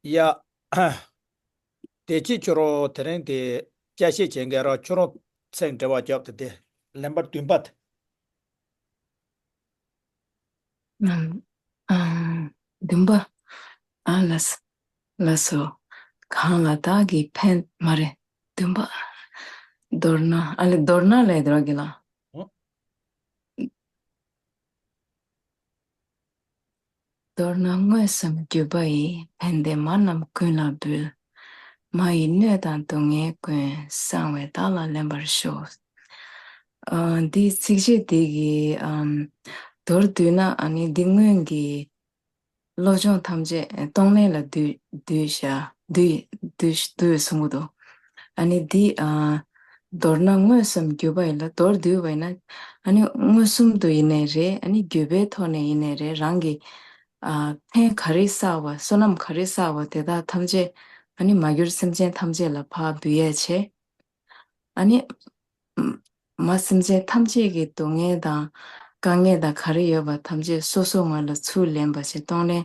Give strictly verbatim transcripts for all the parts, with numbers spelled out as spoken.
ཡ། དེ་ཅི་ཁྱོད་རང་དེ་རིང་དེ་བསྐྱར་བཤད་བྱེད་མཁན་ར་ཁྱོད་རང་ཚེག་འགྲེལ་པ་རྒྱབ་དེ་དེ་ལན་པར་བདུན་པ་དེ། ཨམ། ཨམ། བདུན་པ། ཨ་ལ་ས། ལ་སོ། གང་ལ་བདག་གིས་ཕན་མ་རེད། བདུན་པ། མདོར་ན་ཨ་ལེ་མདོར་ན་ལས་དོར་གི་ལ། ཨོ། མདོར་ན་དངོས་སམ་བརྒྱུད་པ་ཡིས། ཕན་བདེ་མ་རྣམས་ཀུན་ལ་འབུལ། མ་ཡི་གནོད་དང་སྡུག་བསྔལ་ཀུན། གསང་བས་བདག་ལ་ལེན་པར་ཤོག་ཨ། འདིའི་ཚིགས་བཅད་འདི་གི་ཨམ། མདོར་བསྡུས་ན་ཨ་ནི་འདི་སྔོན་གྱི་བློ་སྦྱོང་ཐམས་ཅད་གཏོང་ལེན་ལ་བསྡུས་བསྡུས་བཞག་བསྡུས་བསྡུས་བསྡུས་གསུང་གི་འདུག་ཨ་ནི་འདི་ཨ། མདོར་ན་དངོས་སམ་བརྒྱུད་པ་ཡིན་ལ་མདོར་བསྡུས་པ་ཡིན་ན་ཨ་ནི་མངོན་སུམ་དུ་ཡིན་ནའི་རེད། ཨ་ནི་བརྒྱུད་པའི་ཐོག་ནས་ཡིན་ནའི་རེད། རང་གི་ཨ། ཕན་ག་རེ་བསགས་པ་བསོད་ནམས་ག་རེ་བསགས་པ་དེ་དག་ཐམས་ཅད་ཨ་ནི་མ་གྱུར་སེམས་ཅན་ཐམས་ཅད་ལ་ཕར་འབུལ་ཡས་བྱས། ཨ་ནི། མ་སེམས་ཅན་ཐམས་ཅད་ཀྱི་སྡུག་བསྔལ་དང་དཀའ་ངལ་དང་ག་རེ་ཡོད་པ་ཐམས་ཅད་སོ་སོ་ངོས་ལ་ཚུར་ལེན་པ་ཞིག་གཏོང་ལེན་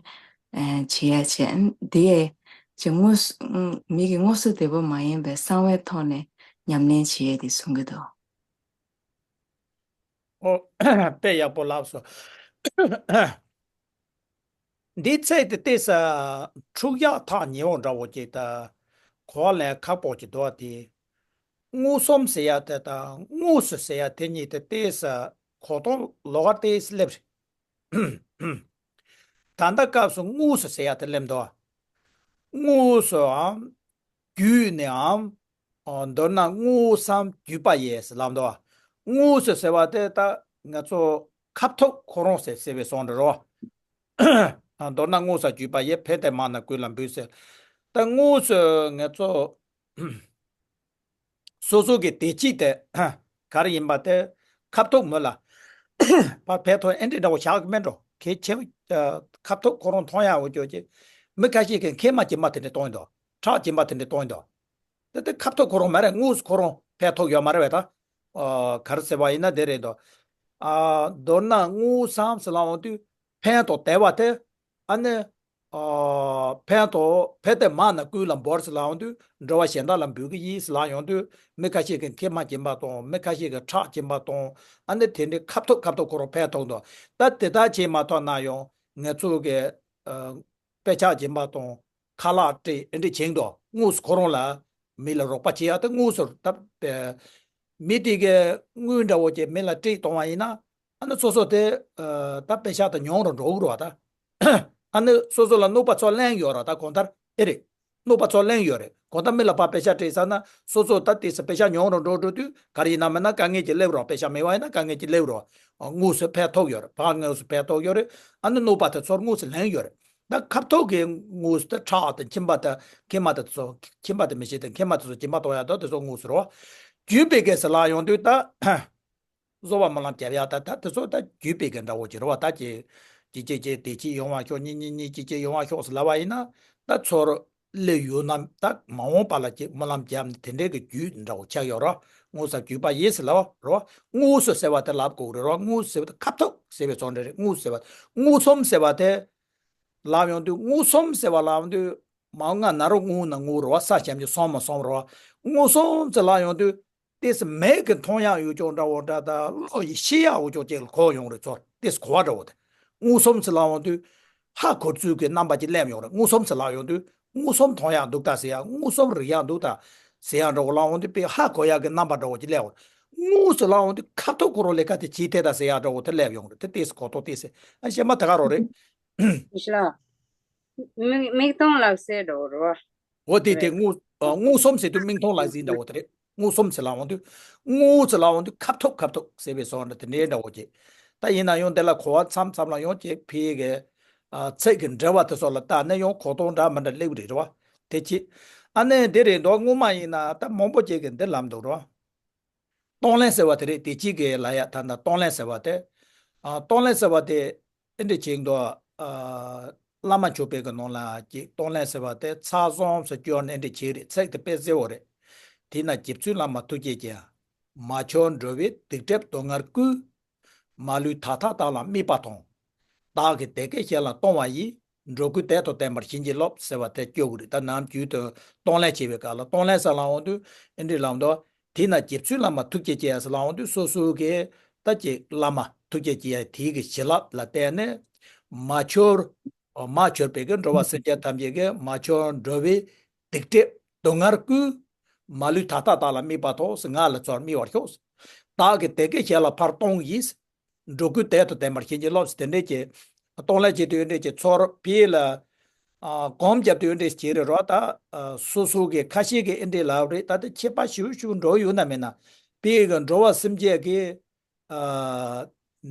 བྱེད་ཡ་བྱེད། དེ་ཡས་ཅིག་དངོས་སུ་མི་གི་དངོས་སུ་བདེ་པོ་མ་ཡིན་པའི་གསང་བའི་ཐོག་ནས་ཉམས་ལེན་བྱེད་ཡ་དེ་གསུང་གི་འདུག་ཨོ། དཔེ་ཡག་པོ་ལབ་སོང་། འདིའི་ཚིག་དེ་ཏོག་ཙམ་འཁྲུག་ཡག་ཐག་ཉེ་བོ་འདྲ་བོ་ཅིག་དང་གོ་བ་ལེན་ཁག་པོ་ཅིག་འདུག་པ་དེ། མངོན་སུམ་ཟེར་ཡ་དེ་དང་དངོས་སུ་ཟེར་ཡ་དེ་གཉིས་དེ་ཏོག་ཙམ་གོ་སྟངས་ལོགས་ཀ་ཏོག་ཙམ་སླེབས་རེད། ད་ལྟ་སྐབས་སུ་དངོས་སུ་ཟེར་ཡ་དེ་སླེབས་འདུག་དངོས་སུའམ་བརྒྱུད་ནས་འམ། ཨོ། མདོར་ན་དངོས་སམ་བརྒྱུད་པ་ཡིས་ལབ་འདུག་དངོས་སུ་ཟེར་བ་དེ་ད་ང་ཚོ་ཁ་ཐུག་ཁོ་རང་ཟེར་ཟེར་བའི་བཟོ་འདྲ་རོ། མདོར་ན་དངོས་སམ་བརྒྱུད་པ་ཡིས། ཕན་བདེ་མ་རྣམས་ཀུན་ལ་འབུལ་ཟེར། ད་དངོས་སུ་ང་ཚོ་སོ་སོ་གི་བདེ་སྐྱིད་དེ་ག་རེ་ཡིན་པ་དེ་ཁ་ཐུག་མོ་ལ་ཕར་ཕན་ཐོགས་ཨེ་འདྲ་འདྲ་བོ་བཞག་གི་མེད་འགྲོ། གལ་ཆེ་བ་ཁ་ཐུག་ཁོ་རང་མཐོང་ཡག་འོ་ཅོ་ཅེ། མི་ཁ་ཤས་ཀྱིས་མཁལ་མ་སྦྱིན་པ་དེ་འདྲ་གཏོང་ཡིན་འདུག་ཁྲག་སྦྱིན་པ་དེ་འདྲ་གཏོང་ཡིན་འདུག་དེ་དེ་ཁ་ཐུག་ཁོ་རང་མ་རེད། དངོས་སུ་ཁོ་རང་ཕན་ཐོགས་ཡོད་མ་རེད་པས་ད། ཨ། ག་རེ་ཟེར་བ་ཡིན་ན་དེ་རེད་དོ། ཨ། མདོར་ན་དངོས་སམ་ཟེར་ལབ་ཡོང་དུས་ཕན་ཐོགས་བདེ་བ་དེ། ཨ་ནི། ཨ། ཕན་ཐོགས་ཕན་བདེ་མ་རྣམས་ཀུན་ལ་འབུལ་ཟེར་ལབ་ཡོང་དུས་འགྲོ་བ་གཞན་དག་ལ་འབུལ་གི་ཡིན་ཟེར་ལབ་ཡོང་དུས་མི་ཁ་ཤས་ཀྱིས་མཁལ་མ་སྦྱིན་པ་གཏོང་། མི་ཁ་ཤས་ཀྱིས་ཁྲག་སྦྱིན་པ་གཏོང་། ཨ་ནི་དེ་འདྲའི་ཁ་ཐུག་ཁ་ཐུག་ཁོ་རང་ཕན་ཐོགས་འདུག་ད་དེ་ལྟར་བྱེད་མ་ཐུབ་ན་ཡང་ང་ཚོ་གི། ཨ། དཔེ་ཆ་སྦྱིན་པ་དང་ཁ་ལག་སྤྲད་ཨེ་འདྲ་བྱེད་འདུག་དངོས་སུ་ཁོ་རང་ལ་མི་ལ་རོགས་པ་བྱེད་ཡ་དེ་དངོས་སུ་ད་དཔེ་མི་དེ་གའི་དངུལ་འདྲ་བོ་ཅིག་མི་ལ་སྤྲད་གཏོང་བ་ཡིན་ན། ཨ་ནི་སོ་སོ་དེ་ཨ། ད་དཔེ་ཆ་དེ་ཉུང་རུ་འགྲོ་གི་རེད་པ་ད། ཨ་ནི་སོ་སོ་ལ་གནོད་པ་ཚོ་ལེན་ཡོད་རེད་པ་ད། གང་ལྟར་ཨེ་རེད། གནོད་པ་ཚོ་ལེན་ཡོད་རེད། གང་ལྟར་མི་ལ་ཕར་དཔེ་ཆ་སྤྲད་ཚར་ན་སོ་སོ་ད་དེ་ཚོ་དཔེ་ཆ་ཉུང་རུ་འགྲོ་འགྲོ་དུས་ག་རེ་ཡིན་ན་མིན་ན་དཀའ་ངལ་ཅིག་སླེབས་རེད་པ། དཔེ་ཆ་མེད་པ་ཡིན་ན་དཀའ་ངལ་ཅིག་སླེབས་རེད་པ། དངོས་སུ་ཕན་ཐོགས་ཡོད་རེད། ཕར་དངོས་སུ་ཕན་ཐོགས་ཡོད་རེད། ཨ་ནི་གནོད་པ་དེ་ཚོར་དངོས་སུ་ལེན་ཡོད་རེད། ད་ཁ་ཐུག་གི་དངོས་སུ་ད་ཁྲག་དང་མཆིན་པ་དང་མཁལ་མ་དེ་ཚོ། མཆིན་པ་དེ་མི་ཤེས་དེ་མཁལ་མ་དེ་ཚོ་སྦྱིན་པ་གཏོང་ཡ་ད་དེ་ཚོ་དངོས་སུ་རེད་པ། བརྒྱུད་པའི་གེ་སར་ལབ་ཡོང་དུས་ད། བཟོ་བ་སྨོན་ལམ་རྒྱབ་ཡ་ད་ད་དེ་ཚོ་ད་བརྒྱུད་པའི་གེ་འདྲ་བོ་ཅིག་རེད་པ། ད་ཅི་ཅི་ཅི་ཅི་བདེ་སྐྱིད་ཡོང་བ་ཤོག་གཉིས་གཉིས་གཉིས་གཅིག་གཅིག་ཡོང་བ་ཤོག་ཟེར་ལབ་པ་ཡིན་ན། ད་ཚུར་སླེབས་ཡོང་ན་ད་མ་འོངས་པ་ལ་ཅིག་སྨོན་ལམ་རྒྱབ་ནས་དེ་འདྲའི་གི་བརྒྱུད་འདྲ་བོ་ཆགས་ཡོད་རེད་པ། དངོས་སམ་བརྒྱུད་པ་ཡིས་ཟེར་ལབ་པ་རེད་པ། དངོས་སུ་ཟེར་བ་དེ་ལབ་དགོས་རེད་པ། དངོས་སུ་ཟེར་བ་དེ་ཁ་ཐུག་ཟེར་བའི་བཟོ་འདྲ་རེད། དངོས་སུ་ཟེར་བ། མངོན་སུམ་ཟེར་བ་དེ་ལབ་ཡོང་དུས། མངོན་སུམ་ཟེར་བ་ལབ་ཡོང་དུས། མ་འོངས་ན་རོ་དངོས་ན་དངོས་རེད་པ། ས་ཞབས་ཀྱུ་སོ་མ་སོ་རེད་པ། མངོན་སུམ་ཟེར་ལབ་ཡོང་དུས། ཏོག་ཙམ་མིག་གིས་མཐོང་ཡག་ཡོད་ཅོག་འདྲ་བོ་འདྲ་དང་བློ་ཡིས་ཤེས་ཡག་ཡོད་ཅོག་ཅིག་ལ་གོ་ཡོང་རེད་ཚོར། ཏོག་ཙམ་གོ་བ་འདྲ་བོ་དེ། མངོན་སུམ་ཟེར་ལབ་ཡོང་དུས། ཧ་གོ་ཚུལ་གྱི་རྣམ་པ་ཅིག་སླེབས་ཡོང་རེད། མངོན་སུམ་ཟེར་ལབ་ཡོང་དུས། མངོན་སུམ་མཐོང་ཡག་འདུག་ད་ཟེར་ཡག་མངོན་སུམ་རིག་ཡག་འདུག་ད་ཟེར་ཡག་འདྲ་བོ་ལབ་ཡོང་དུས། དཔེ་ཧ་གོ་ཡག་གི་རྣམ་པ་འདྲ་བོ་ཅིག་སླེབས་ཡོང་རེད། དངོས་སུ་ལབ་ཡོང་དུས་ཁ་ཐུག་ཁོ་རང་ལས་ཀ་དེ་བྱེད་ཐད་ད་ཟེར་ཡག་འདྲ་བོ་དེ་སླེབས་ཡོང་རེད། དེ་ཏོག་ཙམ་གོ་རྟོགས་ཏོག་ཙམ། ཨ་ཤེས་མ་ཐད་ཀ་རོ་རེད། ཡིན་ཤག་མིག་མིག་མཐོང་ལག་ཟིན་འདྲ་བོ་རེད་པ། འོ་དེ་དེ་རེད། དངོས་ཨ་མངོན་སུམ་ཟེར་དུས་མིག་མཐོང་ལག་ཟིན་འདྲ་བོ་དེ་རེད། མངོན་སུམ་ཟེར་ལབ་ཡོང་དུས། དངོས་ཟེར་ལབ་ཡོང་དུས་ཁ་ཐུག་ཁ་ཐུག་ཟེར་བའི་བཟོ་འདྲ་དེ་འདྲའི་འདྲ་བོ་ཅིག་ད་ཡིན་ན་ཡང་དེ་ལ་གོ་བ་མཚམས་མཚམས་ལ་ཡང་ཅིག་ཕའི་གི་ཨ་ཚིག་གི་འགྲེལ་པ་དེ་ཚོ་ལ་བལྟས་ནས་ཡང་གོ་རྟོགས་འདྲ་མི་འདྲ་སླེབས་རེད་པ། དེ་ཅི། ཨ་ནི་འདི་རེད་འདུག་སྔོན་མ་ཡིན་ན་ད་མང་པོ་ཅིག་གིས་འདི་ལབ་འདུག་རོ། གཏོང་ལེན་ཟེར་བ་དེ་རེད། བདེ་སྐྱིད་ཀྱི་ལབ་ཡག་ད་ལྟ་གཏོང་ལེན་ཟེར་བ་དེ། ཨ་གཏོང་ལེན་ཟེར་བ་དེ་ཨེ་འདྲ་བྱེད་འདུག་ཨ་བླ་མ་མཆོད་པའི་གི་ནང་ལ་ཅིག་གཏོང་ལེན་ཟེར་བ་དེ་ཚར་གསུམ་སུ་སྐྱོར་ནས་ཨེ་འདྲ་བྱེད་རེད། ཚིག་དེ་དཔེ་གསལ་བོ་རེད། དེས་ན་རྗེ་བཙུན་བླ་མ་ཐུགས་རྗེ་ཅན། མ་མཆོག་འགྲོ་བའི་སྡིག་སྒྲིབ་སྡུག་བསྔལ་ཀུན། མ་ལུས་མཐའ་དག་བདག་ལ་དམིགས་པ་དང་། བདག་གིས་དེ་སྐད་ཞལ་ལ་གཏོང་བ་ཡིས། འགྲོ་ཀུན་དད་དང་ལྡན་པར་བྱིན་གྱིས་རློབས་ཟེར་བ་དེ་སྐྱོར་གྱི་རེད། ད་ནམ་རྒྱུན་དུ་གཏོང་ལེན་བྱེད་པའི་སྐབས་ལ་གཏོང་ལེན་ཟེར་ལབ་འོང་དུས་ཨེ་འདྲས་ལབ་འདུག་དེས་ན་རྗེ་བཙུན་བླ་མ་ཐུགས་རྗེ་ཅན་ཟེར་ལབ་འོང་དུས་སོ་སོ་གི་ད་ཅིག་བླ་མ་ཐུགས་རྗེ་ཅན་དེའི་གི་བྱིན་རླབས་ལ་བརྟེན་ནས་མ་གྱུར། མ་གྱུར་པའི་གི་འགྲོ་བ་སེམས་ཅན་ཐམས་ཅད་ཀྱི་མ་གྱུར་འགྲོ་བའི་སྡིག་སྒྲིབ་སྡུག་བསྔལ་ཀུན། མ་ལུས་མཐའ་དག་བདག་ལ་དམིགས་པ་ཐོབ། ང་ལ་ཚོར་དམིགས་པར་ཤོག་བདག་གིས་དེ་སྐད་ཞལ་ལ་ཕར་གཏོང་ཡིས། འགྲོ་ཀུན་དད་དང་ལྡན་པར་བྱིན་གྱིས་རློབས། དེ་འདྲས་ཀྱི་གཏོང་ལེན་བྱེད་དུས་འདྲས་ཀྱི་ཚོར་ཕི་ལ། ཨ་སྒོམ་བརྒྱབ་དུས་འདྲས་བྱེད་རེད་རོ། ད་ཨ་སོ་སོ་གི་ཁ་ཤས་ཀྱི་ཨེ་འདྲས་ལབ་རེད། ད་དེ་ཁྱད་པར་ཞིབ་ཞིབ་འགྲོ་ཡོད་ན་མེད་ན་ཕི་གི་འགྲོ་བ་སེམས་ཅན་གྱི་ཨ་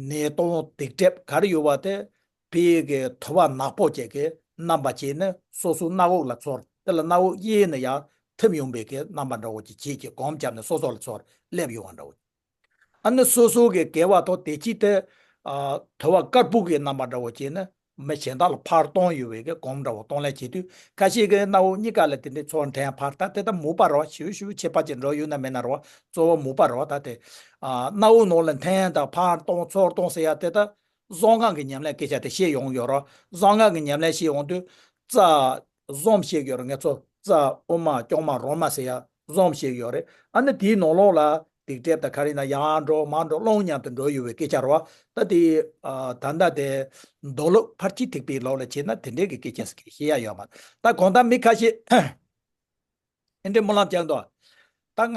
ནད་གདོན་སྡིག་སྒྲིབ་ག་རེ་ཡོད་པ་དེ་ཕི་གི་དུ་བ་ནག་པོ་ཅན་གྱི་རྣམ་པ་བྱས་ནས་སོ་སོ་སྣ་འོག་ལ་ཚོར། དེ་ལ་སྣ་འོག་གཡས་ནས་ཡར་ཐིམ་ཡོང་པའི་གི་རྣམ་པ་འདྲ་བོ་ཅིག་བྱེད་ཀྱི་སྒོམ་བརྒྱབ་ནས་སོ་སོ་ལ་ཚོར་སླེབས་ཡོང་བ་འདྲ་བོ། ཨ་ནི་སོ་སོ་གི་དགེ་བ་དང་བདེ་སྐྱིད་དེ་ཨ་དུ་བ་དཀར་པོ་གི་རྣམ་པ་འདྲ་བོ་བྱས་ནས་མི་གཞན་དག་ལ་ཕར་གཏོང་ཡོང་བའི་གི་སྒོམ་འདྲ་བོ་གཏོང་ལེན་བྱེད་དུས་ཁ་ཤས་ཀྱི་སྣ་བོ་གཉིས་ཀ་ལ་དེ་འདྲའི་ཚོར་འདྲེན་ཕར་ད་དེ་ད་མུ་པ་རེད་བ། ཞིབ་ཞིབ་ཁྱད་པར་ཅན་འགྲོ་ཡོད་ན་མེད་ན་རེད་བ། གཙོ་བོ་མུ་པ་རེད་བ། ད་དེ་ཨ་སྣ་བོ་ནང་ལ་འཐེན་དང་ཕར་གཏོང་ཚུར་གཏོང་ཟེར་ཡ་དེ་ད་གཟུངས་སྔགས་ཀྱི་ཉམས་ལེན་སྐད་ཆ་དེ་བཤད་ཡོང་ཡོད་རེད། གཟུངས་སྔགས་ཀྱི་ཉམས་ལེན་བཤད་ཡོང་དུས་རྩ་གཟུངས་བཤད་ཡོད་རེད། ང་ཚོ་རྩ་ཨོཾ་མ་ཀྱོག་མ་རོ་མ་ཟེར་ཡ་གཟུངས་བཤད་ཡོད་རེད། ཨ་ནི་དེའི་ནང་ལོགས་ལ་སྡིག་སྒྲིབ་དང་ག་རེ་ན་ཡར་འགྲོ་མར་འགྲོ་ཀློང་མཉམ་དུ་འགྲོ་ཡོད་པའི་སྐད་ཆ་རེད་བ། ད་དེ་ཨ་ད་ལྟ་དེ་མདོ་ལུགས་ཕར་ཕྱིན་ཐེག་པའི་ལུགས་ལ་བྱས་ན་དེ་འདྲའི་གི་སྐད་ཆ་ཞིག་བཤད་ཡ་ཡོད་མ་རེད། ད་གང་ལྟར་མི་ཁ་ཤས་ཨེ་འདྲའི་སྨོན་ལམ་རྒྱག་འདུག་ད་ང་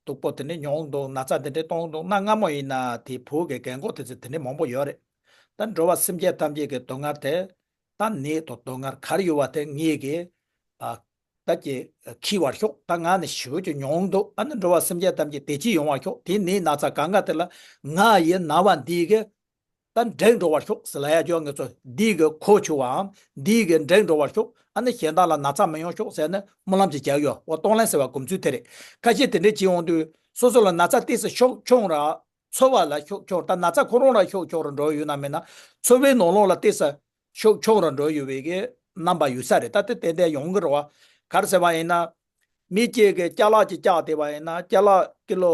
སྡུག་པོ་དེ་འདྲའི་མྱོང་འདུག་ན་ཚ་དེ་འདྲའི་གཏོང་འདུག་གནའ་སྔ་མོ་ཡིན་ན་དེ་བོད་ཀྱི་རྒན་གོག་དེ་ཚོ་དེ་འདྲའི་མང་པོ་ཡོད་རེད། ད་འགྲོ་བ་སེམས་ཅན་ཐམས་ཅད་ཀྱི་སྡུག་བསྔལ་དེ་ད་ནད་དང་སྡུག་བསྔལ་ག་རེ་ཡོད་པ་དེ་ངེད་ཀྱིས་ཨ་ད་ཀྱི་འཁྱེར་བར་ཤོག་ད་ང་ནི་ཞེ་པོ་ཅིག་མྱོང་འདུག་ཨ་ནི་འགྲོ་བ་སེམས་ཅན་ཐམས་ཅད་བདེ་སྐྱིད་ཡོང་བར་ཤོག་དེ་ནད་ན་ཚ་གང་ག་དེ་ལ་ང་ཡི་ན་བ་འདི་གི་ད་འགྲིག་འགྲོ་བར་ཤོག་ཟེར་ལབ་ཡ་ཅོག་ང་ཚོ་འདི་གི་གོ་ཆོད་པའམ་འདི་གི་འགྲིག་འགྲོ་བར་ཤོག་ཨ་ནི་གཞན་དག་ལ་ན་ཚ་མི་ཡོང་ཤོག་ཟེར་ནས་སྨོན་ལམ་ཅིག་རྒྱག་ཡོད། འོ་གཏོང་ལེན་ཟེར་བ་སྒོམ་ཚུལ་དེ་རེད། ཁ་ཤས་དེ་འདྲས་བྱེད་འོང་དུས་སོ་སོ་ལ་ན་ཚ་ཏོག་ཙམ་ཤུགས་ཆུང་ར། ཚོར་བ་ལ་ཤུགས་ཆུང་ར། ད་ན་ཚ་ཁོ་རང་ལ་ཤུགས་ཆུང་ར་འགྲོ་ཡོད་ན་མེད་ན་ཚོར་བའི་ནང་ལོགས་ལ་ཏོག་ཙམ་ཤུགས་ཆུང་ར་འགྲོ་ཡོད་པའི་གི་རྣམ་པ་ཡོད་ས་རེད། ད་དེ་ཏན་ཏན་ཡོང་གི་རེད་བ། ག་རེ་ཟེར་བ་ཡིན་ན། མི་གཅིག་གིས་ཅ་ལག་ཅིག་བཀྱགས་བསྡད་པ་ཡིན་ན་ཅ་ལག་ཀི་ལོ་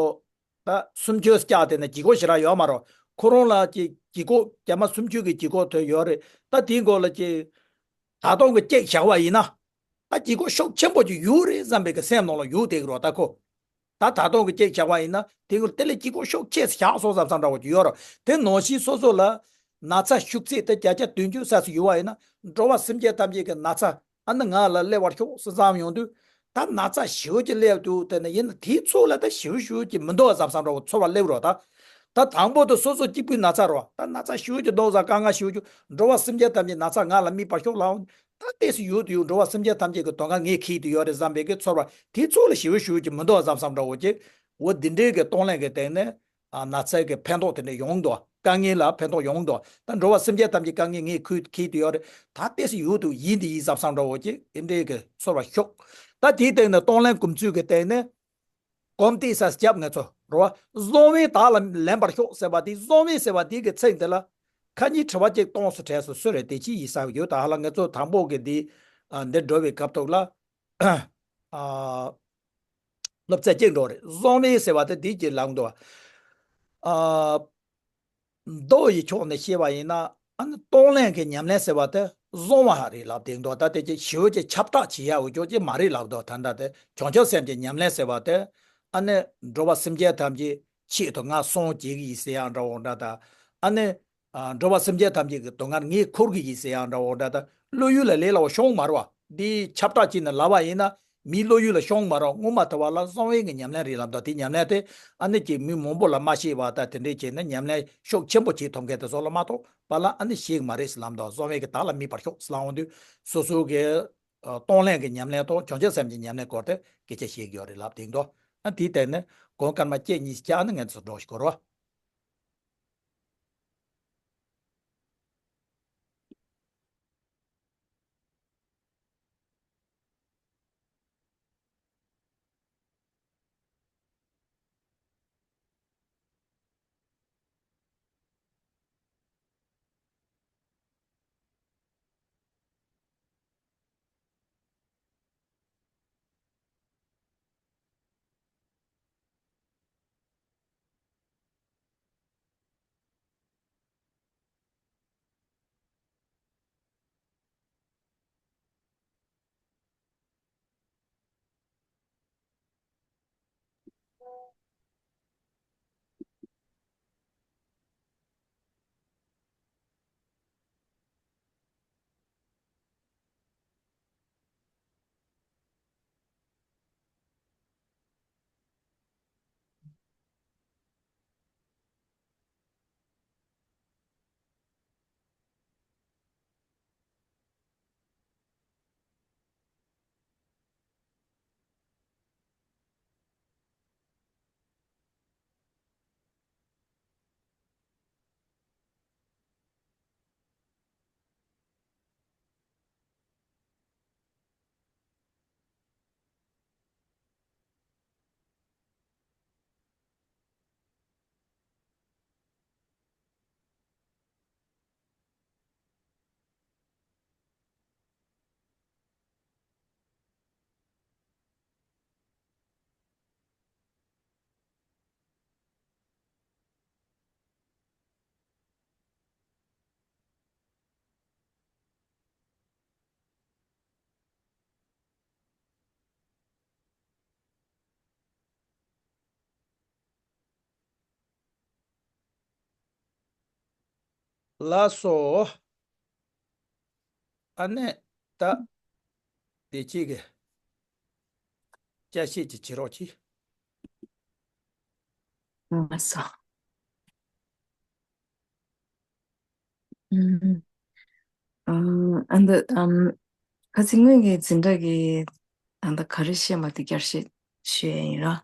ད་སུམ་ཅུ་བཀྱགས་བསྡད་ན་ལྗིད་ཁོག་ཞེ་དྲག་ཡོད་མ་རེད། ཁོ་རང་ལ་ཅིག་ལྗིད་ཁོག་རྒྱ་མ་སུམ་ཅུ་གི་ལྗིད་ཁོག་དེ་ཡོད་རེད། ད་དེའི་མགོ་ལ་ཅིག་ད་དུང་གི་གཅིག་བཞག་པ་ཡིན་ན། ད་ལྗིད་ཁོག་ཤུགས་ཆེན་པོ་ཅིག་ཡོད་རེད་བསམ་པའི་གི་སེམས་ནང་ལ་ཡོད་བསྡད་ཀྱི་རེད་ད་ཁོ། ད་ད་དུང་གི་གཅིག་བཞག་པ་ཡིན་ན་དེ་ཁོ་དེ་ལས་ལྗིད་ཁོག་ཤུགས་ཆེ་བཞག་སོང་བསམ་བསམ་འདྲ་བོ་ཅིག་ཡོད་རེད། དེ་ནང་བཞིན་སོ་སོ་ལ་ན་ཚ་ཤུགས་ཚད་དེ་བརྒྱ་ཆ་བདུན་ཅུ་ཙམ་ཞིག་ཡོད་པ་ཡིན་ན་འགྲོ་བ་སེམས་ཅན་ཐམས་ཅད་ཀྱི་ན་ཚ་ཨ་ནི་ང་ལ་སླེབས་པར་ཤོག་ཟེར་བསམ་ཡོང་དུས་ད་ན་ཚ་ཞེ་པོ་ཅིག་སླེབས་འདུག་དེ་ནི་ཡིན་ན་དེའི་ཚོད་ལ་ད་ཞེ་པོ་ཞེ་པོ་ཅིག་མི་འདུག་བསམ་བསམ་འདྲ་བོ་ཚོར་བ་སླེབས་རོགས་ད། ད་དང་པོ་དུ་སོ་སོ་གཅིག་པུའི་ན་ཚ་རོ། ད་ན་ཚ་ཞེ་པོ་ཅིག་འདུག་ཟེར་དཀའ་ངལ་ཞེ་པོ་ཅིག་འགྲོ་བ་སེམས་ཅན་ཐམས་ཅད་ན་ཚ་ང་ལ་དམིགས་པར་ཤོག་ལབ། ད་ཏོག་ཙམ་ཡོད་དུ་ཡོད་འགྲོ་བ་སེམས་ཅན་ཐམས་ཅད་ཀྱི་དོན་ཁ་ངས་འཁྱེར་དུ་ཡོད་རེད་བསམ་པའི་གི་ཚོར་བ་དེའི་ཚོད་ལ་ཞེ་པོ་ཞེ་པོ་ཅིག་མི་འདུག་བསམ་བསམ་འདྲ་བོ་ཅིག་འོ་འདི་འདྲའི་གི་གཏོང་ལེན་གི་སྟེང་ནས་ཨ་ན་ཚ་གི་ཕན་ཐོགས་དེ་འདྲ་ཡོང་འདུག་དཀའ་ངལ་ལ་ཕན་ཐོགས་ཡོང་འདུག་ད་འགྲོ་བ་སེམས་ཅན་ཐམས་ཅད་དཀའ་ངལ་ངས་འཁྱེར་འཁྱེར་དུ་ཡོད་རེད། ད་ཏོག་ཙམ་ཡོད་དུ་ཡིན་དེ་ཡིན་བསམ་བསམ་འདྲ་བོ་ཅིག་འདི་འདྲའི་གི་ཚོར་བ་ཤོག་ད་དེའི་སྟེང་ནས་གཏོང་ལེན་སྒོམ་ཚུལ་གི་སྟེང་ནས། གོམ་སྟེགས་ས་སྐྱབས་ང་ཚོ་རོ། གཟུང་བས་བདག་ལ་ལེན་པར་ཤོག་ཟེར་བ་དེ་གཟུང་བས་ཟེར་བ་དེ་གི་ཚིག་འདི་ལ་ཁ་ཉིན་དྲི་བ་གཅིག་གཏོང་སུ་དྲན་སུ་སུ་རེད་དེ་ཅི་ཡིན་ས་ཡོད། ད་ཧ་ལ་ང་ཚོ་དང་པོ་གི་འདི་ཨ་འདི་འགྲོ་བའི་སྐབས་ཐོག་ལ་ཨ་སློབ་ཚན་གཅིག་འགྲོ་རེད། གཟུང་བས་ཟེར་བ་དེ་འདི་གི་ལམ་དུ་ཨ། མདོ་ཡི་ཕྱོགས་ནས་བཤད་པ་ཡིན་ན་ཨ་ནི་གཏོང་ལེན་གྱི་ཉམས་ལེན་ཟེར་བ་དེ་གཟུང་བ་རེད་ལབ་དེ་འདུག་ད་དེ་ཅི་ཞི་བའི་ཅི་ཁྱབ་བསྒྲགས་བྱེད་ཡ་འོས་ཅོག་ཅི་མ་རེད་ལབ་འདུག་ད་ལྟ་དེ་བྱང་ཆུབ་སེམས་ཀྱི་ཉམས་ལེན་ཟེར་བ་དེ་ཨ་ནི་འགྲོ་བ་སེམས་ཅན་ཐམས་ཅད་ཆེད་དུ་ང་སྲུང་བྱེད་ཀྱི་ཡིན་ཟེར་ཡ་འདྲ་བོ་འདྲ་ད་ཨ་ནི་འགྲོ་བ་སེམས་ཅན་ཐམས་ཅད་ཀྱི་སྡུག་བསྔལ་ངས་འཁུར་གྱི་ཡིན་ཟེར་ཡ་འདྲ་བོ་འདྲ་ད་བློ་ཡུལ་ལ་ལས་སླ་བོ་ཤོང་མ་རེད་བ། འདི་ཁྱབ་བསྒྲགས་བྱས་ནས་ལབ་པ་ཡིན་ན། མིའི་བློ་ཡུལ་ལ་ཤོང་མ་རུང་། སྔོན་མ་དེ་བ་ལ་གསང་བའི་གི་ཉམས་ལེན་རེད་ལབ་འདུག་དེ་ཉམས་ལེན་དེ་ཨ་ནི་ཅིག་མི་མང་པོ་ལ་མ་ཤེས་པ་དང་དེ་འདྲས་བྱས་ནས་ཉམས་ལེན་ཤུགས་ཆེན་པོ་བྱེད་ཐུབ་མཁན་དེ་ཚོ་ལ་མ་གཏོགས་པ་ལ་ཨ་ནི་ཤེས་གི་མ་རེད་ཟེར་ལབ་འདུག་གསང་བའི་གི་བདག་ལ་དམིགས་པར་ཤོག་ཟེར་ལབ་འོང་དུས་སོ་སོ་གི་ཨ་གཏོང་ལེན་གི་ཉམས་ལེན་དང་བྱང་ཆུབ་སེམས་ཀྱི་ཉམས་ལེན་སྐོར་དེ་སྐད་ཆ་བཤད་ཀྱི་ཡོད་རེད་ལབ་དེ་འདུག་ཨ་དེའི་སྟེང་ནས་གོང་སྐར་མ་བཅུ་གཉིས་བཅུ་ཨ་ནི་ངས་ཚོ་སྒྲོག་ཞིག་གོ་རོགས། ལགས་སོ། ཨ་ནི་ད་དེ་གཅིག་གི་བསྐྱར་བཤད་ཅིག་བྱེད་རོགས་གྱིས། ལགས་སོ། ཨ་འདི་ཨམ་ཁ་སང་སྔོན་གྱི་འཛིན་གྲྭ་གི་ད་ལྟ་ག་རེ་བཤད་མ་དེ་བསྐྱར་བཤད་ཞུ་ཡ་ཡིན་ར།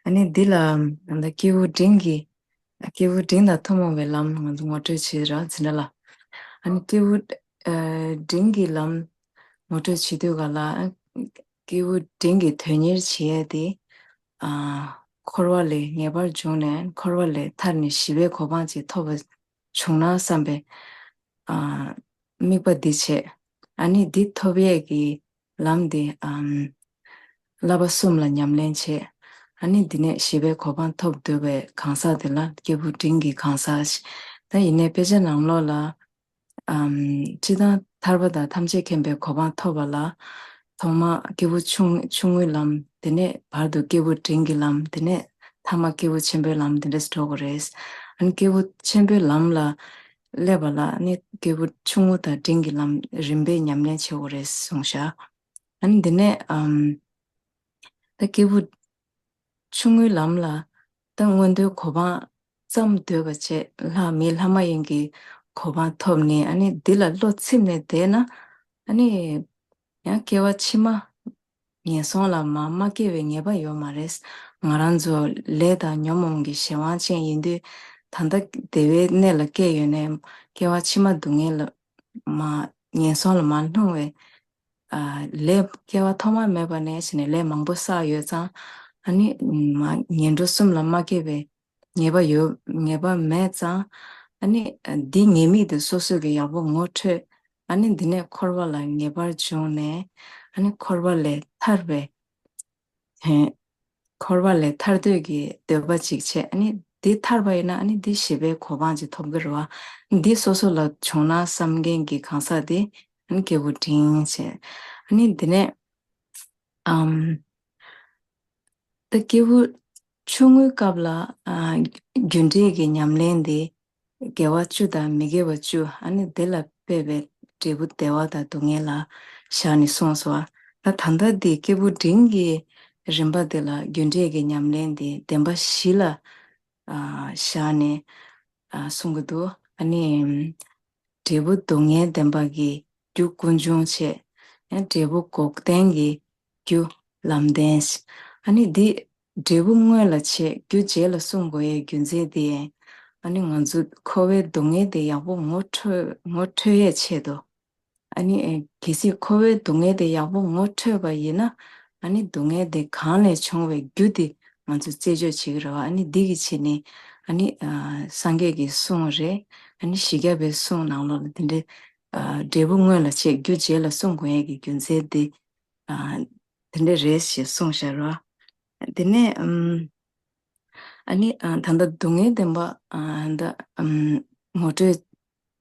ཨ་ནི་འདི་ལ་ད་ལྟ་སྐྱེས་བུ་འབྲིང་གི་སྐྱེས་བུ་འབྲིང་དང་ཐུན་མོང་བའི་ལམ་ང་ཚོ་ངོ་སྤྲོད་བྱེད་ར་འཛིན་གྲྭ་ལ། ཨ་ནི་སྐྱེས་བུ་ཨ་འབྲིང་གི་ལམ་ངོ་སྤྲོད་བྱེད་དུས་ག་ལ་ཨ་སྐྱེས་བུ་འབྲིང་གི་དོན་གཉེར་བྱེད་ཡ་དེ་ཨ་འཁོར་བ་ལས་ངེས་པར་འབྱུང་ནས་འཁོར་བ་ལས་ཐར་ནས་ཞི་བའི་གོ་འཕང་ཅིག་ཐོབ་པ་བྱུང་ན་བསམ་པའི་ཨ་དམིགས་པ་འདི་བྱས། ཨ་ནི་འདི་ཐོབ་ཡས་ཀྱི་ལམ་འདི་ཨམ་བསླབ་པ་གསུམ་ལ་ཉམས་ལེན་བྱས། ཨ་ནི་འདི་ནས་ཞི་བའི་གོ་འཕང་ཐོབ་འདོད་པའི་གང་ཟག་དེ་ལ་སྐྱེས་བུ་འབྲིང་གི་གང་ཟག་ཞེས། ད་ཡིན་ནའི་དཔེ་ཆ་ནང་ལོགས་ལ་ཨམ་སྤྱིར་བཏང་ཐར་པ་དང་ཐམས་ཅད་མཁྱེན་པའི་གོ་འཕང་ཐོབ་པ་ལ་ཐོག་མ་སྐྱེས་བུ་ཆུང་ཆུང་ངུའི་ལམ། དེ་ནས་བར་དུ་སྐྱེས་བུ་འབྲིང་གི་ལམ། དེ་ནས་ཐ་མ་སྐྱེས་བུ་ཆེན་པོའི་ལམ་དེ་འདྲས་འགྲོ་དགོས་རེད། ཨ་ནི་སྐྱེས་བུ་ཆེན་པོའི་ལམ་ལ་སླེབས་པ་ལ་ནི་སྐྱེས་བུ་ཆུང་ངུ་དང་འབྲིང་གི་ལམ་རིམ་པས་ཉམས་ལེན་བྱེད་དགོས་རེད་གསུངས་ཤག་ཨ་ནི་འདི་ནས་ཨམ་ད་སྐྱེས་བུ་ཆུང་ངུའི་ལམ་ལ་ད་མངོན་མཐོའི་གོ་འཕང་ཙམ་འདོད་པ་བྱས། ལྷ་མི་ལྷ་མ་ཡིན་གྱི་གོ་འཕང་ཐོབ་ནས་ཨ་ནི་འདི་ལ་བློ་ཚིམ་ནས་བསྡད་ན་ཨ་ནི་ཡང་སྐྱེ་བ་ཕྱི་མ་ངན་སོང་ལ་མ་མ་སྐྱེ་བའི་ངེས་པ་ཡོད་མ་རེད། ང་རང་ཚོ་ལས་དང་ཉོན་མོངས་ཀྱི་གཞན་དབང་ཅན་ཡིན་དུས་ད་ལྟ་བདེ་བའི་གནས་ལ་སྐྱེས་ཡོད་ནའི་སྐྱེ་བ་ཕྱི་མ་སྡུག་བསྔལ་ལ་མ་ངན་སོང་ལ་མ་ལྷུང་བའི་ཨ་ལས་སྐྱེ་བ་ཐོག་མ་མེད་པ་ནས་བྱས་ནས་ལས་མང་པོ་བསགས་ཡོད་ཙང་ཨ་ནི་མ་ངན་འགྲོ་གསུམ་ལ་མ་སྐྱེ་བའི་ངེས་པ་ཡོད་ངེས་པ་མེད་ཙང་། ཨ་ནི་འདི་ཉེས་དམིགས་དེ་སོ་སོ་གི་ཡག་པོ་ངོ་འཕྲོད། ཨ་ནི་འདི་ནས་འཁོར་བ་ལ་ངེས་པར་འབྱུང་ནས་ཨ་ནི་འཁོར་བ་ལས་ཐར་བའི་དོན། འཁོར་བ་ལས་ཐར་འདོད་ཀྱི་འདོད་པ་ཅིག་བྱས། ཨ་ནི་འདི་ཐར་པ་ཡིན་ན་ཨ་ནི་འདི་ཞི་བའི་གོ་འཕང་ཅིག་ཐོབ་ཀྱི་རེད་བ། འདི་སོ་སོ་ལ་བྱུང་ན་བསམ་མཁན་གྱི་གང་ཟག་དེ་ཨ་ནི་སྐྱེས་བུ་འབྲིང་བྱས། ཨ་ནི་འདི་ནས་ཨམ། ད་སྐྱེས་བུ་ཆུང་ངུའི་སྐབས་ལ་ཨ་རྒྱུ་འབྲས་ཀྱི་ཉམས་ལེན་དེ་དགེ་བ་བཅུ་དང་མི་དགེ་བ་བཅུ། ཨ་ནི་དེ་ལ་དཔག་པའི་འབྲས་བུ་བདེ་བ་དང་སྡུག་བསྔལ་ལ་བཞག་ནས་གསུངས་སོ། ད་ད་ལྟ་འདི་སྐྱེས་བུ་འབྲིང་གི་རིམ་པ་དེ་ལ་རྒྱུ་འབྲས་ཀྱི་ཉམས་ལེན་དེ་བདེན་པ་བཞི་ལ་ཨ་བཞག་ནས་ཨ་གསུང་གི་འདུག་ཨ་ནི་འབྲས་བུ་སྡུག་བསྔལ་བདེན་པ་གི་རྒྱུ་ཀུན་འབྱུང་བྱས། ཡང་འབྲས་བུ་འགོག་བདེན་གྱི་རྒྱུ་ལམ་བདེན། ཨ་ནི་འདི་འབྲས་བུ་སྔོན་ལ་བྱས་རྒྱུ་རྗེས་ལ་གསུང་དགོས་ཡའི་རྒྱུ་མཚན་དེ་ཨ་ནི་ང་ཚོ་འཁོར་བའི་སྡུག་བསྔལ་དེ་ཡག་པོ་ངོ་འཕྲོད་ངོ་འཕྲོད་ཡའི་ཆེད་དུ། ཨ་ནི་ཨེ་གལ་སྲིད་འཁོར་བའི་སྡུག་བསྔལ་དེ་ཡག་པོ་ངོ་འཕྲོད་པ་ཡིན་ན་ཨ་ནི་སྡུག་བསྔལ་དེ་གང་ལས་བྱུང་བའི་རྒྱུ་དེ་ང་ཚོས་རྩད་གཅོད་བྱེད་ཀྱི་རེད་བ། ཨ་ནི་འདི་གི་ཆེད་ནས་ཨ་ནི་ཨ་སངས་རྒྱས་ཀྱི་གསུང་རེད། ཨ་ནི་བཞི་བརྒྱ་པའི་གསུང་ནང་ལོགས་ལ་དེ་འདྲའི་ཨ་འབྲས་བུ་སྔོན་ལ་བྱས་རྒྱུ་རྗེས་ལ་གསུང་དགོས་ཡས་ཀྱི་རྒྱུ་མཚན་དེ་ཨ་དེ་འདྲ་རེད་ཞེས་གསུངས་བཞག་རེད་བ། དེ་ནས་ཨམ། ཨ་ནི་ཨ་ད་ལྟ་སྡུག་བསྔལ་བདེན་པ་ཨ་ད་ཨམ་ངོ་སྤྲོད། སྡུག་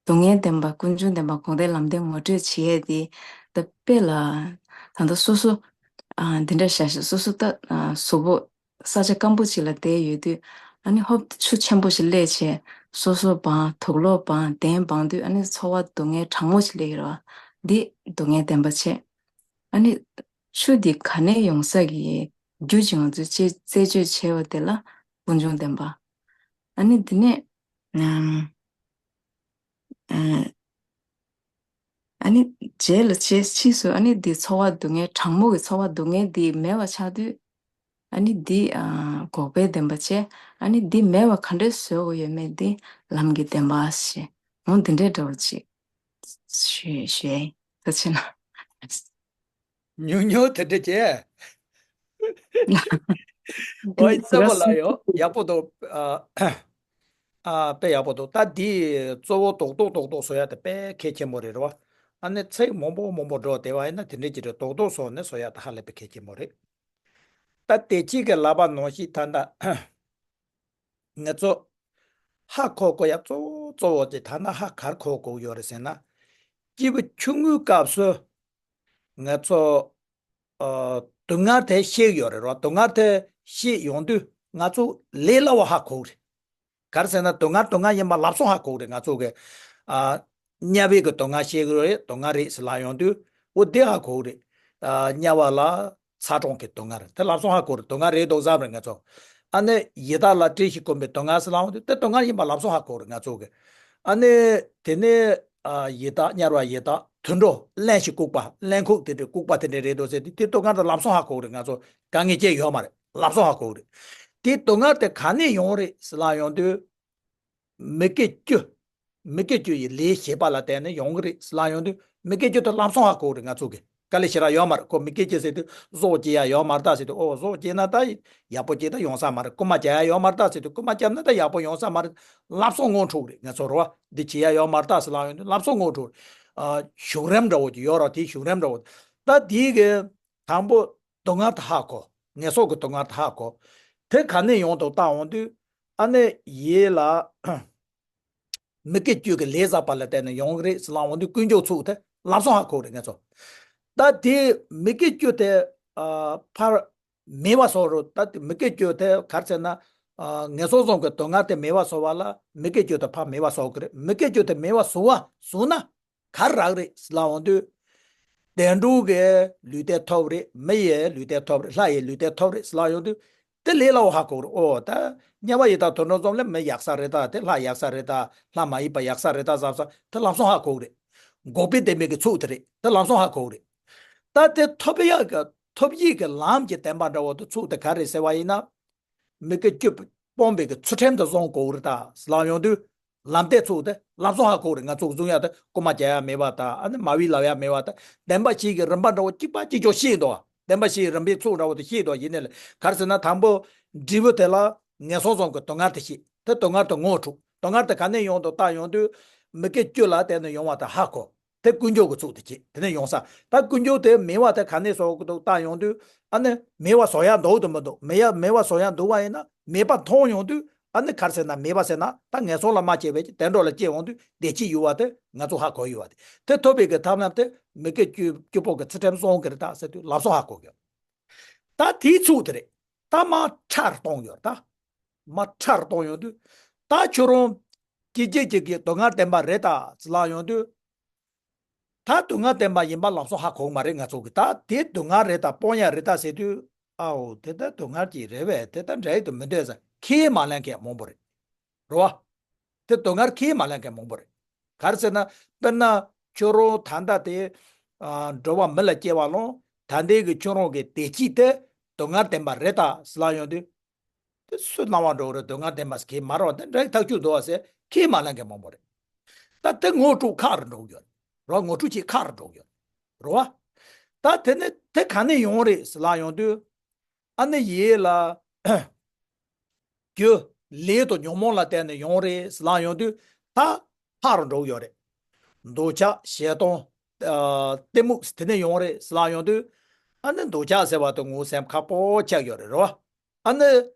བསྔལ་བདེན་པ་ཀུན་འབྱུང་བདེན་པ་འགོག་བདེན་ལམ་བདེན་ངོ་སྤྲོད་བྱེད་ཡས་དེ་ད་དཔེ་ལ་ད་ལྟ་སོ་སོ་ཨ་འདི་འདྲ་བྱ་ཞིག་སོ་སོ་ད་ཨ་གཟུགས་པོ་ས་ཆ་སྐམ་པོ་ཅིག་ལ་བསྡད་ཡོད་དུས་ཨ་ནི་ཧོབ་ཆུ་ཆེན་པོ་ཞིག་སླེབས་བྱས་སོ་སོ་སྦང་དུག་ལོག་སྦང་གདན་སྦང་དུས་ཨ་ནི་ཚོར་བ་སྡུག་བསྔལ་གྲང་མོ་ཞིག་སླེབས་ཡོད་རེད་བ། འདི་སྡུག་བསྔལ་བདེན་པ་བྱས། ཨ་ནི་ཆུ་འདི་ག་ནས་ཡོང་ས་གི་རྒྱུ་ཅིག་ང་ཚོས་རྩད་རྩད་གཅོད་བྱས་པ་དེ་ལ་ཀུན་འབྱུང་བདེན་པ། ཨ་ནི་འདི་ནས་ཨམ། ཨ་ཨ་ནི་རྗེས་ལ་རྗེས་ཕྱིས་སུ་ཨ་ནི་འདི་ཚོར་བ་སྡུག་བསྔལ་གྲང་མོ་གི་ཚོར་བ་སྡུག་བསྔལ་འདི་མེད་པ་ཆགས་དུས་ཨ་ནི་འདི་ཨ་འགོག་པའི་བདེན་པ་བྱས། ཨ་ནི་འདི་མེད་པ་ག་འདྲས་བཟོ་དགོས་ཡོད་མེད་འདི་ལམ་གྱི་བདེན་པ་ཞེས་འོ་འདི་འདྲས་འདྲ་བོ་ཅིག་ཞུས་ཞུས་ད་ཕྱིན་ན། ཉུང་ཉུང་དེ་འདྲ་བྱས། ཨོ་ཡིན་གསལ་པོ་ལ་ཡོད་ཡག་པོ་འདུག་ཨ་ཨ་དཔེ་ཡག་པོ་འདུག་ད་འདི་གཙོ་བོ་རྡོག་རྡོག་རྡོག་རྡོག་བཟོ་ཡག་དེ་དཔེ་གལ་ཆེན་པོ་རེད་རོ། ཨ་ནི་ཚིག་མང་པོ་མང་པོ་འགྲོ་བསྡད་པ་ཡིན་ན་དེ་འདྲའི་ཅིག་རེད། རྡོག་རྡོག་བཟོ་ནས་བཟོ་ཡག་དེ་ཧ་ལས་པའི་གལ་ཆེན་པོ་རེད། ད་དེ་གཅིག་གི་ལབ་པ་ནང་བཞིན་ད་ལྟ་ང་ཚོ་ཧ་གོ་དགོས་ཡག་གཙོ་བོ་གཙོ་བོ་དེ་ད་ལྟ་ཧ་གར་གོ་དགོས་ཡོད་རེད་ཟེར་ན། སྐྱེས་བུ་ཆུང་ངུའི་སྐབས་སུ་ང་ཚོ་ཨ་སྡུག་བསྔལ་དེ་ཤེས་ཡོད་རེད་རོ། སྡུག་བསྔལ་དེ་ཤེས་ཡོང་དུས་ང་ཚོ་ལས་སླ་བ་ཧ་གོ་གི་རེད། ག་རེ་ཟེར་ན་སྡུག་བསྔལ་སྡུག་བསྔལ་ཡིན་པ་ལབ་སོང་ཧ་གོ་གི་རེད། ང་ཚོ་གི་ ཨ། དམྱལ་བའི་གི་སྡུག་བསྔལ་བཤད་གི་རེད། སྡུག་བསྔལ་རེད་ཟེར་ལབ་ཡོང་དུས། འོ་དེ་ཧ་གོ་གི་རེད། ཨ། དམྱལ་བ་ལ་ཚ་གྲང་གི་སྡུག་བསྔལ་རེད། དེ་ལམ་སང་ཧ་གོ་རེད། སྡུག་བསྔལ་རེད་འདུག་བསམ་རེད་ང་ཚོ། ཨ་ནི་ཡི་དྭགས་ལ་བཀྲེས་ཤིང་སྐོམ་པའི་སྡུག་བསྔལ་ཟེར་ལབ་ཡོང་དུས། དེ་སྡུག་བསྔལ་ཡིན་པ་ལམ་སང་ཧ་གོ་རེད་ང་ཚོ་གི། ཨ་ནི་དེ་ནས། ཨ། ཡི་དྭགས་དམྱལ་བ་ཡི་དྭགས་དུད་འགྲོ་རླན་གྱིས་བཀུག་པ། རླན་ཁུག་དེ་འདྲའི་བཀུག་པ་དེ་འདྲའི་རེད་འདུག་ཟེར་དུས། དེ་སྡུག་བསྔལ་དེ་ལམ་སང་ཧ་གོ་གི་རེད་ང་ཚོ། དཀའ་ངལ་ཅི་ཡོད་མ་རེད། ལམ་སང་ཧ་གོ་གི་རེད། དེ་སྡུག་བསྔལ་དེ་ག་ནས་ཡོང་རེད་ཟེར་ལབ་ཡོང་དུས། མི་དགེ་བཅུ། མི་དགེ་བཅུ་ཡི་ལས་བྱེད་པ་ལ་བརྟེན་ནས་ཡོང་གི་རེད་ཟེར་ལབ་ཡོང་དུས། མི་དགེ་བཅུ་དེ་ལམ་སང་ཧ་གོ་གི་རེད་ང་ཚོ་གི། དཀའ་ལས་ཞེ་དྲག་ཡོད་མ་རེད། ཁོ་མི་དགེ་བཅུ་ཟེར་དུས་གཟུགས་སྐྱེ་ཡ་ཡོད་མ་རེད་ད་ཟེར་དུས། ཨོ་གཟུགས་སྐྱེ་ན་ད་ཡག་པོ་ཅིག་ད་ཡོང་ས་མ་རེད། རྐུན་མ་རྒྱག་ཡ་ཡོད་མ་རེད་ད་ཟེར་དུས། རྐུན་མ་རྒྱབ་ན་ད་ཡག་པོ་ཡོང་ས་མ་རེད། ལམ་སང་ངོ་འཕྲོད་རེད་ང་ཚོ་རེད་བ། འདི་བྱེད་ཡ་ཡོད་མ་རེད་ད་ཟེར་ལབ་ཡོང་དུས་ལམ་སང་ངོ་འཕྲོད་རེད། ཨ། གཞུང་རིམ་འདྲ་བོ་ཅིག་ཡོད་ར། དེའི་གཞུང་རིམ་འདྲ་བོ། ད་དེའི་གི་དང་པོ་སྡུག་བསྔལ་དེ་ཧ་གོ། ངན་སོང་གི་སྡུག་བསྔལ་དེ་ཧ་གོ། དེ་ག་ནས་ཡོང་འདུག་བལྟ་ཡོང་དུས། ཨ་ནི་ཡིད་ལ། མི་དགེ་བཅུ་གི་ལས་བསགས་པ་ལ་བརྟེན་ནས་ཡོང་གི་རེད་ཟེར་ལབ་ཡོང་དུས། ཀུན་འབྱུང་ཚུགས་དེ་ལམ་སང་ཧ་གོ་རེད་ང་ཚོ། ད་དེ་མི་དགེ་བཅུ་དེ། ཨ། ཕར་མེད་པ་བཟོ་རུ། ད་དེ་མི་དགེ་བཅུ་དེ་ག་རེ་ཟེར་ན། ཨ། ངན་སོང་གསུམ་གྱི་སྡུག་བསྔལ་དེ་མེད་པ་བཟོ་བ་ལ་མི་དགེ་བཅུ་དེ་ཕར་མེད་པ་བཟོ་གི་རེད། མི་དགེ་བཅུ་དེ་མེད་པ་བཟོ་བ་བཟོ་ན་ག་རེ་རག་རེད་ཟེར་ལབ་ཡོང་དུས། བདེ་འགྲོ་གི་ལུས་རྟེན་ཐོབ་རེད། མི་ཡི་ལུས་རྟེན་ཐོབ་རེད། ལྷ་ཡི་ལུས་རྟེན་ཐོབ་རེད་ཟེར་ལབ་ཡོང་དུས། དེ་ལས་སླ་བོ་ཧ་གོ་རེད། ཨོ་ད་དམྱལ་བ་ཡི་དྭགས་དུད་འགྲོ་གསུམ་ལ་མི་ཡག་ས་རེད་ད། དེ་ལྷ་ཡག་ས་རེད་ད། ལྷ་མ་ཡིན་པ་ཡག་ས་རེད་ད་བསམ་ས་དེ་ལམ་སང་ཧ་གོ་གི་རེད། འགོག་པའི་བདེན་པའི་གི་ཚུལ་དེ་རེད། དེ་ལམ་སང་ཧ་གོ་གི་རེད། ད་དེ་ཐོབ་ཡག་གི་ཐོབ་ཡིག་གི་ལམ་གྱི་བདེན་པ་འདྲ་བོ་དེ་ཚུལ་དེ་ག་རེ་ཟེར་བ་ཡིན་ན། མི་དགེ་བཅུ་སྤོང་བའི་གི་ཚུལ་ཁྲིམས་དེ་བཟུང་དགོས་རེད་ད་ཟེར་ལབ་ཡོང་དུས། ལམ་བདེན་ཚུལ་དེ་ལམ་སང་ཧ་གོ་རེད། ང་ཚོ་བཟུང་ཡག་དེ་རྐུན་མ་རྒྱག་ཡག་མེད་པ་དང་། ཨ་ནི་མ་བི་ལབ་ཡག་མེད་པ་དང་། བདེན་པ་བཞི་གི་རིམ་པ་འདྲ་བོ་གཅིག་པ་གཅིག་ཆོག་ཤེས་འདུག་བདེན་པ་བཞི་གི་རིམ་པའི་ཚུལ་འདྲ་བོ་དེ་ཤེས་འདུག་ཡིན་ནའི་ལས་ག་རེ་ཟེར་ན། དང་པོ་འབྲས་བུ་དེ་ལ་ངན་སོང་གསུམ་གྱི་སྡུག་བསྔལ་དེ་ཤེས། དེ་སྡུག་བསྔལ་དེ་ངོ་འཕྲོད། སྡུག་བསྔལ་དེ་ག་ནས་ཡོང་འདུག་བལྟ་ཡོང་དུས། མི་དགེ་བཅུ་ལ་བརྟེན་ནས་ཡོང་བ་དེ་ཧ་གོ། དེ་ཀུན་འབྱུང་གི་ཚུལ་དེ་བྱེད། དེ་ནས་ཡོང་ས། ད་ཀུན་འབྱུང་དེ་མེད་པ་དེ་ག་ནས་བཟོ་དགོས་འདུག་བལྟ་ཡོང་དུས། ཨ་ནི་མེད་པ་བཟོ་ཡག་འདུག་དང་མི་འདུག་མེད་ཡག་མེད་པ་བཟོ་ཡག་འདུག་པ་ཡིན་ན། མེད་པ་མཐོང་ཡོང་དུས། ཨ་ནི་ག་རེ་ཟེར་ན། མེད་པ་ཟེར་ན་ད་ངན་སོང་ལ་མ་སྐྱེས་པའི་བདེ་འགྲོ་ལ་སྐྱེ་འོང་དུས་བདེ་སྐྱིད་ཡོད་པ་དེ་ང་ཚོ་ཧ་གོ་ཡོད་པ་དེ། དེ་ཐོབ་པའི་གི་ཐབས་ལམ་དེ་མི་དགེ་བཅུ་བཅུ་པོ་གི་ཚུལ་ཁྲིམས་སྲུང་གི་རེད་ད་ཟེར་དུས་ལམ་སང་ཧ་གོ་གི་ཡོད། ད་དེའི་ཚུལ་དེ་རེད། ད་མར་ཕྲ་རུ་གཏོང་ཡོད་ད། མར་ཕྲ་རུ་གཏོང་ཡོང་དུས། ད་ཁྱོད་རང་སྐྱེ་འཇིག་གི་སྡུག་བསྔལ་བདེན་པ་རེད་ད་ཟེར་ལབ་ཡོང་དུས། ད་སྡུག་བསྔལ་བདེན་པ་ཡིན་པ་ལམ་སང་ཧ་གོ་གི་མ་རེད་ང་ཚོ་གི། ད་དེ་སྡུག་བསྔལ་རེད་ད་སྤོང་ཡག་རེད་ད་ཟེར་དུས། ཨའོ་དེ་ད་སྡུག་བསྔལ་ཅིག་རེད་པས། དེ་ད་འདྲ་ཡི་དུ་མི་འདོད་ཟེར་ཁས་མ་ལེན་མཁན་མང་པོ་རེད། རེད་བ། དེ་སྡུག་བསྔལ་ཁས་མ་ལེན་མཁན་མང་པོ་རེད། ག་རེ་ཟེར་ན། དཔེར་ན་ཁྱོད་རང་ད་ལྟ་དེ། ཨ། འགྲོ་བ་མི་ལ་སྐྱེ་བ་ལོངས། ད་ལྟའི་གི་ཁྱོད་རང་གི་བདེ་སྐྱིད་དེ་སྡུག་བསྔལ་བདེན་པ་རེད་ད་ཟེར་ལབ་ཡོང་དུས། དེ་སུ་སྣང་བ་འགྲོ་རེད། སྡུག་བསྔལ་བདེན་པ་ཟེར་མཁན་མ་རེད་བ། དེ་འདྲ་ཡི་ཐག་ཆོད་འདུག་བ་ཟེར་ཁས་མ་ལེན་མཁན་མང་པོ་རེད། ད་དེ་ངོ་སྤྲོད་ཁག་རུ་འགྲོ་གི་ཡོད་རེད། རེད་བ། ངོ་སྤྲོད་བྱེད་ཁག་རུ་འགྲོ་གི་ཡོད་རེད། རེད་བ། ད་དེ་ནི་དེ་ག་ནས་ཡོང་རེད་ཟེར་ལབ་ཡོང་དུས། ཨ་ནི་ཡིད་ལ་རྒྱུ་ལས་དང་ཉོན་མོངས་ལ་བརྟེན་ནས་ཡོང་རེད་ཟེར་ལབ་ཡོང་དུས། ད་ཕར་འགྲོ་གི་ཡོད་རེད། འདོད་ཆགས་ཞེ་སྡང་། ཨ། གཏི་མུག་དེ་ནས་ཡོང་རེད་ཟེར་ལབ་ཡོང་དུས། ཨ་ནི་འདོད་ཆགས་ཟེར་བ་དེ་ངོ་སེམས་ཁག་པོ་ཆགས་ཡོད་རེད། རེད་བ། ཨ་ནི་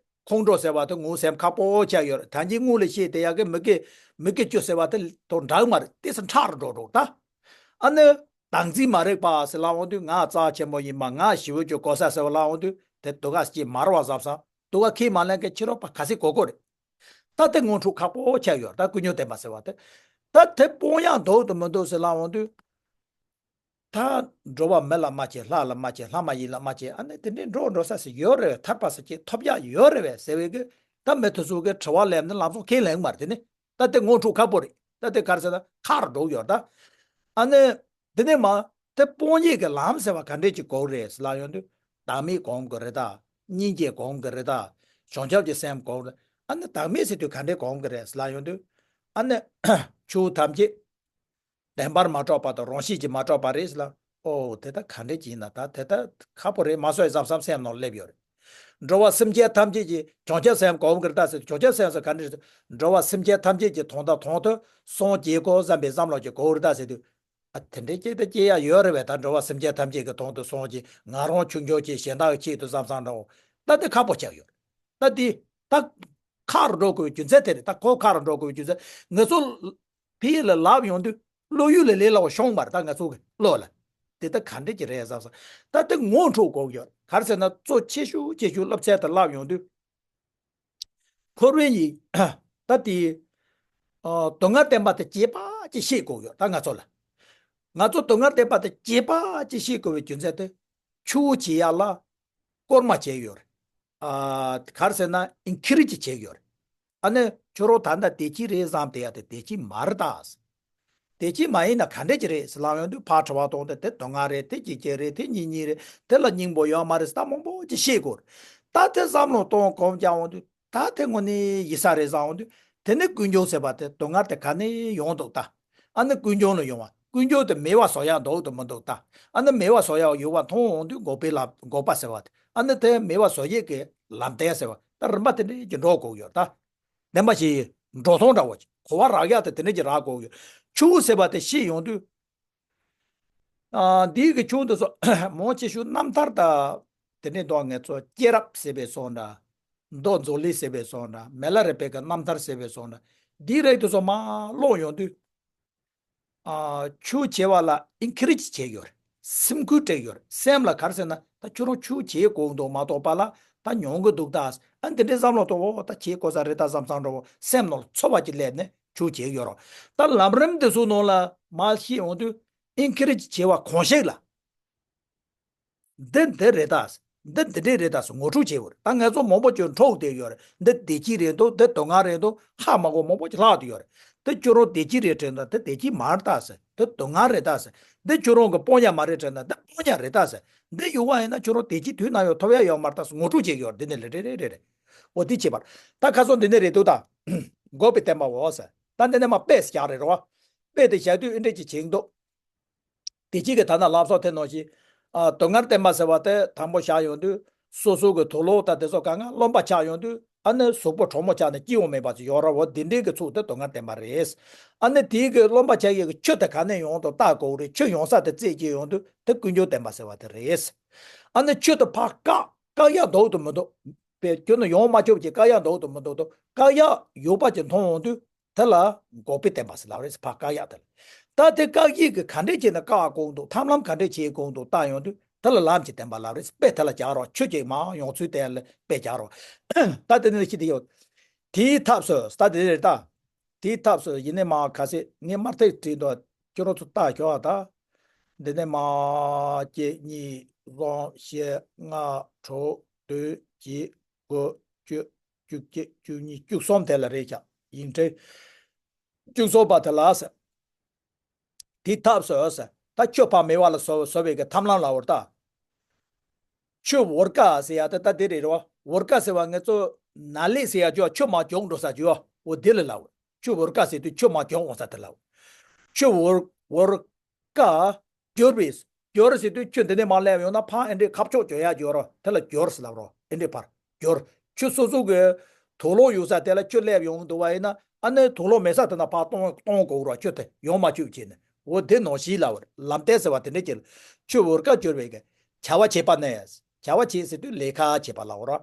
ཁོང་ཁྲོ་ཟེར་བ་དེ་ངོ་སེམས་ཁག་པོ་ཆགས་ཡོད་རེད། ད་གིན་སྔོན་ལ་བཤད་བསྡད་ཡག་གི་མི་དགེ། མི་དགེ་བཅུ་ཟེར་བ་དེ་དང་འདྲ་གི་མ་རེད། དེ་ཚོ་ཕྲ་རུ་འགྲོ་འགྲོ་ད། ཨ་ནི་བདག་འཛིན་མ་རིག་པ་ཟེར་ལབ་ཡོང་དུས། ང་རྩ་ཆེན་པོ་ཡིན་པ། ང་ཞེ་པོ་ཅིག་གོ་ས་ཟེར་བ་ལབ་ཡོང་དུས། དེ་སྡུག་བསྔལ་ཅིག་མ་རེད་བ་བསམ་བསམ། སྡུག་བསྔལ་ཁས་མ་ལེན་མཁན་ཕྱི་རོལ་པ་ག་ཚོད་གོ་གོ་རེད། ད་དེ་ངོ་འཕྲོད་ཁག་པོ་ཆགས་ཡོད། ད་ཀུན་འབྱུང་བདེན་པ་ཟེར་བ་དེ། ད་དེ་སྤོང་ཡག་འདུག་དང་མི་འདུག་ཟེར་ལབ་ཡོང་དུས། ད་འགྲོ་བ་མི་ལ་མ་སྐྱེས། ལྷ་ལ་མ་སྐྱེས། ལྷ་མ་ཡིན་ལ་མ་སྐྱེས། ཨ་ནི་དེ་འདྲའི་འགྲོ་འགྲོ་ས་ཞིག་ཡོད་རེད་པས། ཐར་པ་ཟེར་ཅིག་ཐོབ་ཡག་ཡོད་རེད་པས་ཟེར་བའི་གི། ད་མི་དེ་ཚོ་གི་དྲི་བ་ལན་དེ་ལམ་སང་ཁས་ལེན་གི་མ་རེད། དེ་ནི་ད་དེ་ངོ་འཕྲོད་ཁག་པོ་རེད། ད་དེ་ག་རེ་ཟེར་ན་ཁག་རུ་འགྲོ་གི་ཡོད་ད། ཨ་ནི་དེ་ནས་མར་དེ་སྤོང་ཡག་གི་ལམ་ཟེར་བ་ག་འདྲས་ཅིག་དགོས་རེད་ཟེར་ལབ་ཡོང་དུས། བདག་མེད་སྒོམ་གི་རེད་ད། སྙིང་རྗེ་སྒོམ་གི་རེད་ད། བྱང་ཆུབ་ཀྱི་སེམས་སྒོམ་གི་རེད། ཨ་ནི་བདག་མེད་ཟེར་དུས་ག་འདྲས་སྒོམ་གི་རེད་ཟེར་ལབ་ཡོང་དུས། ཨ་ནི་ཆོས་ཐམས་ཅད་བདེན་པར་མ་གྲུབ་པ་དང་རང་བཞིན་གྱིས་མ་གྲུབ་པ་རེད་ཟེར་ལབ། ཨོ་དེ་ད་ག་འདྲས་ཅིག་ཡིན་ན། ད་དེ་ད་ཁག་པོ་རེད་མ་སོང་བསམ་བསམ་སེམས་ནང་སླེབས་ཡོད་རེད། འགྲོ་བ་སེམས་ཅན་ཐམས་ཅད་ཀྱི་བྱང་ཆུབ་སེམས་སྒོམ་གི་རེད་ད་ཟེར་དུས། བྱང་ཆུབ་སེམས་ཟེར་ག་འདྲས་ཟེར། འགྲོ་བ་སེམས་ཅན་ཐམས་ཅད་ཀྱི་དོན་དང་དོན་དུ་སངས་རྒྱས་དགོས་བསམ་པའི་བསམ་བློ་ཅིག་དགོས་རེད་ད་ཟེར་དུས། ཨ། དེ་འདྲའི་སྐད་ཆ་བཤད་ཡག་ཡོད་རེད་པས། ད་འགྲོ་བ་སེམས་ཅན་ཐམས་ཅད་ཀྱི་དོན་དུ་སངས་རྒྱས། ང་རང་ཆུང་ཆུང་ཅིག་གཞན་དག་གི་ཆེད་དུ་བསམ་བསམ་འདྲ་བོ། ད་དེ་ཁག་པོ་ཆགས་ཡོད། ད་དེ་ད་ཁག་རུ་འགྲོ་དགོས་པའི་རྒྱུ་མཚན་དེ་རེད། ད་ཁོ་ཁག་རུ་འགྲོ་དགོས་པའི་རྒྱུ་མཚན། ང་ཚོ་ཕ་གི་ལ་ལབ་ཡོང་དུས་བློ་ཡུལ་ལས་ལས་སླ་བོ་ཤོང་མ་རེད། ད་ང་ཚོ་གི་བློ་ལ་དེ་ད་ག་འདྲས་ཅིག་རེད་བསམ་བསམ། ད་དེ་ངོ་འཕྲོད་དགོས་ཀྱི་ཡོད། ག་རེ་ཟེར་ན། གཙོ་ཆེ་ཤོས་ཆེ་ཤོས་སློབ་ཚན་དེ་ལབ་ཡོང་དུས། འཁོར་བའི་ཡི། ད་དེ། ཨ། སྡུག་བསྔལ་བདེན་པ་དེ་བརྗེད་པ་ ཅིག་ཤེས་དགོས་ཡོད་ད་ང་ཚོ་ལ། ང་ཚོ་སྡུག་བསྔལ་བདེན་པ་དེ་རྗེས་དཔག་ཅིག་ཤེས་དགོས་པའི་རྒྱུ་མཚན་དེ་ཆུ་བོ་བྱེད་ཡ་ལ་སྐོར་མ་བྱས་ཡོད་རེད། ཨ། ག་རེ་ཟེར་ན་ཨིན་ཁི་རི་ཅིག་བྱས་ཡོད་རེད། ཨ་ནི་ཁྱོད་རང་ད་ལྟ་བདེ་སྐྱིད་རེད་བསམ་བསྡད་ཡ་དེ་བདེ་སྐྱིད་མ་རེད་ད། བདེ་སྐྱིད་མ་ཡིན་ན་ག་འདྲས་ཅིག་རེད་ཟེར་ལབ་ཡོང་དུས་ཕར་དྲི་བ་གཏོང་དུས་དེ་སྡུག་བསྔལ་རེད། དེ་སྐྱིད་སྐྱིད་རེད། དེ་སྙིང་རྗེ་རེད། དེ་ལ་སྙིང་པོ་ཡོད་མ་རེད་ཟེར་ད་མང་པོ་ཅིག་བཤད་དགོས་རེད། ད་དེ་བསམ་བློ་གཏོང་གོམས་རྒྱག་འོང་དུས་ད་དེ་དངོས་གནས་ཡིན་ས་རེད་བསམ་འོང་དུས་དེ་ནི་ཀུན་འབྱུང་ཟེར་བ་དེ་སྡུག་བསྔལ་དེ་ག་ནས་ཡོང་འདུག་ད། ཨ་ནི་ཀུན་འབྱུང་ལ་ཡོང་བ། ཀུན་འབྱུང་དེ་མེད་པ་བཟོ་ཡག་འདུག་དང་མི་འདུག་ད། ཨ་ནི་མེད་པ་བཟོ་ཡག་ཡོད་པ་མཐོང་འོང་དུས་འགོག་པའི་ལམ་འགོག་པ་ཟེར་བ་དེ། ཨ་ནི་དེ་མེད་པ་བཟོ་ཡས་ཀྱི་ལམ་སྟོན་ཟེར་བ་ད་རིམ་པ་དེ་འདྲའི་ཀྱི་འགྲོ་དགོས་ཡོད་ད། བདེན་པ་ཞིག་འགྲོ་སོང་འདྲ་བོ་ཅིག་གོ་བ་རག་ཡག་དེ་དེ་འདྲ་ཅིག་རག་དགོས་ཡོད། ཆུ་བོ་ཟེར་བ་དེ་ཤེས་ཡོང་དུས། ཨ། འདིའི་གི་ཆུ་བོ་འདི་ཚོ་མང་ཆེ་ཤོས་རྣམ་ཐར་དང་དེ་འདྲའི་མདོ་ང་ཚོ་སྐྱེས་རབས་ཟེར་བའི་སོགས་འདྲ། མདོ་མཛོད་ལི་ཟེར་བའི་སོགས་འདྲ། མི་ལ་རས་པའི་གི་རྣམ་ཐར་ཟེར་བའི་སོགས་འདྲ། འདིའི་རིགས་དེ་ཚོ་མར་ཀློག་ཡོང་དུས། ཨ། ཆུ་བྱེད་པ་ལ་ཨིན་ཁི་རེ་ཇི་བྱས་ཡོད་རེད། སེམས་འགུལ་སྤྲད་ཡོད་རེད། སེམས་ལ་ག་རེ་ཟེར་ན་ད་ཁྱོད་རང་ཆུ་བྱེད་དགོས་འདུག་མ་གཏོགས་པ་ལ་ད་མྱོང་གི་འདུག་ད། ཨ། འདི་འདྲའི་བསམ་བློ་གཏོང་འོ་ད་བྱེད་དགོས་ས་རེད་ད་བསམ་བསམ་འགྲོ་སེམས་ནང་ལ་ཚོར་བ་ཅིག་སླེབས་ནས་ཆུ་བྱེད་ཡོད་རེད། ད་ལམ་རིམ་འདི་ཚོ་ནང་ལ་མར་ཤེས་ཡོང་དུས་ཨིན་ཁི་རེ་ཇི་བྱེད་པ་གང་ཞིག་ལ། འདི་འདི་རེད་ད། འདི་འདི་འདྲས་རེད་ད་ཟེར་ངོ་སྤྲོད་བྱེད་དགོས་རེད། ད་ང་ཚོ་མང་པོ་ཅིག་འཕྲོག་བསྡད་ཡོད་རེད། འདི་བདེ་སྐྱིད་རེད་འདུག་འདི་སྡུག་བསྔལ་རེད་འདུག་ཧ་མ་གོ་མང་པོ་ཅིག་ལྷག་བསྡད་ཡོད་རེད། འདི་ཁྱོད་རང་བདེ་སྐྱིད་རེད་དྲན་ད་འདི་བདེ་སྐྱིད་མ་རེད་ད་ཟེར། འདི་སྡུག་བསྔལ་རེད་ད་ཟེར། འདི་ཁྱོད་རང་གི་སྤོང་ཡ་མ་རེད་དྲན་ད་འདི་སྤོང་ཡ་རེད་ད་ཟེར། འདི་ཡོད་པ་ཡིན་ན་ཁྱོད་རང་བདེ་སྐྱིད་དུས་ན་ཡང་ཐོབ་ཡ་ཡོད་མ་རེད་ད་ཟེར་ངོ་སྤྲོད་བྱེད་ཀྱི་ཡོད་རེད། འདི་ནི་ལས་རེད་རེད་རེད་རེད། འོ་འདི་བྱེད་པར། ད་ཁ་སང་འདི་ནི་རེད་འདུག་ད། འགོག་པའི་བསྟན་པ་འོ་ཟེར། ད་འདི་ནི་མ་དཔེ་བཞག་རེད་རོ། དཔེ་དེ་བཞག་དུས་ཨེ་འདྲས་ཅིག་བྱེད་འདུག་དེ་གཅིག་གི་ད་ལྟ་ལབ་སོགས་དེ་ནང་བཞིན། ཨ། སྡུག་བསྔལ་བསྟན་པ་ཟེར་བ་དེ་དང་པོ་བཞག་ཡོང་དུས་སོ་སོ་གི་དུག་ལོག་དང་དེ་ཚོ་གང་ག་རློན་པ་ཆགས་ཡོང་དུས་ཨ་ནི་གཟུགས་པོ་གྲང་མོ་ཆགས་ནས་སྐྱིད་པོ་མེད་པ་ཅིག་ཡོད་ར་འོ་དེ་འདྲའི་གི་ཚུལ་དེ་སྡུག་བསྔལ་བསྟན་པ་རེད། ཨ་ནི་དེའི་གི་རློན་པ་ཆགས་ཡས་གི་ཆུ་དེ་ག་ནས་ཡོང་དུ་བལྟ་དགོས་རེད། ཆུ་ཡོང་ས་དེ་རྩད་གཅོད་ཡོང་དུས་དེ་ཀུན་འབྱུང་བསྟན་པ་ཟེར་བ་དེ་རེད། ཨ་ནི་ཆུ་དེ་ཕར་བཀག་བཀག་ཡག་འདུག་ཏུ་མི་འདུག་པའི་ཁྱོད་ནི་ཡོང་མ་ཆོག་ཅིག་བཀག་ཡག་འདུག་ཏུ་མི་འདུག་ཏུ་བཀག་ཡག་ཡོད་པ་ཅིག་མཐོང་ཡོང་དུས། དེ་ལ་འགོག་པའི་བསྟན་པ་ཟེར་ལབ་རེད་ཟེར་ཕར་བཀག་ཡག་དེ་ལ། ད་དེ་བཀག་ཡིག་གི་ག་འདྲས་བྱས་ནས་བཀག་དགོས་འདུག་ཐབས་ལམ་ག་འདྲས་བྱེད་དགོས་འདུག་བལྟ་ཡོང་དུས་དེ་ལ་ལམ་གྱི་བསྟན་པ་ལབ་རེད་ཟེར་དཔེ་དེ་ལ་སྦྱར་རོགས། ཆོས་ཀྱི་མ་ཡོང་ཚུལ་དེ་ལ་དཔེ་སྦྱར་རོགས། ད་དེ་ནས་ཤི་དེ་ཡོད། དེའི་ཐབས་སུ་ད་དེ་རེད་ད། དེའི་ཐབས་སུ་ཡིན་ནས་མ་ག་ཚད་ངས་མར་ཐེག་བྲིས་འདུག་ཁྱོད་རང་ཚོ་ལྟ་ཞོག་ད། འདི་ནས་མ་གཅིག་གཉིས་གསུམ་བཞི་ལྔ་དྲུག་བདུན་བརྒྱད་དགུ་བཅུ། བཅུ་གཅིག་བཅུ་གཉིས་བཅུ་གསུམ་དེ་ལ་རེད་ཀྱང་ཡིན་ཏེ། བཅུ་གསུམ་པ་དེ་ལ་ཟེར། དེའི་ཐབས་སུ་ཟེར། ད་ཆུ་ཕར་མེད་པ་ལ་བཟོ་བཟོ་བའི་གི་ཐབས་ལམ་ལ་འོར་ད། ཆུ་བོར་ཀ་ཟེར་ཡ་དེ་ད་དེ་རེད་རོ། བོར་ཀ་ཟེར་བ་ང་ཚོ་ན་ལེ་ཟེར་ཡ་ཅོ་ཆུ་མ་གྱོང་འགྲོ་ས་ཅོ་འོ་དེ་ལ་ལ་འོར། ཆུ་བོར་ཀ་ཟེར་དུས་ཆུ་མ་གྱོང་འོང་ས་དེ་ལ་འོར། ཆུ་བོར་བོར་ཀ་སྦྱོར་བས། སྦྱོར་ཟེར་དུས་ཆུ་འདི་ནས་མར་སླེབས་ཡོང་ན་ཕར་ཨེ་འདྲས་ཁ་ཕྱོགས་སྦྱོར་ཡ་སྦྱོར་རོ། དེ་ལ་སྦྱོར་ཟེར་ལབ་རོ། ཨེ་འདྲས་ཕར་སྦྱོར། ཆུ་སོ་སོ་གི་དུག་ལོག་ཡོད་ས་དེ་ལ་ཆུ་སླེབས་ཡོང་འདུག་བ་ཡིན་ན་ཨ་ནི་དུག་ལོག་མེད་ས་དེ་ན་ཕར་གཏོང་གཏོང་དགོས་རོ། ཆུ་དེ་ཡོང་མ་བཅུག་བྱས་ནས་འོ་དེ་ནང་བཞིན་ལབ་རེད། ལམ་བསྟན་ཟེར་བ་དེ་འདྲས་ཀྱི་ཆུ་བོར་ཀ་སྦྱོར་བའི་གི་བྱ་བ་བྱེད་པ་ནས། བྱ་བ་བྱེད་ཟེར་དུས་ལས་ཀ་བྱེད་པ་ལ་འོ་ར།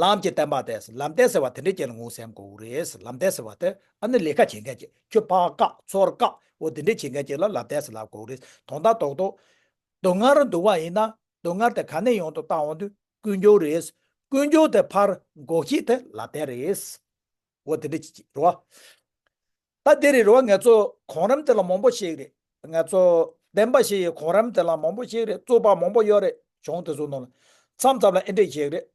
ལམ་གྱི་བསྟན་པ་དེ་ལམ་བསྟན་ཟེར་བ་དེ་འདྲས་ཀྱི་ལ་ངོ་སེམས་དགོས་རེད། ལམ་བསྟན་ཟེར་བ་དེ་ཨ་ནི་ལས་ཀ་བྱེད་མཁན་གྱི་ཆུ་ཕར་བཀག་ཚུར་བཀག་འོ་དེ་འདྲས་བྱེད་མཁན་གྱི་ལ་ལམ་བསྟན་ཟེར་ལབ་དགོས་རེད། དོན་དག་རྡོག་རྡོག་སྡུག་བསྔལ་རུ་འདུག་བ་ཡིན་ན་སྡུག་བསྔལ་དེ་ག་ནས་ཡོང་དུ་བཏང་འོང་དུས་ཀུན་འབྱུང་རེད། ཀུན་འབྱུང་དེ་ཕར་འགོག་བྱེད་དེ་ལམ་བསྟན་རེད། འོ་དེ་འདྲ་ཅིག་རེད་བ། ད་དེ་རེད་རེད་བ། ང་ཚོ་གོང་རིམ་དེ་ལ་མང་པོ་ཞིག་རེད། ང་ཚོ་བསྟན་པ་ཞིག་གི་གོང་རིམ་དེ་ལ་མང་པོ་ཞིག་རེད། རྩོད་པ་མང་པོ་ཡོད་རེད། གཞུང་དེ་ཚོ་ནང་ལ་མཚམས་མཚམས་ལ་ཨེ་འདྲས་ཞིག་རེད།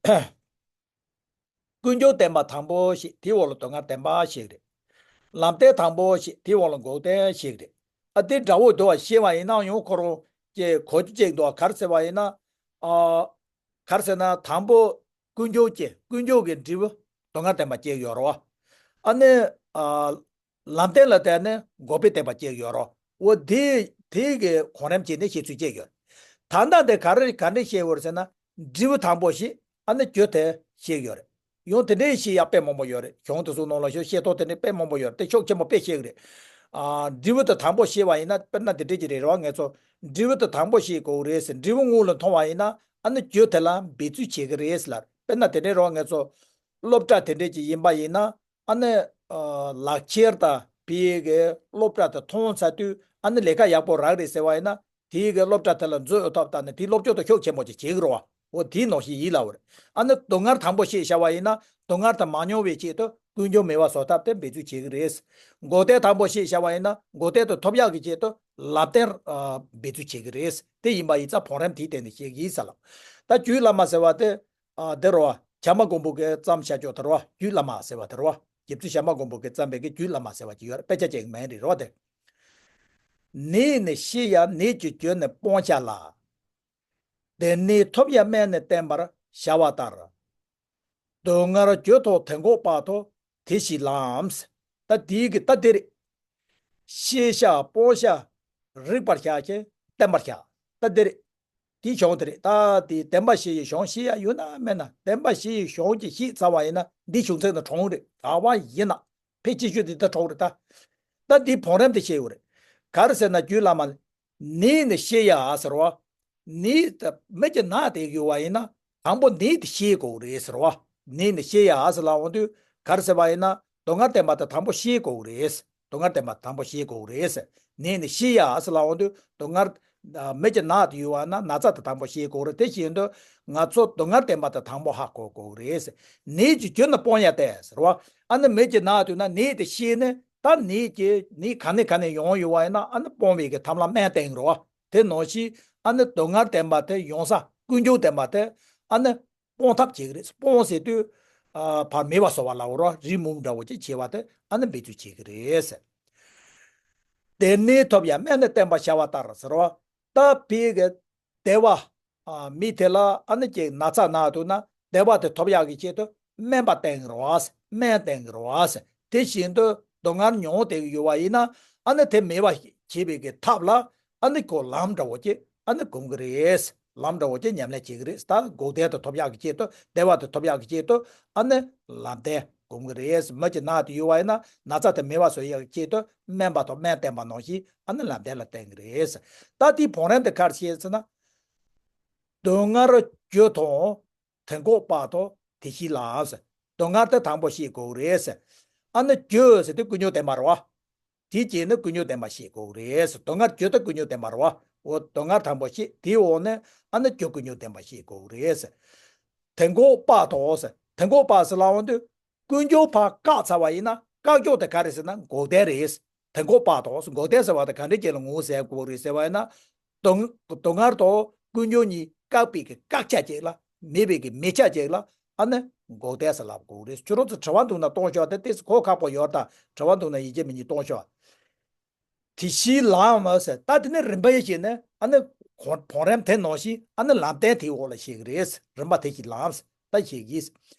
ཀུན་འབྱུང་བསྟན་པ་དང་པོ་ཞིག་དེའི་འོག་ལ་སྡུག་བསྔལ་བསྟན་པ་ཞིག་རེད། ལམ་བསྟན་དང་པོ་ཞིག་དེའི་འོག་ལ་འགོག་བསྟན་ཞིག་རེད། ཨ་དེ་འདྲ་བོ་འདུག་བ་ཤེས་པ་ཡིན་ན་ཡང་ཁོ་རང་གི་གོ་རྒྱུ་གཅིག་འདུག་བ། ག་རེ་ཟེར་བ་ཡིན་ན། ཨ། ག་རེ་ཟེར་ན་དང་པོ་ཀུན་འབྱུང་གི་ཀུན་འབྱུང་གི་འབྲས་བུ་སྡུག་བསྔལ་བསྟན་པ་གཅིག་ཡོད་རེད་བ། ཨ་ནི། ཨ། ལམ་བསྟན་ལ་བརྟེན་ནས་འགོག་པའི་བསྟན་པ་གཅིག་ཡོད་རེད་བ། འོ་དེ་དེ་གི་གོང་རིམ་བྱས་ནས་བཤད་ཚུལ་གཅིག་ཡོད། ད་ལྟ་འདི་ག་རེ་ག་འདྲས་བཤད་ཡོད་རེད་ཟེར་ན། འབྲས་བུ་དང་པོ་ཞིག་ཨ་ནི་རྒྱུ་དེ་བཤད་ཡོད་རེད། ཡང་དེ་འདྲའི་བཤད་ཡག་དཔེ་མང་པོ་ཡོད་རེད། གཞུང་དེ་ཚོ་ནང་ལ་ཤོད་བཤད་ཐོག་དེ་འདྲའི་དཔེ་མང་པོ་ཡོད་རེད། དེ་ཤུགས་ཆེན་པོ་དཔེ་བཤད་གི་རེད། ཨ། འབྲས་བུ་དེ་དང་པོ་བཤད་པ་ཡིན་ན་དཔེར་ན་དེ་འདྲས་ཀྱི་རེད་རེད་བ། ང་ཚོ་འབྲས་བུ་དེ་དང་པོ་བཤད་དགོས་རེད་ཟེར། འབྲས་བུ་སྔོན་ལ་མཐོང་བ་ཡིན་ན་ཨ་ནི་རྒྱུ་དེ་ལ་འབད་རྩོལ་བྱེད་གི་རེད་ཟེར་ལབ། དཔེར་ན་དེ་འདྲས་རེད་བ། ང་ཚོ་སློབ་གྲྭ་དེ་འདྲས་ཀྱི་ཡིན་པ་ཡིན་ན་ཨ་ནི། ཨ། ལག་ཁྱེར་དང་བོད་ཡིག་གི་སློབ་གྲྭ་དེ་མཐོང་ཚར་དུས་ཨ་ནི་ལས་ཀ་ཡག་པོ་རག་རེད་ཟེར་བ་ཡིན་ན། དེའི་གི་སློབ་གྲྭ་དེ་ལ་འཛུལ་འོས་ཐོབ་ད་ནི་དེའི་སློབ་སྦྱོང་དེ་ཤུགས་ཆེན་པོ་ཅིག་བྱེད་ཀྱི་རེད་བ། འོ་དེའི་ནང་བཞིན་ཡིན་ལབ་པ་རེད། ཨ་ནི་སྡུག་བསྔལ་དང་པོ་བཤད་བཞག་པ་ཡིན་ན་སྡུག་བསྔལ་དེ་མ་མྱོང་བའི་ཆེད་དུ་ ཀུན་འབྱུང་མེད་པ་བཟོ་ཐབས་དེ་འབད་རྩོལ་བྱེད་ཀྱི་རེད། འགོག་བདེན་དང་པོ་ཤེས་བྱ་བ་ཡིན་ན་འགོག་བདེན་དེ་ཐོབ་ཡག་གི་ཆེད་དུ་ལམ་བདེན་ཨ་འབད་རྩོལ་བྱེད་ཀྱི་རེད། དེ་ཡིན་པ་ཡིན་ཙང་བང་རིམ་དེའི་སྟེང་ནས་བཤད་ཀྱི་ཡིན་ཟེར་ལ། ད་རྒྱུད་བླ་མ་ཟེར་བ་དེ་ཨ་དེ་རེད་བ། བྱམས་པ་མགོན་པོ་གིས་བརྩམས་བཞག་ཆོག་དེ་རེད་བ། རྒྱུད་བླ་མ་ཟེར་བ་དེ་རེད་བ། རྗེ་བཙུན་བྱམས་པ་མགོན་པོ་གིས་བརྩམས་པའི་གི་རྒྱུད་བླ་མ་ཟེར་བ་ཅིག་ཡོད་རེད། དཔེ་ཆ་ཅིག་མིན་རེད་རེད་བ་དེ། ནད་ནི་ཤེས་ཡང་ནད་ཀྱི་རྒྱུ་ནི་སྤོང་བྱ་ལ། དེ་ནད་ཐོབ་ཡང་སྨན་ནི་བསྟེན་པར་བྱ་བ་ལྟར། སྡུག་བསྔལ་རྒྱུ་དང་དེ་འགོག་པ་དང་དེ་བཞིའི་ལམ། ད་དེའི་གི་ད་དེ་རེད། ཤེས་བྱ་སྤོང་བྱ་རིག་པར་བྱ་ཞིང་བསྟེན་པར་བྱ། ད་དེ་རེད། དེའི་གཞུང་དེ་རེད། ད་དེ་བདེན་པ་བཞི་ཡི་གཞུང་ཤེས་ཡ་ཡོད་ན་མེད་ན། བདེན་པ་བཞི་ཡི་གཞུང་གི་ཤེས་ཚར་བ་ཡིན་ན་འདི་གཞུང་ཚན་ནི་གྲུང་རེད། ག་བ་ཡིན་ན་ཕལ་ཆེ་ཤོས་དེ་ད་གྲུང་རེད་ད། ད་འདི་བང་རིམ་དེ་བཤད་ཡོད་རེད། ག་རེ་ཟེར་ན་རྒྱུད་བླ་མ་ནི། ནད་ནི་ཤེས་ཡ་ཟེར་བ། ནད་དེ་མི་གི་ན་དེ་ཡོད་བ་ཡིན་ན་དང་པོ་ནད་དེ་ཤེས་དགོས་རེད་ཟེར་བ། ནད་ནི་ཤེས་ཡ་ཟེར་ལ་འོང་དུས་ག་རེ་ཟེར་བ་ཡིན་ན་སྡུག་བསྔལ་བདེན་པ་དེ་དང་པོ་ཤེས་དགོས་རེད། སྡུག་བསྔལ་བདེན་པ་དང་པོ་ཤེས་དགོས་རེད། ནད་ནི་ཤེས་ཡ་ཟེར་ལ་འོང་དུས་སྡུག་བསྔལ་མི་གི་ན་དེ་ཡོད་བ་ན་ན་ཚ་དེ་དང་པོ་ཤེས་དགོས་རེད། དེ་བཞིན་དུ་ང་ཚོ་སྡུག་བསྔལ་བདེན་པ་དེ་དང་པོ་ཧ་གོ་དགོས་རེད། ནད་ཀྱི་རྒྱུ་ནི་སྤོང་ཡ་སྟེ་ཟེར་བ། ཨ་ནི་མི་གི་ན་དུས་ན་ནད་དེ་ཤེས་ནས། ད་ནད་ཀྱི་ནད་ག་ནས་ག་ནས་ཡོང་ཡོད་བ་ཡིན་ན་ཨ་ནི་སྤོང་བའི་གི་ཐབས་ལ་སྨན་བསྟེན་རོ། དེ་ནང་བཞིན་ཨ་ནི་སྡུག་བསྔལ་བདེན་པ་དེ་ཡོང་ས་ཀུན་འབྱུང་བདེན་པ་དེ་ཨ་ནི་སྤོང་ཐབས་བྱེད་ཀྱི་རེད། སྤོང་ཟེར་དུས་ཨ་བར་མེད་པ་བཟོ་བ་ལ་འོ་རོ། རི་མོ་འདྲ་བོ་ཅིག་བྱེད་པ་དེ་ཨ་ནི་འབད་རྩོལ་བྱེད་ཀྱི་རེད། དེ་ནད་ཐོབ་ཡང་སྨན་ནི་བསྟེན་པར་བྱ་བ་ལྟར་ཟེར་བ། ད་ཕའི་གི་བདེ་བ་ཨ་མི་དེ་ལ་ཨ་ནི་ཅིག་ན་ཚ་ན་འདུག་ན་བདེ་བ་དེ་ཐོབ་ཡག་གི་ཆེད་དུ་སྨན་པ་བསྟེན་རོགས། སྨན་བསྟེན་རོགས། དེ་བཞིན་དུ་སྡུག་བསྔལ་མྱོང་བསྡད་ཀྱི་ཡོད་པ་ཡིན་ན་ཨ་ནི་དེ་མེད་པ་བྱེད་པའི་གི་ཐབས་ལ་ཨ་ནི་ཁོ་ལམ་འདྲ་བོ་ཅིག་ཨ་ནི་སྒོམ་གི་རེད། ལམ་འདྲ་བོ་ཅིག་ཉམས་ལེན་བྱེད་ཀྱི་རེད། ད་འགོག་བདེན་དེ་ཐོབ་ཡག་གི་ཆེད་དུ་བདེ་བ་དེ་ཐོབ་ཡག་གི་ཆེད་དུ་ཨ་ནི་ལམ་བདེན་སྒོམ་གི་རེད། མི་གི་ན་དེ་ཡོད་པ་ཡིན་ན་ན་ཚ་དེ་མེད་པ་བཟོ་ཡག་གི་ཆེད་དུ་སྨན་པ་དང་སྨན་བསྟེན་པ་ནང་བཞིན་ཨ་ནི་ལམ་བདེན་ལ་བསྟེན་གི་རེད། ད་དེའི་བང་རིམ་དེ་ག་རེ་བྱེད་ཟེར་ན། སྡུག་བསྔལ་རྒྱུ་དང་དེ་འགོག་པ་དང་དེ་བཞིའི་ལམ། སྡུག་བསྔལ་དེ་དང་པོ་ཤེས་དགོས་རེད། ཨ་ནི་རྒྱུ་ཟེར་དུས་ཀུན་འབྱུང་བདེན་པ་རེད་བ། དེའི་རྗེས་ནི་ཀུན་འབྱུང་བདེན་པ་ཤེས་དགོས་རེད། སྡུག་བསྔལ་རྒྱུ་དེ་ཀུན་འབྱུང་བདེན་པ་རེད་བ། འོ་སྡུག་བསྔལ་དང་པོ་ཤེས། དེའི་འོག་ནས་ཨ་ནི་རྒྱུ་ཀུན་འབྱུང་བདེན་པ་ཤེས་དགོས་རེད། དེ་འགོག་པ་དང་། དེ་འགོག་པ་ཟེར་ལ་འོང་དུས་ཀུན་འབྱུང་ཕར་བཀག་ཚར་བ་ཡིན་ན་བཀག་ཕྱོགས་དེ་ག་རེ་ཟེར་ན་འགོག་བདེན་རེད། དེ་འགོག་པ་དང་། འགོག་བདེན་ཟེར་བ་དེ་ག་འདྲ་ཅིག་ལ་ངོ་བོ་ཟེར་དགོས་རེད་ཟེར་བ་ཡིན་ན། སྡུག་སྡུག་བསྔལ་དང་ཀུན་འབྱུང་གཉིས་བཀག་པའི་གི་བཀག་ཆ་ཅིག་ལ་མེད་པའི་གི་མེད་ཆ་ཅིག་ལ་ཨ་ནི་འགོག་བདེན་ཟེར་ལབ་དགོས་རེད། ཁྱོད་རང་ཚོ་དྲི་བ་འདུག་ན་གཏོང་ཤོག་དེ་ཏོག་ཙམ་གོ་ཁག་པོ་ཡོད་ད། དྲི་བ་འདུག་ན་ཡིན་གཅིག་མིན་གཅིག་གཏོང་ཤོག་དེ་བཞིའི་ལམ་ཟེར། ད་དེ་ནི་རིམ་པ་ཡི་བྱས་ནས་ཨ་ནི་གོང་བང་རིམ་དེ་ནང་བཞིན་ཨ་ནི་ལམ་བདེན་དེའི་འོག་ལ་བཤད་གི་རེད། རིམ་པ་དེ་བཞིའི་ལམ་ཟེར་ད་བཤད་གི།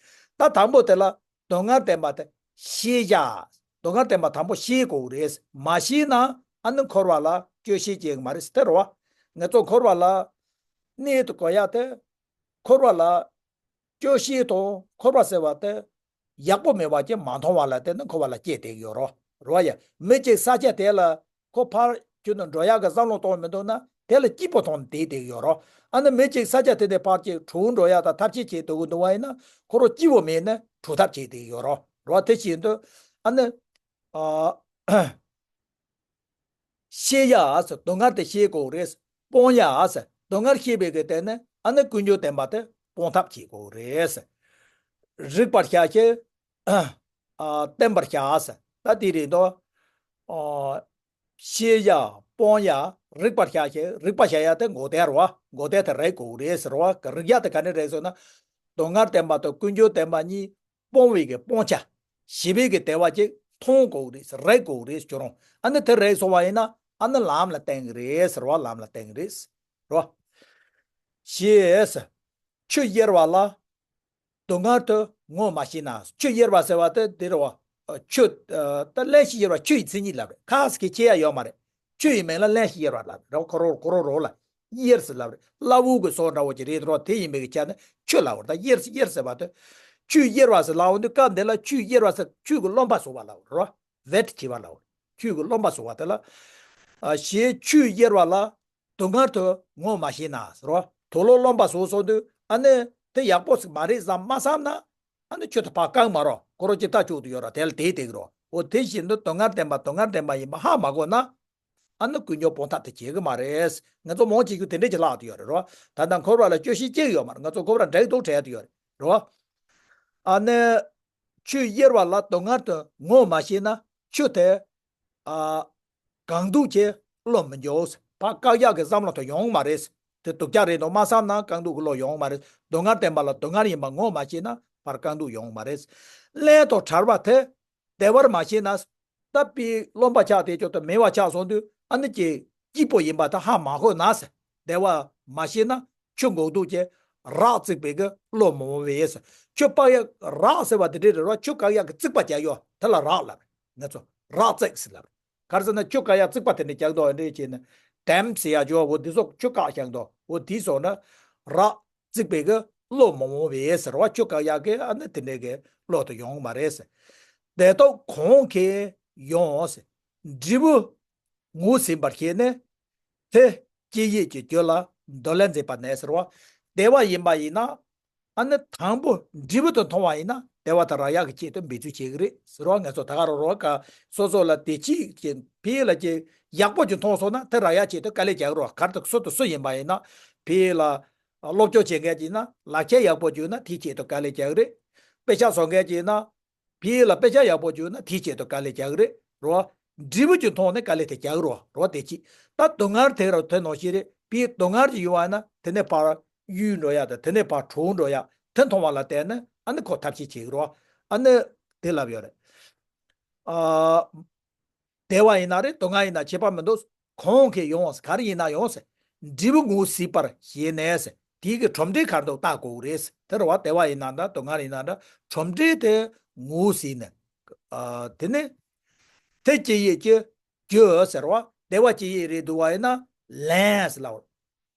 ད་དང་པོ་དེ་ལ་སྡུག་བསྔལ་བདེན་པ་དེ་ཤེས་བྱ། སྡུག་བསྔལ་བདེན་པ་དང་པོ་ཤེས་དགོས་རེད། མ་ཤེས་ན་ཨ་ནི་འཁོར་བ་ལ་སྐྱོ་ཤས་སྐྱེ་གི་མ་རེད་ཟེར་དེ་རེད་བ། ང་ཚོ་འཁོར་བ་ལ་གནས་དུ་དགོས་ཡ་དེ། འཁོར་བ་ལ་སྐྱོ་ཤས་དང་འཁོར་བ་ཟེར་བ་དེ་ཡག་པོ་མེད་པ་ཅིག་མ་མཐོང་བ་ལ་བརྟེན་ནས་འཁོར་བ་ལ་སྐྱེས་བསྡད་ཡོད་རོ། རོ་ཡ། མི་གཅིག་ས་ཆ་དེ་ལ་ཁོ་ཕར་ཁྱོད་ནི་འགྲོ་ཡག་གི་བསམ་བློ་གཏོང་མི་འདུག་ན་དེ་ལ་སྐྱིད་པོ་མཐོང་ནས་བསྡད་བསྡད་ཡོད་རོ། ཨ་ནི་མི་གཅིག་ས་ཆ་དེ་ནས་ཕར་གཅིག་གྲོངས་འགྲོ་ཡག་དང་ཐབས་ཤེས་བྱེད་འདོད་ཀྱི་འདུག་བ་ཡིན་ན་ཁོ་རང་སྐྱིད་པོ་མེད་ན་གྲོངས་ཐབས་བྱེད་བསྡད་ཡོད་རོ། རོ་དེ་བཞིན་དུ་ཨ་ནི་ཨ། ཤེས་ཡ་ཟེར། སྡུག་བསྔལ་དེ་ཤེས་དགོས་རེད། སྤོང་ཡ་ཟེར། སྡུག་བསྔལ་ཤེས་པའི་གི་སྟེང་ནས་ཨ་ནི་ཀུན་འབྱུང་བདེན་པ་དེ་སྤོང་ཐབས་བྱེད་དགོས་རེད། རིག་པར་བྱ་ཞིང་ཨ་བསྟེན་པར་བྱ་ཟེར། ད་དེ་རེད་དོ། ཨ་ཤེས་ཡ། སྤོང་ཡ། རིག་པར་བྱ་ཞིང་། རིག་པ་བྱ་ཡ་དེ་འགོག་བདེན་རེད་བ། འགོག་བདེན་དེ་རིག་དགོས་རེད་ཟེར་བ། རིག་ཡ་དེ་ག་ནས་རེད་ཟེར་ན། སྡུག་བསྔལ་བདེན་པ་དང་ཀུན་འབྱུང་བདེན་པ་གཉིས། སྤོང་བའི་གི་སྤོང་བྱ། ཞི་བའི་གི་བདེ་བ་ཅིག་མཐོང་དགོས་རེད། རིག་དགོས་རེད་ཁྱོད་རང་། ཨ་ནི་དེ་རིག་སོང་བ་ཡིན་ན་ཨ་ནི་ལམ་ལ་བརྟེན་གི་རེད་ཟེར་བ། ལམ་ལ་བརྟེན་གི་རེད་ཟེར་བ། ཞེས། ཆུ་གཡེར་བ་ལ་སྡུག་བསྔལ་དུ་ངོ་མ་ཤེས་ན། ཆུ་གཡེར་བ་ཟེར་བ་དེ་འདི་རེད་བ། ཆུ་ད་བརླན་གཞི་གཡེར་བ་ཆུ་ཡི་མཚན་ཉིད་ལབ་རེད། ཁ་ཟེར་གི་ཁྱེར་ཡ་ཡོད་མ་རེད། ཆུ་ཡི་མིང་ལ་བརླན་གཞི་གཡེར་བ་ལབ་རེད། ཁོ་རོ་ཁོ་རོ་རོ་ལ། གཡེར་ཟེར་ལབ་རེད། སླ་བོ་གི་སོ་འདྲ་བོ་ཅིག་རེད་རོ། དེ་ཡིན་པའི་གི་ཆ་ནས་ཆུ་ལབ་རེད། ད་གཡེར་གཡེར་ཟེར་བ་དེ། ཆུ་གཡེར་བ་ཟེར་ལབ་འོང་དུས་སྐབས་འདི་ལ་ཆུ་གཡེར་བ་ཟེར་ཆུ་གི་རློན་པ་བཟོ་བ་ལབ་རེད་རོ། བེད་བྱེད་པ་ལབ་རེད། ཆུ་གི་རློན་པ་བཟོ་བ་དེ་ལ། ཨ་ཞེས་ཆུ་གཡེར་བ་ལ་སྡུག་བསྔལ་དུ་ངོ་མ་ཤེས་ན་ཟེར་རོ། དུག་ལོག་རློན་པ་བཟོ་སོང་དུས་ཨ་ནི་དེ་ཡག་པོ་ཟིག་མ་རེད་བསམ་མ་བསམ་ན། ཨ་ནི་ཆུ་དེ་ཕར་བཀག་མ་རོགས། ཁོ་རང་ཅིག་ལྟ་བཅུག་ཏུ་ཡོད་རོགས། དེ་ལ་དེའི་སྟེང་རོགས། འོ་དེ་བཞིན་དུ་སྡུག་བསྔལ་བདེན་པ་སྡུག་བསྔལ་བདེན་པ་ཡིན་པ་ཧ་མ་གོ་ན། ཨ་ནི་ཀུན་འབྱུང་སྤོང་ཐབས་དེ་བྱེད་གི་མ་རེད། ང་ཚོ་མང་ཆེ་ཤོས་དེ་འདྲས་ཀྱི་ལྷག་ཏུ་ཡོད་རེད་རོ། ད་ལྟ་འཁོར་བ་ལ་སྐྱོ་ཤས་སྐྱེ་གི་ཡོད་མ་རེད། ང་ཚོ་འཁོར་བ་འདྲེ་གི་དོག་བྲལ་དུ་ཡོད་རེད་རོ། ཨ་ནི་ ཆུ་གཡེར་བ་ལ་དོན་ལྔ་དེ་ངོ་མ་ཤེས་ན་ཆུ་དེ། ཨ། གང་འདུག་ཅེས་བློ་མི་འཇོག་ཟེར། ཕར་བཀག་ཡག་གི་བསམ་བློ་དེ་ཡོང་མ་རེད་ཟེར། དེ་སྡུག་ཅག་རེད་འདུག་མ་བསམ་ན་རྐང་སྡུག་གི་བློ་ཡོང་མ་རེད། སྡུག་བསྔལ་བསྟན་པ་ལ་སྡུག་བསྔལ་ཡིན་པ་ངོ་མ་ཤེས་ན་ཕར་རྐང་སྡུག་ཡོང་མ་རེད། བརླན་དང་བྲལ་བ་དེ་བདེ་བར་མ་ཤེས་ན། ད་དཔེ་རློན་པ་ཆགས་དེ་ཅོག་ཏུ་མེད་པ་ཆགས་སོང་དུས་ཨ་ནི་ཀྱི་སྐྱིད་པོ་ཡིན་པ་ད་ཧ་མ་གོ་ན་ཟེར། བདེ་བ་མ་ཤེས་ན་ཆུ་འགོག་འདུག་ཅེས་རགས་བརྩིགས་པའི་གི་བློ་མི་འོང་བས་ཟེར། ཆུ་བཀག་ཡག་རགས་ཟེར་བ་དེ་འདྲས་རེད་རོ། ཆུ་བཀག་ཡག་གི་རྩིག་པ་རྒྱག་ཡོད་དེ་ལ་རགས་ལབ། ང་ཚོ་རགས་བརྩིགས་ཟེར་ལབ། ག་རེ་ཟེར་ན་ཆུ་བཀག་ཡག་རྩིག་པ་དེ་འདྲ་རྒྱག་འདུག་འདྲ་བྱས་ན། ཌེམ་ཟེར་ཡག་ཅོག་འོ་དེ་ཚོ་ཆུ་བཀག་བཞག་འདུག་འོ་དེ་སོང་ན་རགས་བརྩིགས་པའི་གི་བློ་མི་འོང་བས་ཟེར་བ། ཆུ་བཀག་ཡག་གི་ཨ་ནི་དེ་འདྲའི་གི་བློ་དེ་ཡོང་མ་རེད་ཟེར། དེ་ལྟར་གང་གིས་ཡང་ཟེར། འབྲས་བུ་ངོས་ཟིན་པར་བྱས་ནས། དེ་སྐྱེད་ཡས་ཀྱི་རྒྱུ་ལ་འདོར་ལེན་མཛད་པ་ནས་ཟེར་བ། བདེ་བ་ཡིན་པ་ཡིན་ན། ཨ་ནི་དང་པོ་འབྲས་བུ་དེ་མཐོང་བ་ཡིན་ན་བདེ་བ་དེ་རག་ཡག་གི་ཆེད་དུ་འབད་རྩོལ་བྱེད་ཀྱི་རེད་ཟེར་བ། ང་ཚོ་ད་ག་རང་རང་ག་སོ་སོ་ལ་བདེ་སྐྱིད་ཀྱི་ཕི་ལ་ཀྱི་ཡག་པོ་ཅིག་མཐོང་སོང་ན་དེ་རག་ཡག་ཆེད་དུ་དཀའ་ལས་རྒྱག་གི་རེད། ག་རེ་དེ་སུ་དང་སུ་ཡིན་པ་ཡིན་ན་ཕི་ལ་སློབ་སྦྱོང་བྱེད་མཁན་ཅིག་ཡིན་ན་ལག་ཁྱེར་ཡག་པོ་ཅིག་ཡོད་ན་དེའི་ཆེད་དུ་དཀའ་ལས་རྒྱག་གི་རེད། དཔེ་ཆ་བཟོ་མཁན་ཅིག་ཡིན་ན། ཕི་ལ་དཔེ་ཆ་ཡག་པོ་བྱུང་ན་དེའི་ཆེད་དུ་དཀའ་ལས་རྒྱག་གི་རེད་རོ། འབྲས་བུ་ཅིག་མཐོང་ནས་དཀའ་ལས་དེ་རྒྱག་གི་རོ་རོ། དེ་ཅི། ད་སྡུག་བསྔལ་དེ་ར་དེ་ནང་བཞིན་རེད། ཕི་སྡུག་བསྔལ་ཅིག་ཡོང་བ་ན་དེ་ནས་ཕར་གཡོལ་འགྲོ་ཡག་དང་དེ་ནས་ཕར་གྲོལ་འགྲོ་ཡག་དེ་མཐོང་བ་ལ་བརྟེན་ནས་ཨ་ནི་ཁོ་ཐབས་ཤེས་བྱེད་ཀྱི་རོ། ཨ་ནི་དེ་ལབ་ཡོད་རེད། ཨ། བདེ་བ་ཡིན་ན་རེད། སྡུག་བསྔལ་ཡིན་ན་ཁྱད་པར་མི་འདུག་གང་གིས་ཡང་ག་རེ་ཡིན་ན་ཡང་ཟེར། འབྲས་བུ་ངོས་ཟིན་པར་བྱས་ནས་ཟེར། དེའི་གི་གྲུབ་འབྲས་ག་རེ་འདུག་བལྟ་དགོས་རེད་ཟེར། དེ་རེད་བ། བདེ་བ་ཡིན་ན་འདྲ་སྡུག་བསྔལ་ཡིན་ན་འདྲ་གྲུབ་འབྲས་དེ་ངོས་ཟིན་ནས། ཨ། དེ་ནི་དེ་སྐྱེད་ཡས་ཀྱི་རྒྱུ་ཟེར་བ། བདེ་བ་སྐྱེད་ཡས་རེད་འདུག་བ་ཡིན་ན་ལེན་ཟེར་ལབ།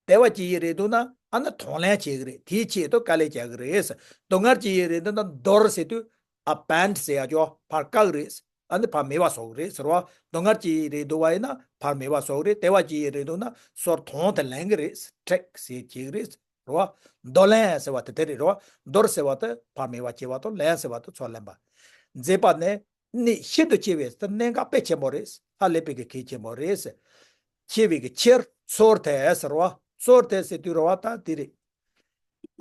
བདེ་བ་སྐྱེད་ཡས་རེད་འདུག་ན་ཨ་ནི་གདོང་ལེན་བྱེད་ཀྱི་རེད། དེའི་ཆེད་དུ་དཀའ་ལས་རྒྱག་གི་རེད། སྡུག་བསྔལ་སྐྱེད་ཡས་རེད་འདུག་ན་འདོར་ཟེར་དུས་ཨ་བན་ཌི་ཟེར་ཡག་ཅོག་ཕར་བཀག་གི་རེད། ཨ་ནི་ཕར་མེད་པ་བཟོ་གི་རེད་ཟེར་བ། སྡུག་བསྔལ་སྐྱེད་ཡས་རེད་འདུག་བ་ཡིན་ན་ཕར་མེད་པ་བཟོ་གི་རེད། བདེ་བ་སྐྱེད་ཡས་རེད་འདུག་ན་སོར་གདོང་དེ་ལེན་གི་རེད། ཊེག་ཟེར་བྱེད་གི་རེད་ཟེར་བ། འདོར་ལེན་ཟེར་བ་དེ་དེ་རེད་རོ། འདོར་ཟེར་བ་དེ་ཕར་མེད་པ་བྱེད་པ་དང་ལེན་ཟེར་བ་དེ་ཚུར་ལེན་པ། མཛད་པ་ནི། གནད་ཤིན་ཏུ་ཆེ་བས་ཟེར། གནད་འགག་དཔེ་ཆེན་པོ་རེད། ཧ་ལས་པའི་གི་གལ་ཆེན་པོ་རེད་ཟེར། ཆེ་བའི་གི་ཕྱིར་ཚུར་དེ་ཟེར་བ། ཚུར་དེ་ཟེར་དུས་རེད་བ། ད་དེ་རེད།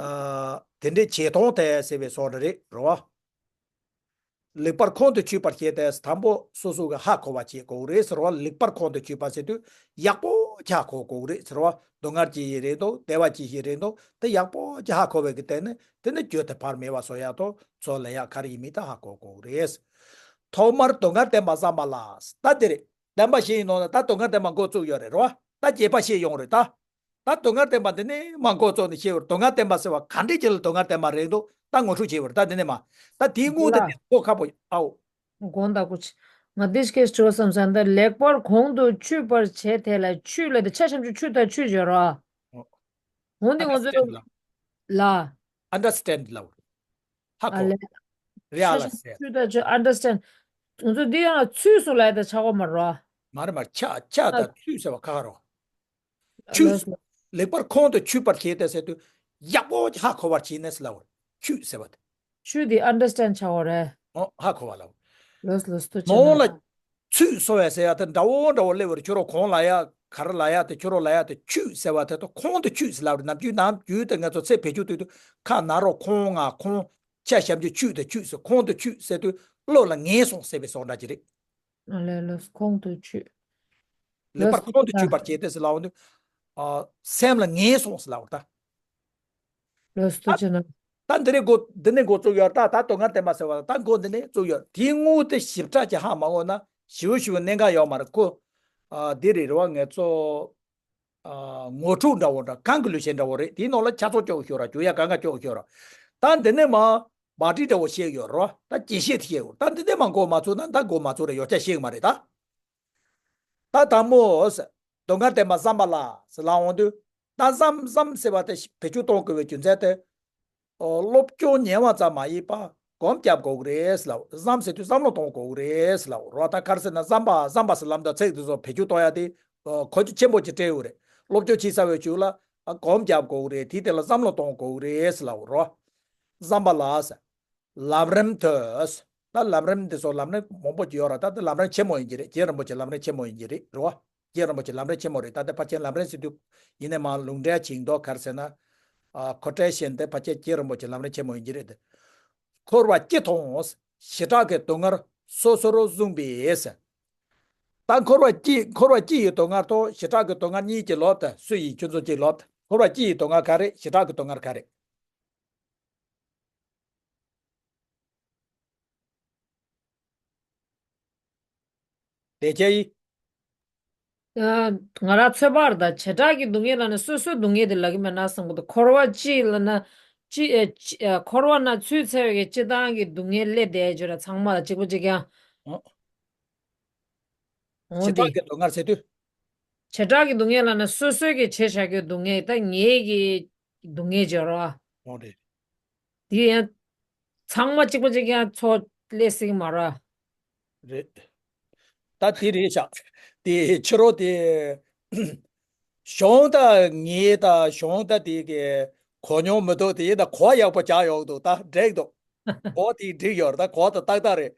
ཨ། དེ་འདྲའི་བྱེད་སྟངས་དེ་ཟེར་བའི་བཟོ་འདྲ་རེད་རེད་བ། ལེགས་པར་ཁོང་དུ་ཆུད་པར་བྱས་ཏེ་དང་པོ་སོ་སོ་གི་ཧ་གོ་བ་བྱེད་དགོས་རེད་ཟེར་བ། ལེགས་པར་ཁོང་དུ་ཆུད་པ་ཟེར་དུས་ཡག་པོ་ཅིག་ཧ་གོ་དགོས་རེད་ཟེར་བ། སྡུག་བསྔལ་ཅི་ཞིག་རེད་འདུག་བདེ་བ་ཅི་ཞིག་རེད་འདུག་དེ་ཡག་པོ་ཅིག་ཧ་གོ་བའི་གི་སྟེང་ནས་དེ་ནི་རྒྱུ་དེ་ཕར་མེད་པ་བཟོ་ཡག་དང་ཚུར་ལེན་ཡག་ག་རེ་ཡིན་མིན་ད་ཧ་གོ་དགོས་རེད། ཐོག་མར་སྡུག་བསྔལ་བདེན་པ་བསམ་པ་ལ། ད་དེ་རེད། བདེན་པ་ཤེས་ཡིན་ནོ་ན་ད་སྡུག་བསྔལ་བདེན་པ་འགོ་བཙུགས་ཡོད་རེད་རོ། ད་རྒྱས་པ་བཤད་ཡོང་རེད་ད། ད་སྡུག་བསྔལ་བདེན་པ་འདི་ནས་མར་འགོ་བཙུགས་ནས་བཤད་ཡོད་རེད། སྡུག་བསྔལ་བདེན་པ་ཟེར་བ་ག་འདྲས་ཅིག་ལ་སྡུག་བསྔལ་བདེན་པ་རེད་འདུག་ད་ངོ་སྤྲོད་བྱས་ཡོད་རེད་ད་འདི་ནས་མར། ད་དེའི་དངོས་དེ་འདི་གོ་ཁག་པོ་ཨའོ། དགོངས་དག་གོ་ཆེ། ང་འདི་སྐད་དྲི་བ་བསམ་ས་འདི་ལེགས་པར་གོང་དུ་ཆུད་པར་བྱས་དེ་ལ་ཆུད་ལ་དེ་ཆ་ཤམ་ཆུ་ཆུ་ད་ཆུད་བརྗོད་རོ། འོ་འདི་ང་ཚོ་Understand ལ། ལ། Understand ལ། ཧ་གོ། ཨ་ལེ། རེད་ཨ་ལ་ཟེར། ཆུ་ད་ཆུ་understand། ང་ཚོ་འདི་ཡང་ཚུད་སོང་ལ་ཡ་ད་ཆག་གོ་མ་རོ། མ་རེད་མ་རེད། ཆ་ཆ་ད་ཚུད་ཟེར་བ་ཁ་ཁ་རོ། ཆུད། ལེགས་པར་ཁོང་དུ་ཆུད་པར་བྱས་ཏེ་ཟེར་དུས་ཡག་པོ་ཧ་གོ་བར་བྱས་ནས་ལབ་པ་རེད། ཆུད་ཟེར་བ་དེ། ཆུད་དེ་understand ཆག་གོ་རེད། ཨོ་ཧ་གོ་བ་ལབ། ལོས་ལོས་ཏོ་ནང་ལ་ཆུད་སོང་བས་ཟེར་ཡ་དེ་འདྲ་བོ་འདྲ་བོ་སླེབས་པ་རེད། ཁྱོད་རང་གོང་ལ་ཡ་ག་རེ་ལ་ཡ་དེ་ཁྱོད་རང་ལ་ཡ་དེ་ཆུད་ཟེར་བ་དེ་དང་ཁོང་དུ་ཆུད་ཟེར་ལབ་རེད། ནམ་རྒྱུན་ནམ་རྒྱུན་དེ་ང་ཚོ་ཚེ་བེད་སྤྱོད་དུས་དུས་ཁ་ན་རོ་ཁོང་ང་ཁོང་ཆ་ཞབས་ཀྱུ་ཆུད་དེ་ཆུད་ཟེར། ཁོང་དུ་ཆུད་ཟེར་དུས་བློ་ལ་ངེས་སོང་ཟེར་བའི་བཟོ་འདྲ་ཅིག་རེད། ཨ་ལས་ལོས་ཁོང་དུ་ཆུད། ལེགས་པར་ཁོང་དུ་ཆུད་པར་བྱས་ཏེ་ཟེར་ལབ་འོང་དུས། ཨ། སེམས་ལ་ངེས་སོང་ཟེར་ལབ་འོང་ད། ལོས་ཏོ་ཆེ་ན། ད་འདི་ནས་འགོ་འདི་ནས་འགོ་བཙུགས་ཡོད་ད། ད་སྡུག་བསྔལ་བདེན་པ་ཟེར་བ་ད་འགོ་འདི་ནས་བཙུགས་ཡོད། དེའི་དངོས་དེ་ཞིབ་ཕྲ་ཅིག་ཧ་མ་གོ་ན་ཞིབ་ཞིབ་གནད་འགག་ཡོད་མ་རེད་ཁོ། ཨ། འདི་རེད་རེད་བ་ང་ཚོ། ཨ། ངོ་སྤྲོད་འདྲ་བོ་འདྲ་གང་གི་ལུས་ཆེན་འདྲ་བོ་རེད། དེའི་ནང་ལ་ཆ་ཚང་ཅོག་ཤོར་ར་བཅུག་ཡ་གང་ག་ཅོག་ཤོར་ར། ད་འདི་ནས་མ་བ་ཏི་འདྲ་བོ་བཤད་ཡོད་རོ། ད་ཅི་བཤད་བཤད་ཡོད་ད་འདི་ནས་མ་འགོ་མ་ཚུགས་ན་ད་འགོ་མ་ཚུགས་ར་ཡོད་ཆ་ཤེས་གི་མ་རེད་ད། ད་དང་མོ། སྡུག་བསྔལ་བདེན་པ་བསམ་པ་ལ་ཟེར་ལབ་འོང་དུས། ད་བསམ་བསམ་ཟེར་བ་དེ་བེད་སྤྱོད་གཏོང་དགོས་པའི་རྒྱུ་མཚན་དེ། ཨོ། སློབ་སྦྱོང་ཉན་པ་ཙམ་མ་ཡིན་པ་སྒོམ་རྒྱབ་དགོས་ཀྱི་རེད་ལབ། བསམ་ཟེར་དུས་བསམ་བློ་གཏོང་དགོས་ཀྱི་རེད་ལབ་རོ། ད་ག་རེ་ཟེར་ན་བསམ་པ་བསམ་པ་ཟེར་ལབ་འདུག་ཚིག་དེ་ཚོ་བེད་སྤྱོད་གཏོང་ཡ་དེ་གོ་རྒྱུ་ཆེན་པོ་ཅིག་སྤྲད་ཡོད་རེད། སློབ་སྦྱོང་བྱེད་ཚར་བའི་མཇུག་ལ་ཨ་སྒོམ་རྒྱབ་དགོས་ཀྱི་རེད། དེ་དེ་ལ་བསམ་བློ་གཏོང་དགོས་ཀྱི་རེད་ལབ་རོ། བསམ་པ་ལ་ཟེར། ལམ་རིམ་དུ། ད་ལམ་རིམ་འདི་ཚོ་ལམ་རིམ་མང་པོ་ཅིག་ཡོད་ར། ད་འདི་ལམ་རིམ་ཆེན་མོ་ཡིན་གྱི་རེད། རྗེ་རིན་པོ་ཆེ་ལམ་རིམ་ཆེན་མོ་ཡིན་གྱི་རེད་རོ། རྗེ་རིན་པོ་ཆེ་ལམ་རིམ་ཆེན་མོ་རེད། ད་ལྟ་ཕལ་ཆེར་ལམ་རིམ་ཟེར་དུས་ཡིན་ནའི་མ་ལུང་འདྲེན་བྱེད་མདོག་ག་རེ་ཟེར་ན། ཨ། ཁོ་ཊེ་ཤན་དེ་ཕལ་ཆེར་རྗེ་རིན་པོ་ཆེ་ལམ་རིམ་ཆེན་མོ་ཡིན་གྱི་རེད་དེ། འཁོར་བ་སྤྱི་མཐོང་ཟེར། བྱེ་བྲག་གི་སྡུག་བསྔལ་སོ་སོར་བཟུང་བས། ད་འཁོར་བ་སྤྱི་འཁོར་བ་སྤྱི་ཡི་སྡུག་བསྔལ་དང་བྱེ་བྲག་གི་སྡུག་བསྔལ་གཉིས་ཀྱི་ལོབས་ད་སུ་ཡིན་ཁྱོད་ཚོ་གཅིག་ལོབས་ད། འཁོར་བ་སྤྱི་ཡི་སྡུག་བསྔལ་ག་རེ་བྱེ་བྲག་གི་སྡུག་བསྔལ་ག་རེ། དེ་ཁྱེད་ཡིན། ཨ། ང་རང་ཚོད་དཔག་རེད་ད། བྱེ་བྲག་གི་སྡུག་བསྔལ་ལབ་ན་སོ་སོའི་སྡུག་བསྔལ་དེ་ལབ་ཀྱི་མེད་ན་བསམ་གྱི་འདུག་འཁོར་བ་སྤྱི་ལབ་ན་སྤྱི་ཨ་སྤྱི་ཨ་འཁོར་བ་ན་ཚུད་ཚར་བའི་སྤྱི་བཏང་གི་སྡུག་བསྔལ་སླེབས་བསྡད་ཡོད་ར། ཚང་མ་ལ་གཅིག་པ་གཅིག་རྐྱང་། འོ། འོ་བྱེ་དེ། བྲག་གི་སྡུག་བསྔལ་ཟེར་དུས། བྱེ་བྲག་གི་སྡུག་བསྔལ་ལབ་ན་སོ་སོའི་གི་བྱས་བཞག་རྒྱུའི་སྡུག་བསྔལ། ད་ངའི་གི་སྡུག་བསྔལ་བྱས་ར། འོ་རེད། དེ་ཡང་ཚང་མ་གཅིག་པ་གཅིག་རྐྱང་ཚོ་སླེབས་སྲིད་ཀྱི་མ་རེད། རེད། ད་དེ་རེད་ཤག་དེ་ཕྱི་རོལ་དེ་གཞུང་ད་ངས་ད་གཞུང་ད་དེ་གི་གོ་མྱོང་མི་འདུག་དེ་ཡིན་ད་གོ་ཡག་པོ་ཆགས་ཡོང་འདུག་ད་འགྲིག་འདུག་གོ་དེ་འགྲིག་ཡོད་རེད། ད་གོ་ད་ཏག་ཏག་རེད།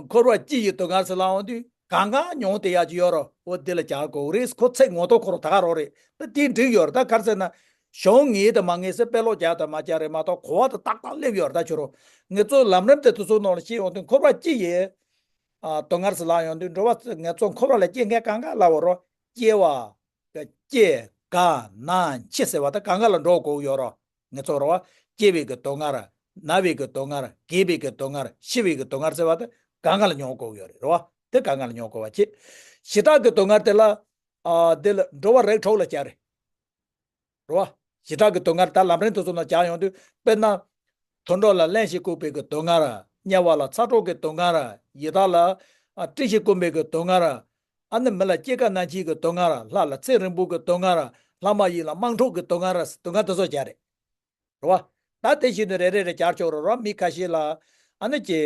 འཁོར་བ་སྤྱི་ཡི་སྡུག་བསྔལ་ཟེར་ལབ་ཡོང་དུས་གང་ག་མྱོང་བསྡད་ཡག་ཅིག་ཡོད་རེད། འོ་འདི་ལ་རྒྱག་དགོས་རེད། ཁོ་ཚིག་ངོ་ཐོག་ཁོ་རང་ད་ག་རང་རེད། ད་དེ་འགྲིག་ཡོད་རེད། ད་ག་རེ་ཟེར་ན། གཞུང་ངེས་དང་མ་ངེས་ཟེར་དཔེ་ཀློག་རྒྱག་དང་མ་རྒྱག་རེད་མ་གཏོགས་གོ་བ་དེ་ཏག་ཏག་སླེབས་ཡོད་རེད། ད་ཁྱོད་རང་ངེད་ཚོ་ལམ་རིམ་དེ་དེ་ཚོ་ནང་ལ་ཤེས་ཡོང་དུས་འཁོར་བ་སྤྱི་ཡི་ཨ་སྡུག་བསྔལ་ཟེར་ལབ་ཡོང་དུས་འགྲོ་བ་ངེད་ཚོ་འཁོར་བ་ལ་སྐྱེ་མཁན་གང་ག་ལབ་ཡོད་རེད། སྐྱེ་བ། སྐྱེ། རྒ། ན། འཆི་ཟེར་བ་དེ་གང་ག་ལ་འགྲོ་དགོས་ཡོད་རེད། ངེད་ཚོ་རེད་བ། སྐྱེ་བའི་གི་སྡུག་བསྔལ། ན་བའི་གི་སྡུག་བསྔལ། རྒས་པའི་གི་སྡུག་བསྔལ། ཤི་བའི་གི་སྡུག་བསྔལ་ཟེར་བ་དེ་གང་ག་ལ་མྱོང་དགོས་ཡོད་རེད། རེད་བ། དེ་གང་ག་ལ་མྱོང་དགོས་པ་བྱེད། བྱེ་བྲག་གི་སྡུག་བསྔལ་དེ་ལ། ཨ་དེ་ལ་འགྲོ་བ་རིགས་དྲུག་ལ་སྦྱར་རེད། རེད་བ། བྱེ་བྲག་གི་སྡུག་བསྔལ་ད་ལམ་རིམ་དེ་ཚོ་ནང་སྦྱར་ཡོང་དུས་དཔེར་ན། དུད་འགྲོ་ལ་རླན་ཞིག་བསྐུས་པའི་གི་སྡུག་བསྔལ། དམྱལ་བ་ལ་ཚ་གྲང་གི་སྡུག་བསྔལ། ཡི་དྭགས་ལ་ཨ་སྤྲིན་ཞིག་བསྐུམས་པའི་གི་སྡུག་བསྔལ། ཨ་ནི་མི་ལ་སྐྱེ་རྒ་ན་འཆི་གི་སྡུག་བསྔལ། ལྷ་ལ་ཚེ་རིང་པོ་གི་སྡུག་བསྔལ། ལྷ་མ་ཡིན་ལ་དམག་འཁྲུག་གི་སྡུག་བསྔལ། སྡུག་བསྔལ་དེ་ཚོ་སྦྱར་རེད། རེད་བ། ད་དེ་བཞིན་དུ་རེ་རེ་རེ་སྦྱར་ཆོག་རེད་བ། མི་ཁ་ཤས་ལ་ཨ་ནི་ཀྱི་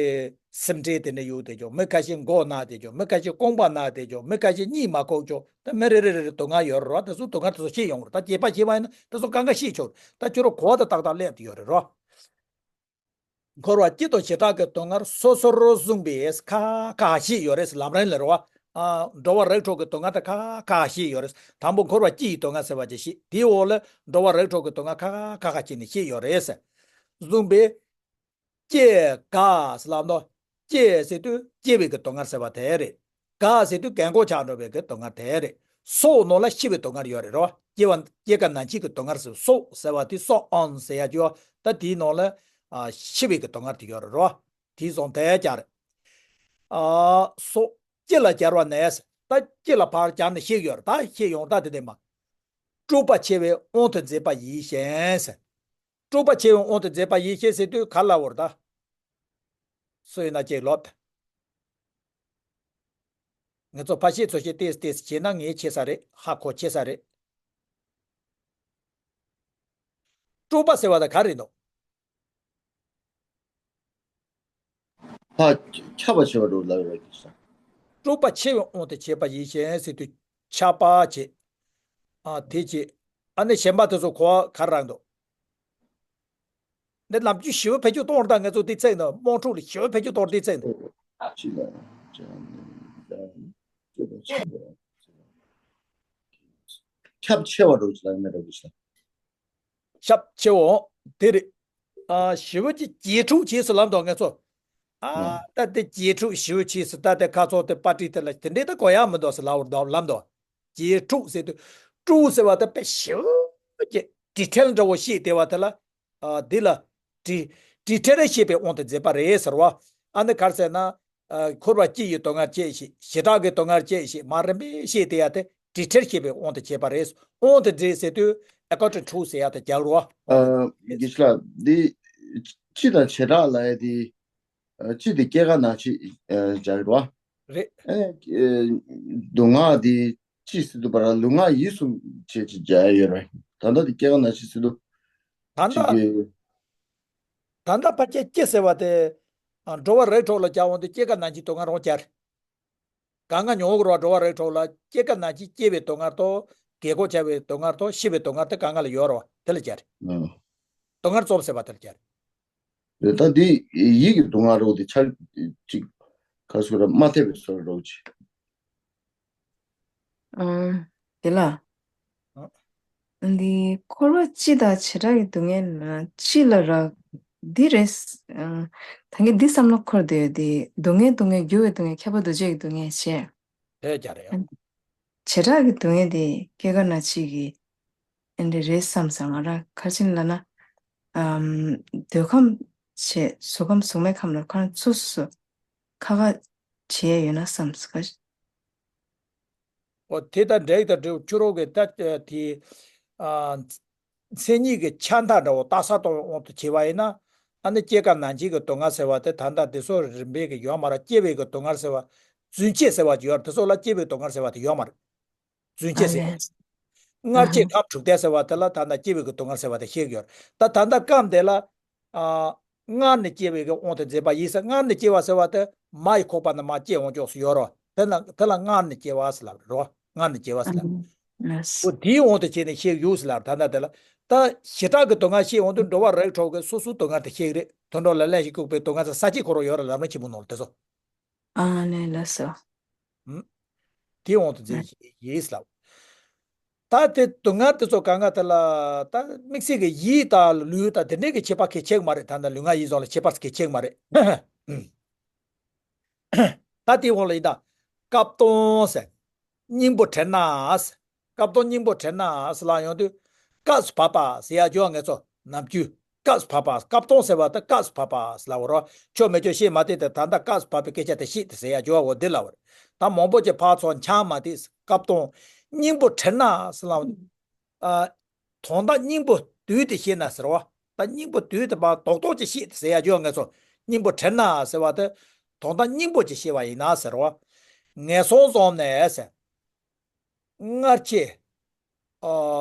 སེམས་ཁྲལ་དེ་འདྲ་ཡོད་དེ་ཆོག་མི་ཁ་ཤས་མགོ་ན་དེ་ཆོག་མི་ཁ་ཤས་རྐང་པ་ན་དེ་ཆོག་མི་ཁ་ཤས་གཉིད་མ་ཁུག་ཆོག་ད་མི་རེ་རེ་རེ་རེ་སྡུག་བསྔལ་ཡོད་རེད་བ། དེ་ཚོ་སྡུག་བསྔལ་དེ་ཚོ་ཤེས་ཡོང་རེད། ད་བརྗེད་པ་ཤེས་པ་ཡིན་ན་དེ་ཚོ་གང་ག་ཤེས་ཆོག་ད་ཁྱོད་རང་གོ་བ་དེ་ཏག་ཏག་སླེབས་ཡོད་རེད་རོ། འཁོར་བ་སྤྱི་དང་བྱེ་བྲག་གི་སྡུག་བསྔལ་སོ་སོར་བཟུང་བས་ཁ་ཁ་ཤས་ཡོད་རེད། ལམ་རིམ་ལ་རེད་བ། ཨ་འགྲོ་བ་རིགས་དྲུག་གི་སྡུག་བསྔལ་དེ་ཁ་ཁ་ཤས་ཡོད་རེད། དང་པོ་འཁོར་བ་སྤྱི་ཡི་སྡུག་བསྔལ་ཟེར་བ་ཅིག་ཤེས། དེའི་འོག་ལ་འགྲོ་བ་རིགས་དྲུག་གི་སྡུག་བསྔལ་ཁ་ཁ་ཁ་ཁ་ཤས་ནས་ཤེས་ཡོད་རེད། བཟུང་བས། སྐྱེ་རྒ་ཟེར་ལབ་ནོ། སྐྱེ་ཟེར་དུས་སྐྱེ་བའི་གི་སྡུག་བསྔལ་ཟེར་བ་དེ་རེད། རྒ་ཟེར་དུས་རྒན་གོག་ཆགས་འགྲོ་བའི་གི་སྡུག་བསྔལ་དེ་རེད། སོགས་ནང་ལ་ཤི་བའི་སྡུག་བསྔལ་ཡོད་རེད་རོ། སྐྱེ་བ་སྐྱེ་རྒ་ན་འཆི་གི་སྡུག་བསྔལ་ཟེར། སོགས་ཟེར་བ་དེ་སོགས་ཨང་ཟེར་ཡ་ཅིག་ཡོད། ད་དེའི་ནང་ལ་ཨ་ཤི་བའི་གི་སྡུག་བསྔལ་དེ་ཡོད་རེད་རོ། དེ་སོང་དེ་སྦྱར། ཨ་སོགས་སྤྱི་ལ་སྦྱར་བ་ནས། ད་སྤྱི་ལ་ཕར་སྦྱར་ནས་ཤེས་ཡོད་རེད། ད་ཤེས་ཡོང་ད་དེ་དེ་མ། སྤྲོས་པ་ཆེ་བའི་དབང་དུ་མཛད་པ་ཡིད་བཞིན་ཟེར། སྤྲོས་པ་ཆེ་བའི་དབང་དུ་མཛད་པ་ཡིད་བཞིན་ཟེར་དུས་ག་ལ་བོར་ད། སུ་ཡིན་ན་ཅིག་ལོབས། ངེད་ཚོ་ཕ་ཤེས་ཚོ་ཤེས་ཏེས་ཏེས་བྱས་ན་ངས་ཆེ་ས་རེད། ཧ་གོ་ཆེ་ས་རེད། སྤྲོས་པ་ཟེར་བ་ད་ག་རེད་འདུག་ཧ་ཁྱབ་པ་ཆེ་བ་འགྲོ་ལབ་ཡོད་རེད་ཀྱི་ས། སྤྲོས་པ་ཆེ་བའི་དབང་དུ་བྱས་པ་ཡིད་བཞིན་ཟེར་དུས་ཁྱབ་པ་བྱེད། ཨ་དེ་བྱེད། ཨ་ནི་གཞན་པ་དེ་ཚོ་གོ་བ་ག་རང་འདུག་འདི་ནམ་རྒྱུན་ཞི་བ་བེད་སྤྱོད་གཏོང་རེད། ད་ངེད་ཚོ་འདི་ཚིག་ནི་དམངས་ཁྲོད་ལ་ཞི་བ་བེད་སྤྱོད་གཏོང་འདི་ཚིག་ནི། ཁྱབ་ཆེ་བ་འགྲོ་ཅི་ལ་ངེད་ར་གི་ས། ཁྱབ་ཆེ་བ་འོང་དེ་རེད། ཨ་ཞི་བ་གྱི་རྗེས་འཁྲུག་བྱས་སུ་ལམ་དང་ངེད་ཚོ། ཨ་ད་དེ་རྗེས་འཁྲུག་ཞི་བ་བྱས་སུ་ད་དེ་ཁ་ཚོ་དེ་པར་ཊི་དེ་ལ་དེ་འདྲས་ད་གོ་ཡག་མི་འདུག་ཟེར་ལབ་འདུག་ལམ་དང་། རྗེས་འཁྲུག་ཟེར་དུས་འཁྲུག་ཟེར་བ་ད་དཔེ་ཞི་བ་གྱི་ཌི་ཊེལ་འདྲ་བོ་ཤེས་བསྡད་པ་དེ་ལ། ཨ་འདི་ལ་ཌི་ཌི་ཊེལ་ཤེས་པའི་དབང་དུ་མཛད་པ་རེད་ཟེར་བ། ཨ་ནི་ག་རེ་ཟེར་ན། ཨ་འཁོར་བ་སྤྱི་ཡི་སྡུག་བསྔལ་བཅས་ཤིག་བྱེ་བྲག་གི་སྡུག་བསྔལ་བཅས་ཤིག་མ་རིམ་པས་ཤེས་བསྡད་ཡ་དེ་ཌི་ཊེལ་ཤེས་པའི་དབང་དུ་བྱས་པ་རེད། དབང་དུ་བྱས་ཟེར་དུས་ཨེ་ཀོར་ཌིང་ཊུ་ཟེར་ཡ་དེ་རྒྱག་རོགས། ཨ་དགེ་བཤེས་ལགས་འདི་སྤྱི་དང་བྱེ་བྲག་ལབ་ཡ་དེ། ཨ་སྤྱི་དེ་སྐྱེ་རྒ་ན་འཆི་ཨ་སྦྱར་རེད་བ། རེད། ཨ་ནི་ཨ་སྡུག་བསྔལ་དེ་སྤྱི་ཟེར་དུས་བར་ལུས་ངག་ཡིད་གསུམ་བྱས་ཅིག་སྦྱར་ཡ་ཡོད་རེད། ད་ལྟ་དེ་སྐྱེ་རྒ་ན་འཆི་ཟེར་དུས་ད་ལྟ་གཅིག་གི་ད་ལྟ་ཕལ་ཆེར་སྐྱེ་ཟེར་བ་དེ་ཨ་འགྲོ་བ་རིགས་དྲུག་ལ་སྦྱར་འོང་དུས་སྐྱེ་རྒ་ན་འཆི་སྡུག་བསྔལ་རང་སྦྱར། གང་ག་མྱོང་གི་རེད་བ། འགྲོ་བ་རིགས་དྲུག་ལ་སྐྱེ་རྒ་ན་འཆི་སྐྱེ་བའི་སྡུག་བསྔལ་དང་རྒས་འཁོགས་ཆགས་པའི་སྡུག་བསྔལ་དང་ཤི་བའི་སྡུག་བསྔལ་དེ་གང་ག་ལ་ཡོད་རེད་བ། དེ་ལ་སྦྱར། ཨ། སྡུག་བསྔལ་རྩོམ་ཟེར་བ་དེ་ལ་སྦྱར། རེད། ད་འདི་ཡིད་ཀྱི་སྡུག་བསྔལ་རོ་དེ་ཆ་ཅིག་ག་སོ་ར་མ་ཐེབས་པའི་སོ་ར་རོ་ཅིག་ཨང་། དེ་ལ། ཨ། འདི་འཁོར་བ་སྤྱི་དང་བྱེ་བྲག་གི་སྡུག་བསྔལ་ལ་སྤྱི་ལ་རག་འདི་རེད། ཨ། ད་ངས་འདི་བསམ་བློ་འཁོར་བསྡད་ཡོད་དེ། སྡུག་བསྔལ་སྡུག་བསྔལ། འགྱུར་བའི་སྡུག་བསྔལ། ཁྱབ་པ་འདུ་བྱེད་ཀྱི་སྡུག་བསྔལ་བྱས། དེ་ཀྱང་རེད་ཡ། བྱེ་བྲག་གི་སྡུག་བསྔལ་དེ་སྐྱེ་རྒ་ན་འཆི་གི་ཨེ་འདྲ་རེད་བསམ་སོང་། ང་རང་ཁ་ཆེམས་ལབ་ན། ཨམ། འདོད་ཁམས་བྱས། གཟུགས་ཁམས་གཟུགས་མེད་ཁམས་ལ་ཁོ་རང་སོ་སོ་ཁ་ཁ་བྱས་ཡོད་ན་བསམ་སོང་། ཨོ་དེ་དང་འབྲེལ་དང་འབྲེལ་ཕྱི་རོལ་གྱི་ད་དེ། ཨ། མཚན་ཉིད་ཀྱི་ཆ་མཐའ་འདྲ་བོ་རྟགས་གསལ་གཏོང་དབང་དུ་བྱས་པ་ཡིན་ན། ཨ་ནི་སྐྱེ་རྒ་ན་འཆི་གི་སྡུག་བསྔལ་ཟེར་བ་དེ་ད་ལྟ་དེ་ཚོ་རིམ་པས་ཀྱི་ཡོད་མ་རེད། སྐྱེ་བའི་གི་སྡུག་བསྔལ་ཟེར་བ། རྫུན་སྐྱེས་ཟེར་བ་ཅིག་ཡོད་རེད། དེ་ཚོ་ལ་སྐྱེ་བའི་སྡུག་བསྔལ་ཟེར་བ་དེ་ཡོད་མ་རེད། རྫུན་སྐྱེས་ཟེར་བ། ཨ་ལས། སྔར་སྐྱེས་ཁམས་དྲུག་སྡེ་ཟེར་བ་དེ་ལ་ད་ལྟ་སྐྱེ་བའི་གི་སྡུག་བསྔལ་ཟེར་བ་དེ་བཤད་ཀྱི་ཡོད་རེད། ད་ད་ལྟ་སྐབས་འདི་ལ། ཨ། སྔར་ནས་སྐྱེ་བའི་གི་དབང་དུ་མཛད་པ་ཡིན་ཟེར། སྔར་ནས་སྐྱེ་བ་ཟེར་བ་དེ་མ་ཡི་ཁོག་པ་ནས་མར་སྐྱེ་འོང་ཅོག་སུ་ཡོད་རོ། དེ་ལ་དེ་ལ་སྔར་ནས་སྐྱེ་བ་ཟེར་ལབ་རོ། སྔར་ནས་སྐྱེ་བ་ཟེར་ལབ། ཨ་ལས། འོ་དེའི་དབང་དུ་བྱས་ནས་བཤད་ཡོད་ཟེར་ལབ། ད་ལྟ་དེ་ལ་ད་བྱེ་བྲག་གི་སྡུག་བསྔལ་བཤད་འོང་དུས་འགྲོ་བ་རིགས་དྲུག་གི་སོ་སོའི་སྡུག་བསྔལ་དེ་བཤད་ཀྱི་རེད། དུད་འགྲོ་ལ་ལན་ཞིག་བཀུག་པའི་སྡུག་བསྔལ་ཚ་ས་སྐྱེས་འཁོར་བ་ཡོད་ར་ལབ་ན་ཆེན་པོ་ནོར་དེ་ཚོ། ཨ་ནས་ལགས་སོ། ཨུམ། དེའི་དབང་དུ་མཛད་ཡིན་ལབ། ད་དེ་སྡུག་བསྔལ་དེ་ཚོ་གང་ག་དེ་ལ་ད་དམིགས་བསལ་གྱི་ཡིད་དང་ལུས་དང་དེ་འདྲའི་གི་ཁྱད་པར་གལ་ཆེ་གི་མ་རེད། ད་ལྟ་ལུས་ངག་ཡིད་གསུམ་ལ་ཁྱད་པར་གལ་ཆེ་གི་མ་རེད། ད་དེའི་དབང་ལ་ཡིན་ད། སྐབས་སྟོང་ཟེར། སྙིང་པོ་བྲལ་ན་ཟེར། སྐབས་དང་སྙིང་པོ་བྲལ་ན་ཟེར་ལ་ཡོང་དུས། སྐབས་སུ་བབ་པ་ཟེར་ཡ་ཅོག་ངེད་ཚོ་ནམ་རྒྱུན་སྐབས་སུ་བབ་པ། སྐབས་སྟོང་ཟེར་བ་དེ་སྐབས་སུ་བབ་པ་ཟེར་ལབ་པ་རོ། ཆོ་མེད་ཆོ་བཤད་མ་དེ་དེ་ད་ལྟ་སྐབས་སུ་བབ་པའི་སྐད་ཆ་དེ་བཤད་དེ་ཟེར་ཡ་ཅོག་འོ་དེ་ལབ་པ་རེད། ད་མང་པོ་ཅིག་ཕར་ཚུར་འཆང་མ་དེ་སྐབས་དང་སྙིང་པོ་བྲལ་ན་ཟེར་ལབ་པ། ཨ། དོན་དག་སྙིང་པོ་བསྡུས་ཏེ་བཤད་ན་ཟེར་བ། ད་སྙིང་པོ་བསྡུས་ཏེ་མར་རྡོག་རྡོག་ཅིག་བཤད་དེ་ཟེར་ཡ་ཅོག་ངེད་ཚོ། སྙིང་པོ་བྲལ་ན་ཟེར་བ་དེ་དོན་དག་སྙིང་པོ་ཅིག་བཤད་པ་ཡིན་ན་ཟེར་བ། ངན་སོང་བཟུང་ནས་ཟེར། སྔར་སྐྱེ། ཨ།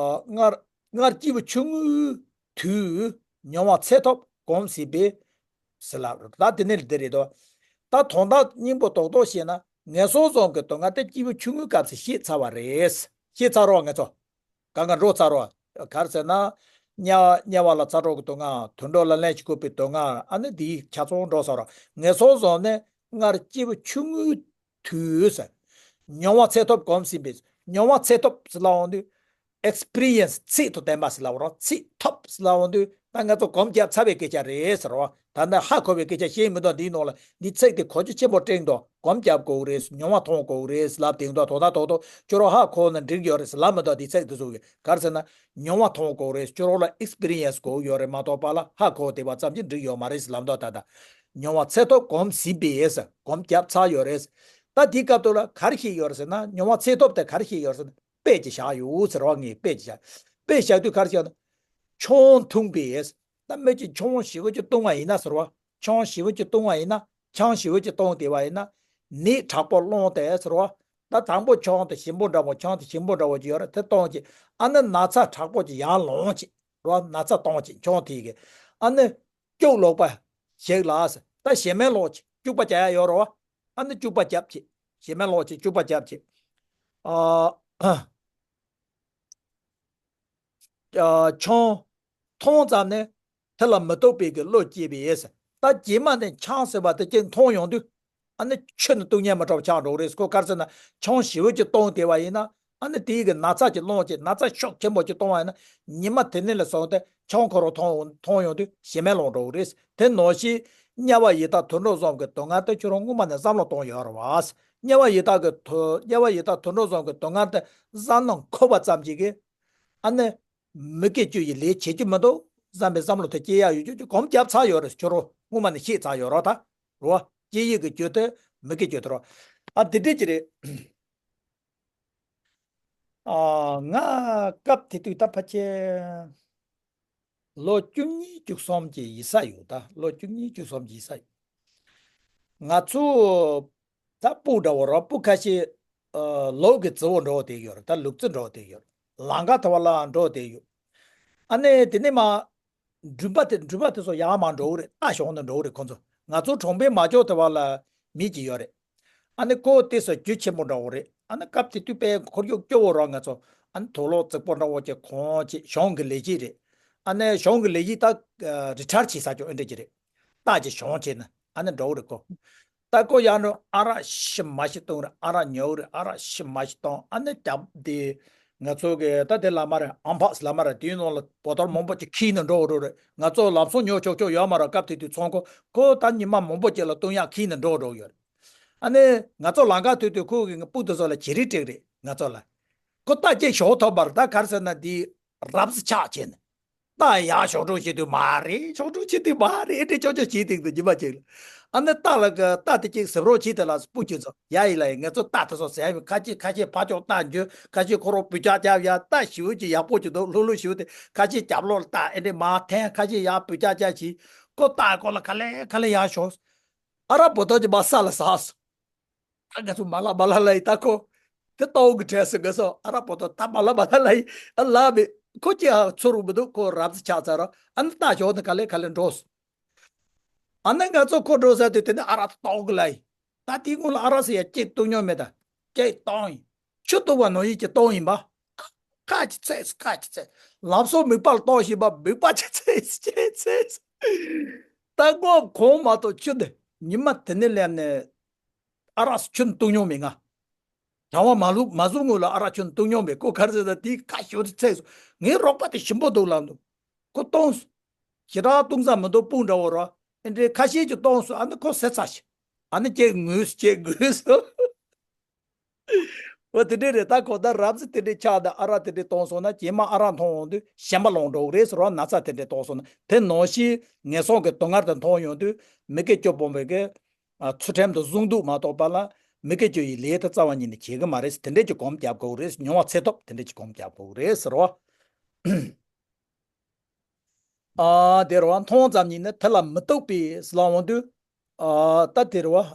སྔར་སྔར་སྐྱེས་བུ་ཆུང་ངུའི་དུས་མྱོང་བ་ཚད་ཐོབ་གོམས་ཟིན་པས་ཟེར་ལབ། ད་དེ་ནས་འདི་རེད་དོ། ད་དོན་དག་སྙིང་པོ་རྡོག་རྡོག་བཤད་ན་ངན་སོང་བཟུང་གི་སྡུག་བསྔལ་དེ་སྐྱེས་བུ་ཆུང་ངུའི་སྐབས་སུ་བཤད་ཚར་བ་རེད། བཤད་ཚར་རོགས་ངེད་ཚོ། གང་ག་འགྲོ་ཚར་རོགས། ག་རེ་ཟེར་ན། དམྱལ་དམྱལ་བ་ལ་ཚ་གྲོགས་ཀྱི་སྡུག་བསྔལ། དུད་འགྲོ་ལ་ལན་ཞིག་བཀུག་པའི་སྡུག་བསྔལ། ཨ་ནི་འདིའི་ཆ་ཚང་འགྲོ་ཚར་རོགས། ངན་སོང་བཟུང་ནས་སྔར་སྐྱེས་བུ་ཆུང་ངུའི་དུས་ཟེར། མྱོང་བ་ཚད་ཐོབ་གོམས་ཟིན་པས། མྱོང་བ་ཚད་ཐོབ་ཟེར་ལབ་འོང་དུས། ཨེགས་པི་རི་ཡན་སི་ཚད་དང་ལྡན་པ་ཟེར་ལབ་རོགས། ཚད་ཐོབ་ཟེར་ལབ་འོང་དུས་ད་ང་ཚོ་གོམས་བརྒྱབ་ཚར་བའི་སྐད་ཆ་རེད་ཟེར་རོགས། ད་ནི་ཧ་གོ་བའི་སྐད་ཆ་བཤད་མི་འདུག་འདིའི་ནང་ལ་འདི་ཚིག་དེ་གོ་རྒྱུ་ཆེན་པོ་སྤྲད་འདུག་གོམས་རྒྱབ་དགོས་རེད། མྱོང་བ་མཐོང་དགོས་རེད་ལབ་དེ་འདུག་དོ་ད་དོ་དོ་ཁྱོད་རང་ཧ་གོ་ན་འགྲིག་ཡོད་རེད་ལབ་མི་འདུག་འདི་ཚིག་དེ་ཚོ་གི་ག་རེ་ཟེར་ན། མྱོང་བ་མཐོང་དགོས་རེད། ཁྱོད་རང་ལ་ཨེགས་པི་རི་ཡན་སི་དགོས་ཡོད་རེད་མ་གཏོགས་པ་ལ་ཧ་གོ་བསྡད་པ་ཙམ་གྱིས་འགྲིག་ཡོད་མ་རེད་ལབ་འདུག་ད་ལྟ་མྱོང་བ་ཚད་ཐོབ་གོམས་ཟིན་པས་གོམས་བརྒྱབ་ཚར་ཡོད་རེད། ད་དེའི་སྐབས་དུ་ལ་ག་རེ་བཤད་ཡོད་རེད་ཟེར་ན། མྱོང་བ་ཚད་ཐོབ་དེ་ག་རེ་བཤད་ཡོད་རེད་ཟེར་ན། དཔེ་ཅིག་བཞག་ཡོད་ཟེར་བ། ངས་དཔེ་ཅིག་བཞག་དཔེ་བཞག་དུས་ག་རེ་བཞག་ན། ཆང་འཐུང་པས། ད་མི་གཅིག་ཆང་ཞེ་པོ་ཅིག་བཏུང་བ་ཡིན་ན་ཟེར་བ། ཆང་ཞེ་པོ་ཅིག་བཏུང་བ་ཡིན་ན། ཆང་ཞེ་པོ་ཅིག་བཏུང་བསྡད་པ་ཡིན་ན། ནད་དྲག་པོ་སློང་སྟེ་ཟེར་བ། ད་དང་པོ་ཆང་དེ་ཞིམ་པོ་འདྲ་བོ། ཆང་དེ་ཞིམ་པོ་འདྲ་བོ་ཅིག་ཡོད་རེད། དེ་བཏུང་ཅིག་ཨ་ནི་ན་ཚ་དྲག་པོ་ཅིག་ཡར་ལངས་ཅིག་རོ། ན་ཚ་བཏང་ཅིག་ཆང་དེ་གི། ཨ་ནི་སྐྱུག་ལོག་པ་ཞིག་ལ་ཟེར། ད་ཞེ་མེར་ལོག་ཅིག་སྐྱུག་པ་རྒྱག་ཡ་ཡོད་རེད་བ། ཨ་ནི་སྐྱུག་པ་རྒྱབ་ཅིག་ཞེ་མེར་ལོག་ཅིག་སྐྱུག་པ་རྒྱབ་ཅིག་ཨ། ཨ། ཆང་འཐུང་ཙམ་ནས་དེ་ལ་མི་རྟོག་པའི་གི་བློ་སྐྱེས་པས་ཟེར། ད་རྗེས་མ་ནས་ཆང་ཟེར་བ་དེ་ཅིག་འཐུང་ཡོང་དུས། ཨ་ནི་ཆུ་ནི་བཏུང་ཉན་མི་འདྲ་བ་ཆགས་འགྲོ་གི་རེད། ཁོ་ག་རེ་ཟེར་ན། ཆང་ཞེ་པོ་ཅིག་བཏུང་བསྡད་པ་ཡིན་ན། ཨ་ནི་དེའི་གི་ན་ཚ་ཅིག་སློང་ཅིག་ན་ཚ་ཤུགས་ཆེན་པོ་ཅིག་བཏུང་བ་ཡིན་ན། ཉི་མ་དེ་ནས་ལ་བཟུང་སྟེ་ཆང་ཁོ་རང་འཐུང་འཐུང་ཡོང་དུས་ཞེ་མེར་ལོག་འགྲོ་གི་རེད། དེ་ནང་བཞིན་དམྱལ་བ་ཡི་དྭགས་དུད་འགྲོ་གསུམ་གྱི་སྡུག་བསྔལ་དེ་ཁྱོད་རང་སྔོན་མ་ནས་བསམ་བློ་གཏོང་ཡོད་རེད་བ། དམྱལ་བ་ཡི་དྭགས་ཀྱི་དུ་དམྱལ་བ་ཡི་དྭགས་དུད་འགྲོ་གསུམ་གྱི་སྡུག་བསྔལ་དེ་བསམ་བློ་འཁོར་བ་ཙམ་ཅིག་གིས། ཨ་ནི་མི་སྐྱེ་རྒྱུ་ཡི་ལས་བྱེད་རྒྱུ་མི་འདུག་བསམ་པའི་བསམ་བློ་དེ་སྐྱེ་ཡ་ཡོད་རྒྱུ་ཅིག་གོམས་བརྒྱབ་ཚར་ཡོད་རེད། ཁྱོད་རང་སྔོན་མ་ནས་ཤེས་ཚར་ཡོད་རེད་ད། རོ། སྐྱེ་ཡི་གི་རྒྱུ་དེ་མི་སྐྱེ་རྒྱུ་དེ་རོ། ཨ་དེ་འདྲ་ཅིག་རེད། ཨ། ང་སྐབས་དེ་དུས་ད་ཕལ་ཆེར་ལོ་བཅུ་གཉིས་བཅུ་གསུམ་གྱི་ཡིན་ས་ཡོད། ད་ལོ་བཅུ་གཉིས་བཅུ་གསུམ་གྱི་ཡིན་ས་ཡོད། ང་ཚོ་ད་སྤུ་འདྲ་བོ་ར་སྤུ་ཁ་ཤས། ཨ། ལུག་གི་རྫི་བོ་འདྲ་བོ་དེ་ཡོད་རེད། ད་ལུག་རྫི་འདྲ་བོ་དེ་ཡོད་རེད། ལམ་ཁ་དེ་བ་ལ་འགྲོ་བསྡད་ཡོད། ཨ་ནི་དེ་ནས་མར་འགྲུལ་པ་དེ་འགྲུལ་པ་དེ་ཚོ་ཡར་མར་འགྲོ་གི་རེད། རྟ་ཞོན་ནས་འགྲོ་གི་རེད་ཁོ་ཚོ། ང་ཚོ་གྲོང་པའི་མ་ཅོག་དེ་བ་ལ་མི་གཅིག་ཡོད་རེད། ཨ་ནི་ཁོ་དེ་ཚོ་རྒྱུ་ཆེན་པོ་འདྲ་བོ་རེད། ཨ་ནི་སྐབས་དེ་དུས་དཔེ་ཁོར་ཡུག་སྐྱོ་བོ་ར། ང་ཚོ་ཨ་ནི་དུག་ལོག་རྫིག་པོ་འདྲ་བོ་ཅིག་གོན་བྱས། གཞུང་གི་ལས་བྱེད་རེད། ཨ་ནི་གཞུང་གི་ལས་བྱེད་ད་རི་ཊ་ཡར་བྱས་ས་ཅོག་ཨེ་འདྲ་ཅིག་རེད། རྟ་ཅིག་ཞོན་བྱས་ནས་ཨ་ནི་འགྲོ་གི་རེད་ཁོ། ད་ཁོ་ཡར་འགྲོ། ཨ་རག་ཤི་མ་ཤི་བཏུང་རེད། ཨ་རག་ཉོ་རེད། ཨ་རག་ཤི་མ་ཤི་བཏུང་། ཨ་ནི་རྒྱབ་དེ་ ང་ཚོ་གི་ད་དེ་ལ་མ་རེད། ཨམ་ཕག་ལ་མ་རེད། དེའི་ནང་ལ་བོ་ཏོར་མང་པོ་ཅིག་ཁྱེར་ནས་འགྲོ་འགྲོ་རེད། ང་ཚོ་ལམ་སང་ཉོ་ཆོག་ཆོག་ཡོད་མ་རེད། སྐབས་དེ་དུས་ཚོང་ཁང་ཁོ་ད་ཉི་མ་མང་པོ་ཅིག་ལ་བཏུང་ཡག་ཁྱེར་ནས་འགྲོ་འགྲོ་ཡོད་རེད། ཨ་ནི་ང་ཚོ་ལམ་ཁ་ཐུག་དུས་ཁོ་གི་སྤུ་དེ་ཚོ་ལ་བྱི་རིལ་སྤྲད་རེད། ང་ཚོ་ལ་ཁོ་རྟ་སྐྱེས་ཞོག་ཐོབ་པར་ད་ག་རེ་ཟེར་ན་དེ་རབ་ཙེ་ཆག་བྱས་ནས། རྟ་ཡར་ཞོག་འགྲོ་བྱེད་དུས་མ་རེད། ཞོག་འགྲོ་བྱེད་དུས་མ་རེད། ཨེ་འདྲས་ཅོག་ཅོག་བྱེད་དུས་འདུག་ཉི་མ་གཅིག་ལ། ཨ་ནི་རྟ་ལ་གི་རྟ་དེ་གཅིག་གཟབ་རོགས་བྱེད་དེ་ལ་སྤུ་གཅིག་ཚོ་ཡ་ཡིན་ལ་ཡིན། ང་ཚོ་རྟ་དེ་ཚོ་ཟས་ཡིན། ཁ་ཅིག་ཁ་ཤས་ཕར་ཕྱོགས་རྟ་འཇུ། ཁ་ཤས་ཁོ་རང་སྦུད་ཀྱག་རྒྱབ་ཡ། རྟ་ཞེ་པོ་ཅིག་ཡག་པོ་ཅིག་འདུག་ལྷུག་ལྷུག་ཞེ་པོ་དེ། ཁ་ཤས་རྒྱབ་ལོགས་ལ་རྟ་ཨེ་འདྲས་མར་འཐེན། ཁ་ཤས་ཡར་སྦུད་ཀྱག་རྒྱབ་བྱས། ཁོ་རྟ་ཁོ་ལ་ག་ལེ་ག་ལེ་ཡར་ཞོག་ཨ་རག་བོ་ཏོ་གཅིག་མར་ས་ལ་ཟགས་སོང་། ད་ང་ཚོ་མ་ལ་མ་ལ་ལ་ཡི་ད་ཁོ། དེ་ལྟ་བུ་གི་གྲས་སུ་ང་ཚོ་ཨ་རག་བོ་ཏོ་ད་མ་ལ་མ་ལ་ལ་ཡི་ཨ་ལ་མེད། ཁོ་ཅི་ཧ་ཚོར་རུ་མི་འདུག་ཁོ་རབ་ཙེ་ཆག་ཚར་ར། ཨ་ནི་རྟ་ཞོག་ནི་ག་ལེ་ག་ལེ་འགྲོ་སོང་། ཨ་ནི་ང་ཚོ་ཁོ་འགྲོ་ས་དུས་དེ་ནི་ཨ་རག་ཏོག་གི་ལ་ཡི། ད་དེའི་སྔོན་ལ་ཨ་རག་ཟེར་ཡ་གཅིག་བཏུང་མྱོང་མེད། ད་གཅིག་བཏུང་ཡིན། ཆུ་བཏུང་བ་ནང་བཞིན་གྱི་བཏུང་ཡིན་པ། ཁ་ཅིག་ཚེས་ཁ་ཅིག་ཚེས། ལམ་སང་མིད་པ་ལ་གཏོང་བཞིན་པ། མིད་པ་ཅིག་ཚེས་ཅིག་ཚེས། ད་སྔོན་གོང་མ་གཏོགས་ཆུ་འདི་ཉི་མ་དེ་ནས་སླེབས་ནས། ཨ་རག་ཆུ་བཏུང་མྱོང་མེད་ང་། གྲང་བ་མ་ལུག་མ་བཟུང་སྔོན་ལ་ཨ་རག་ཆུ་བཏུང་མྱོང་མེད། ཁོ་ག་རེ་ཟེར་ན་དེའི་ཁ་ཞོ་དེ་ཚེས་སོང་། ངའི་རོགས་པ་དེ་ཞིམ་པོ་འདུག་ལབ་འདུག་ཁོ་བཏུང་སོང་། ཞེ་དྲག་བཏུང་ས་མི་འདུག་སྤུངས་འདྲ་བོ་ར། ཨེ་འདྲའི་ཁ་ཤས་ཀྱིས་བཏུང་སོང་། ཨ་ནི་ཁོ་ཟས་ཚར་ཤག་ཨ་ནི་ཅེ་ངུས་ཅེ་ངུས་སོང་། འོ་དེ་འདྲས་རེད། ད་གོ་ད་རབ་ཙེ་དེ་འདྲས་ཆགས་དང་ཨ་རག་དེ་འདྲས་བཏུང་སོང་ན། རྗེས་མ་ཨ་རག་འཐུང་ཡོང་དུས་ཞེན་པ་ལངས་འགྲོ་གི་རེད་ཟེར་བ། ན་ཚ་དེ་འདྲས་བཏུང་སོང་ན། དེ་ནང་བཞིན་ངན་སོང་གི་སྡུག་བསྔལ་དེ་འཐུང་ཡོང་དུས་མི་དགེ་བཅུ་སྤོང་བའི་གི་ཨ་ཚུལ་ཁྲིམས་དང་ཟུང་འདུག་མ་གཏོགས་པ་ལ་མི་དགེ་བཅུ་ཡི་ལས་དེ་རྩ་བ་ཉིད་ནས་བྱེད་གི་མ་རེད། དེ་འདྲས་ཀྱི་སྒོམ་རྒྱབ་དགོས་རེད། མྱོང་བ་ཚད་ཐུབ་དེ་འདྲས་ཀྱི་སྒོམ་རྒྱབ་དགོས་རེད་ཟེར་བ། ཨ་དེ་རེད་བ། མཐོང་ཙམ་ཉིད་ནི་དེ་ལ་མི་རྟོག་པས་ལབ་འོང་དུས། ཨ་ད་དེ་རེད་བ།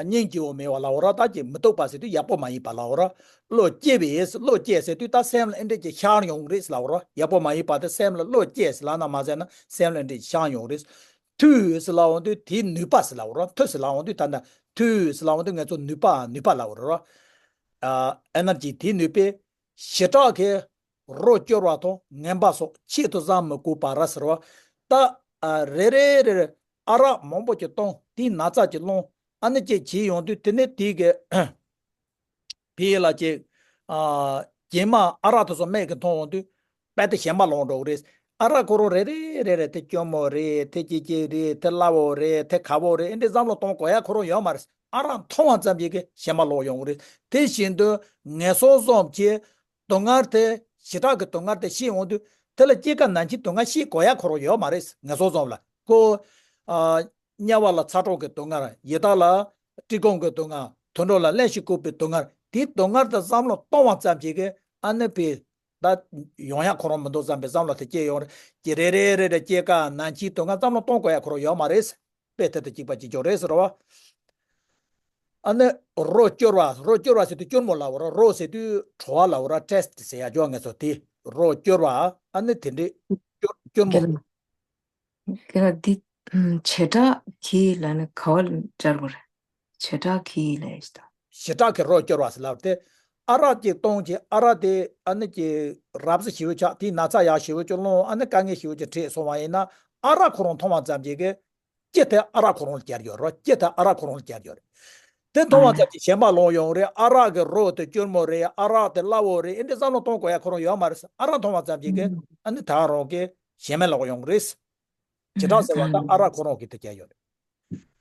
སྙིང་རྗེ་བོ་མེད་པ་ལབ་འོ་ར། ད་ཀྱི་མི་རྟོག་པ་ཟེར་དུས་ཡག་པོ་མ་ཡིན་པ་ལབ་འོ་ར། བློ་སྐྱེས་པས། བློ་སྐྱེས་ཟེར་དུས་ད་སེམས་ལ་ཨེ་འདྲས་ཀྱི་ཤར་ཡོང་གི་རེད་ལབ་འོ་ར། ཡག་པོ་མ་ཡིན་པ་དེ་སེམས་ལ་བློ་སྐྱེས་ལབ་ན་མ་ཟད་ན་སེམས་ལ་ཨེ་འདྲས་ཤར་ཡོང་གི་རེད། མཐུ་ཟེར་ལབ་འོང་དུས་དེའི་ནུས་པ་ཟེར་ལབ་འོ་ར། མཐུ་ཟེར་ལབ་འོང་དུས་ད་ལྟ་མཐུ་ཟེར་ལབ་འོང་དུས་ང་ཚོ་ནུས་པ་ནུས་པ་ལབ་འོ་ར། ཨ་ཨེ་ནར་ཇི། དེའི་ནུས་པས་ཞེ་དྲག་གི་རོ་སྐྱོར་བ་དང་ངན་པ་སོགས་ཆེད་དུ་བསམ་མི་དགོས་པ་ར་ཟེར་བ། ད་ཨ་རེ་རེ་རེ་རེ་ཨ་རག་མང་པོ་ཅིག་བཏུང་། དེའི་ན་ཚ་ཅིག་སློང་། ཨ་ནི་ཅིག་བྱས་ཡོང་དུས་དེ་ནས་དེའི་གི་ཕི་ཡེ་ལ་ཅིག་ཨ་རྗེས་མ་ཨ་རག་དེ་ཚོ་སྨན་གྱིས་འཐུང་ཡོང་དུས་དཔེ་དེ་ཞེན་པ་ལངས་འགྲོ་གི་རེད། ཨ་རག་ཁོ་རང་རེ་རེ་རེ་རེ་དེ་སྐྱོ་མོ་རེད། དེ་སྐྱིད་སྐྱིད་རེད། དེ་སླ་བོ་རེད། དེ་ཁག་པོ་རེད། ཨེ་འདྲས་བསམ་བློ་གཏོང་དགོས་ཡ་ཁོ་རང་ཡོད་མ་རེད། ཨ་རག་འཐུང་བ་ཙམ་གྱིས་གི་ཞེན་པ་ལོག་ཡོང་གི་རེད། དེ་བཞིན་དུ་ངན་སོང་གསུམ་གྱི་སྡུག་བསྔལ་དེ། ཞེ་དྲག་གི་སྡུག་བསྔལ་དེ་ཤེས་འོང་དུས་དེ་ལ་སྐྱེ་རྒ་ན་འཆིའི་སྡུག་བསྔལ་ཤེས་དགོས་ཡ་ཁོ་རང་ཡོད་མ་རེད། ངན་སོང་གསུམ་ལ་ཁོ། ཨ་དམྱལ་བ་ལ་ཚ་གྲང་གི་སྡུག་བསྔལ། ཡི་དྭགས་ལ་བཀྲེས་སྐོམ་གྱི་སྡུག་བསྔལ། དུད་འགྲོ་ལ་བརླན་ཞིང་བཀུག་པའི་སྡུག་བསྔལ། དེའི་སྡུག་བསྔལ་དེ་བསམ་བློ་གཏོང་བ་ཙམ་གྱིས་གི་ཨ་ནི་པའི་ད་ཡོང་ཡ་ཁོ་རང་མི་འདུག་བསམ་པའི་བསམ་བློ་དེ་སྐྱེ་ཡོང་རེད། ཀྱི་རེ་རེ་རེ་རེ་སྐྱེ་རྒ་ན་འཆིའི་སྡུག་བསྔལ་བསམ་བློ་གཏོང་དགོས་ཡ་ཁོ་རང་ཡོད་མ་རེད། དཔེ་དེ་དང་གཅིག་པ་གཅིག་རྐྱང་རེད་ཟེར་བ། ཨ་ནི་རོ་སྐྱོར་བ། རོ་སྐྱོར་བ་ཟེར་དུས་སྐྱུར་མོ་ལབ་འོ་ར། རོ་ཟེར་དུས་བྲོ་བ་ལབ་འོ་ར། ཊེ་སི་ཊི་ཟེར་ཡ་ཅོ་ངེས་སོ་དེ། རོ་སྐྱོར་བ། ཨ་ནི་དེ་འདྲའི་སྐྱུར་སྐྱུར་མོ། ཁྱེད་རང་འདི་བྱེ་བྲག་གི་ལ་ནི་ག་བ་སྦྱར་དགོས་རེད། བྱེ་བྲག་གི་ལ་ཡིན་ད། ཞེ་དྲག་གི་རོ་སྐྱོར་བ་ཟེར་ལབ་སྟེ། ཨ་རག་ཅིག་བཏུང་བྱས། ཨ་རག་དེ་ཨ་ནི་ཀྱི་རབ་ཙེ་ཞེ་པོ་ཆགས། དེའི་ན་ཚ་ཡག་ཞེ་པོ་ཅིག་སློང་། ཨ་ནི་དཀའ་ངལ་ཞེ་པོ་ཅིག་འཕྲད་སོང་བ་ཡིན་ན། ཨ་རག་ཁོ་རང་འཐུང་བ་ཙམ་གྱིས་གི་སྐྱེ་དེ་ཨ་རག་ཁོ་རང་ལ་སྦྱར་ཡོད་རེད། སྐྱེ་དེ་ཨ་རག་ཁོ་རང་ལ་སྦྱར་ཡོད་རེད། དེ་འཐུང་བ་ཙམ་གྱིས་ཞེན་པ་ལོག་ཡོང་རེད། ཨ་རག་གི་རོ་དེ་སྐྱུར་མོ་རེད། ཨ་རག་དེ་སླ་བོ་རེད། ཨེ་འདྲས་བསམ་བློ་གཏོང་དགོས་ཡ་ཁོ་རང་ཡོད་མ་རེད། ཨ་རག་འཐུང་བ་ཙམ་གྱིས་གི་ཨ་ནི་ད་རང་གི་ཞེན་པ་ལོག་ཡོང་གི་རེད། བྱེ་བྲག་ཟེར་བ་ད་ཨ་རག་ཁོ་རང་གི་དེ་སྦྱར་ཡོད་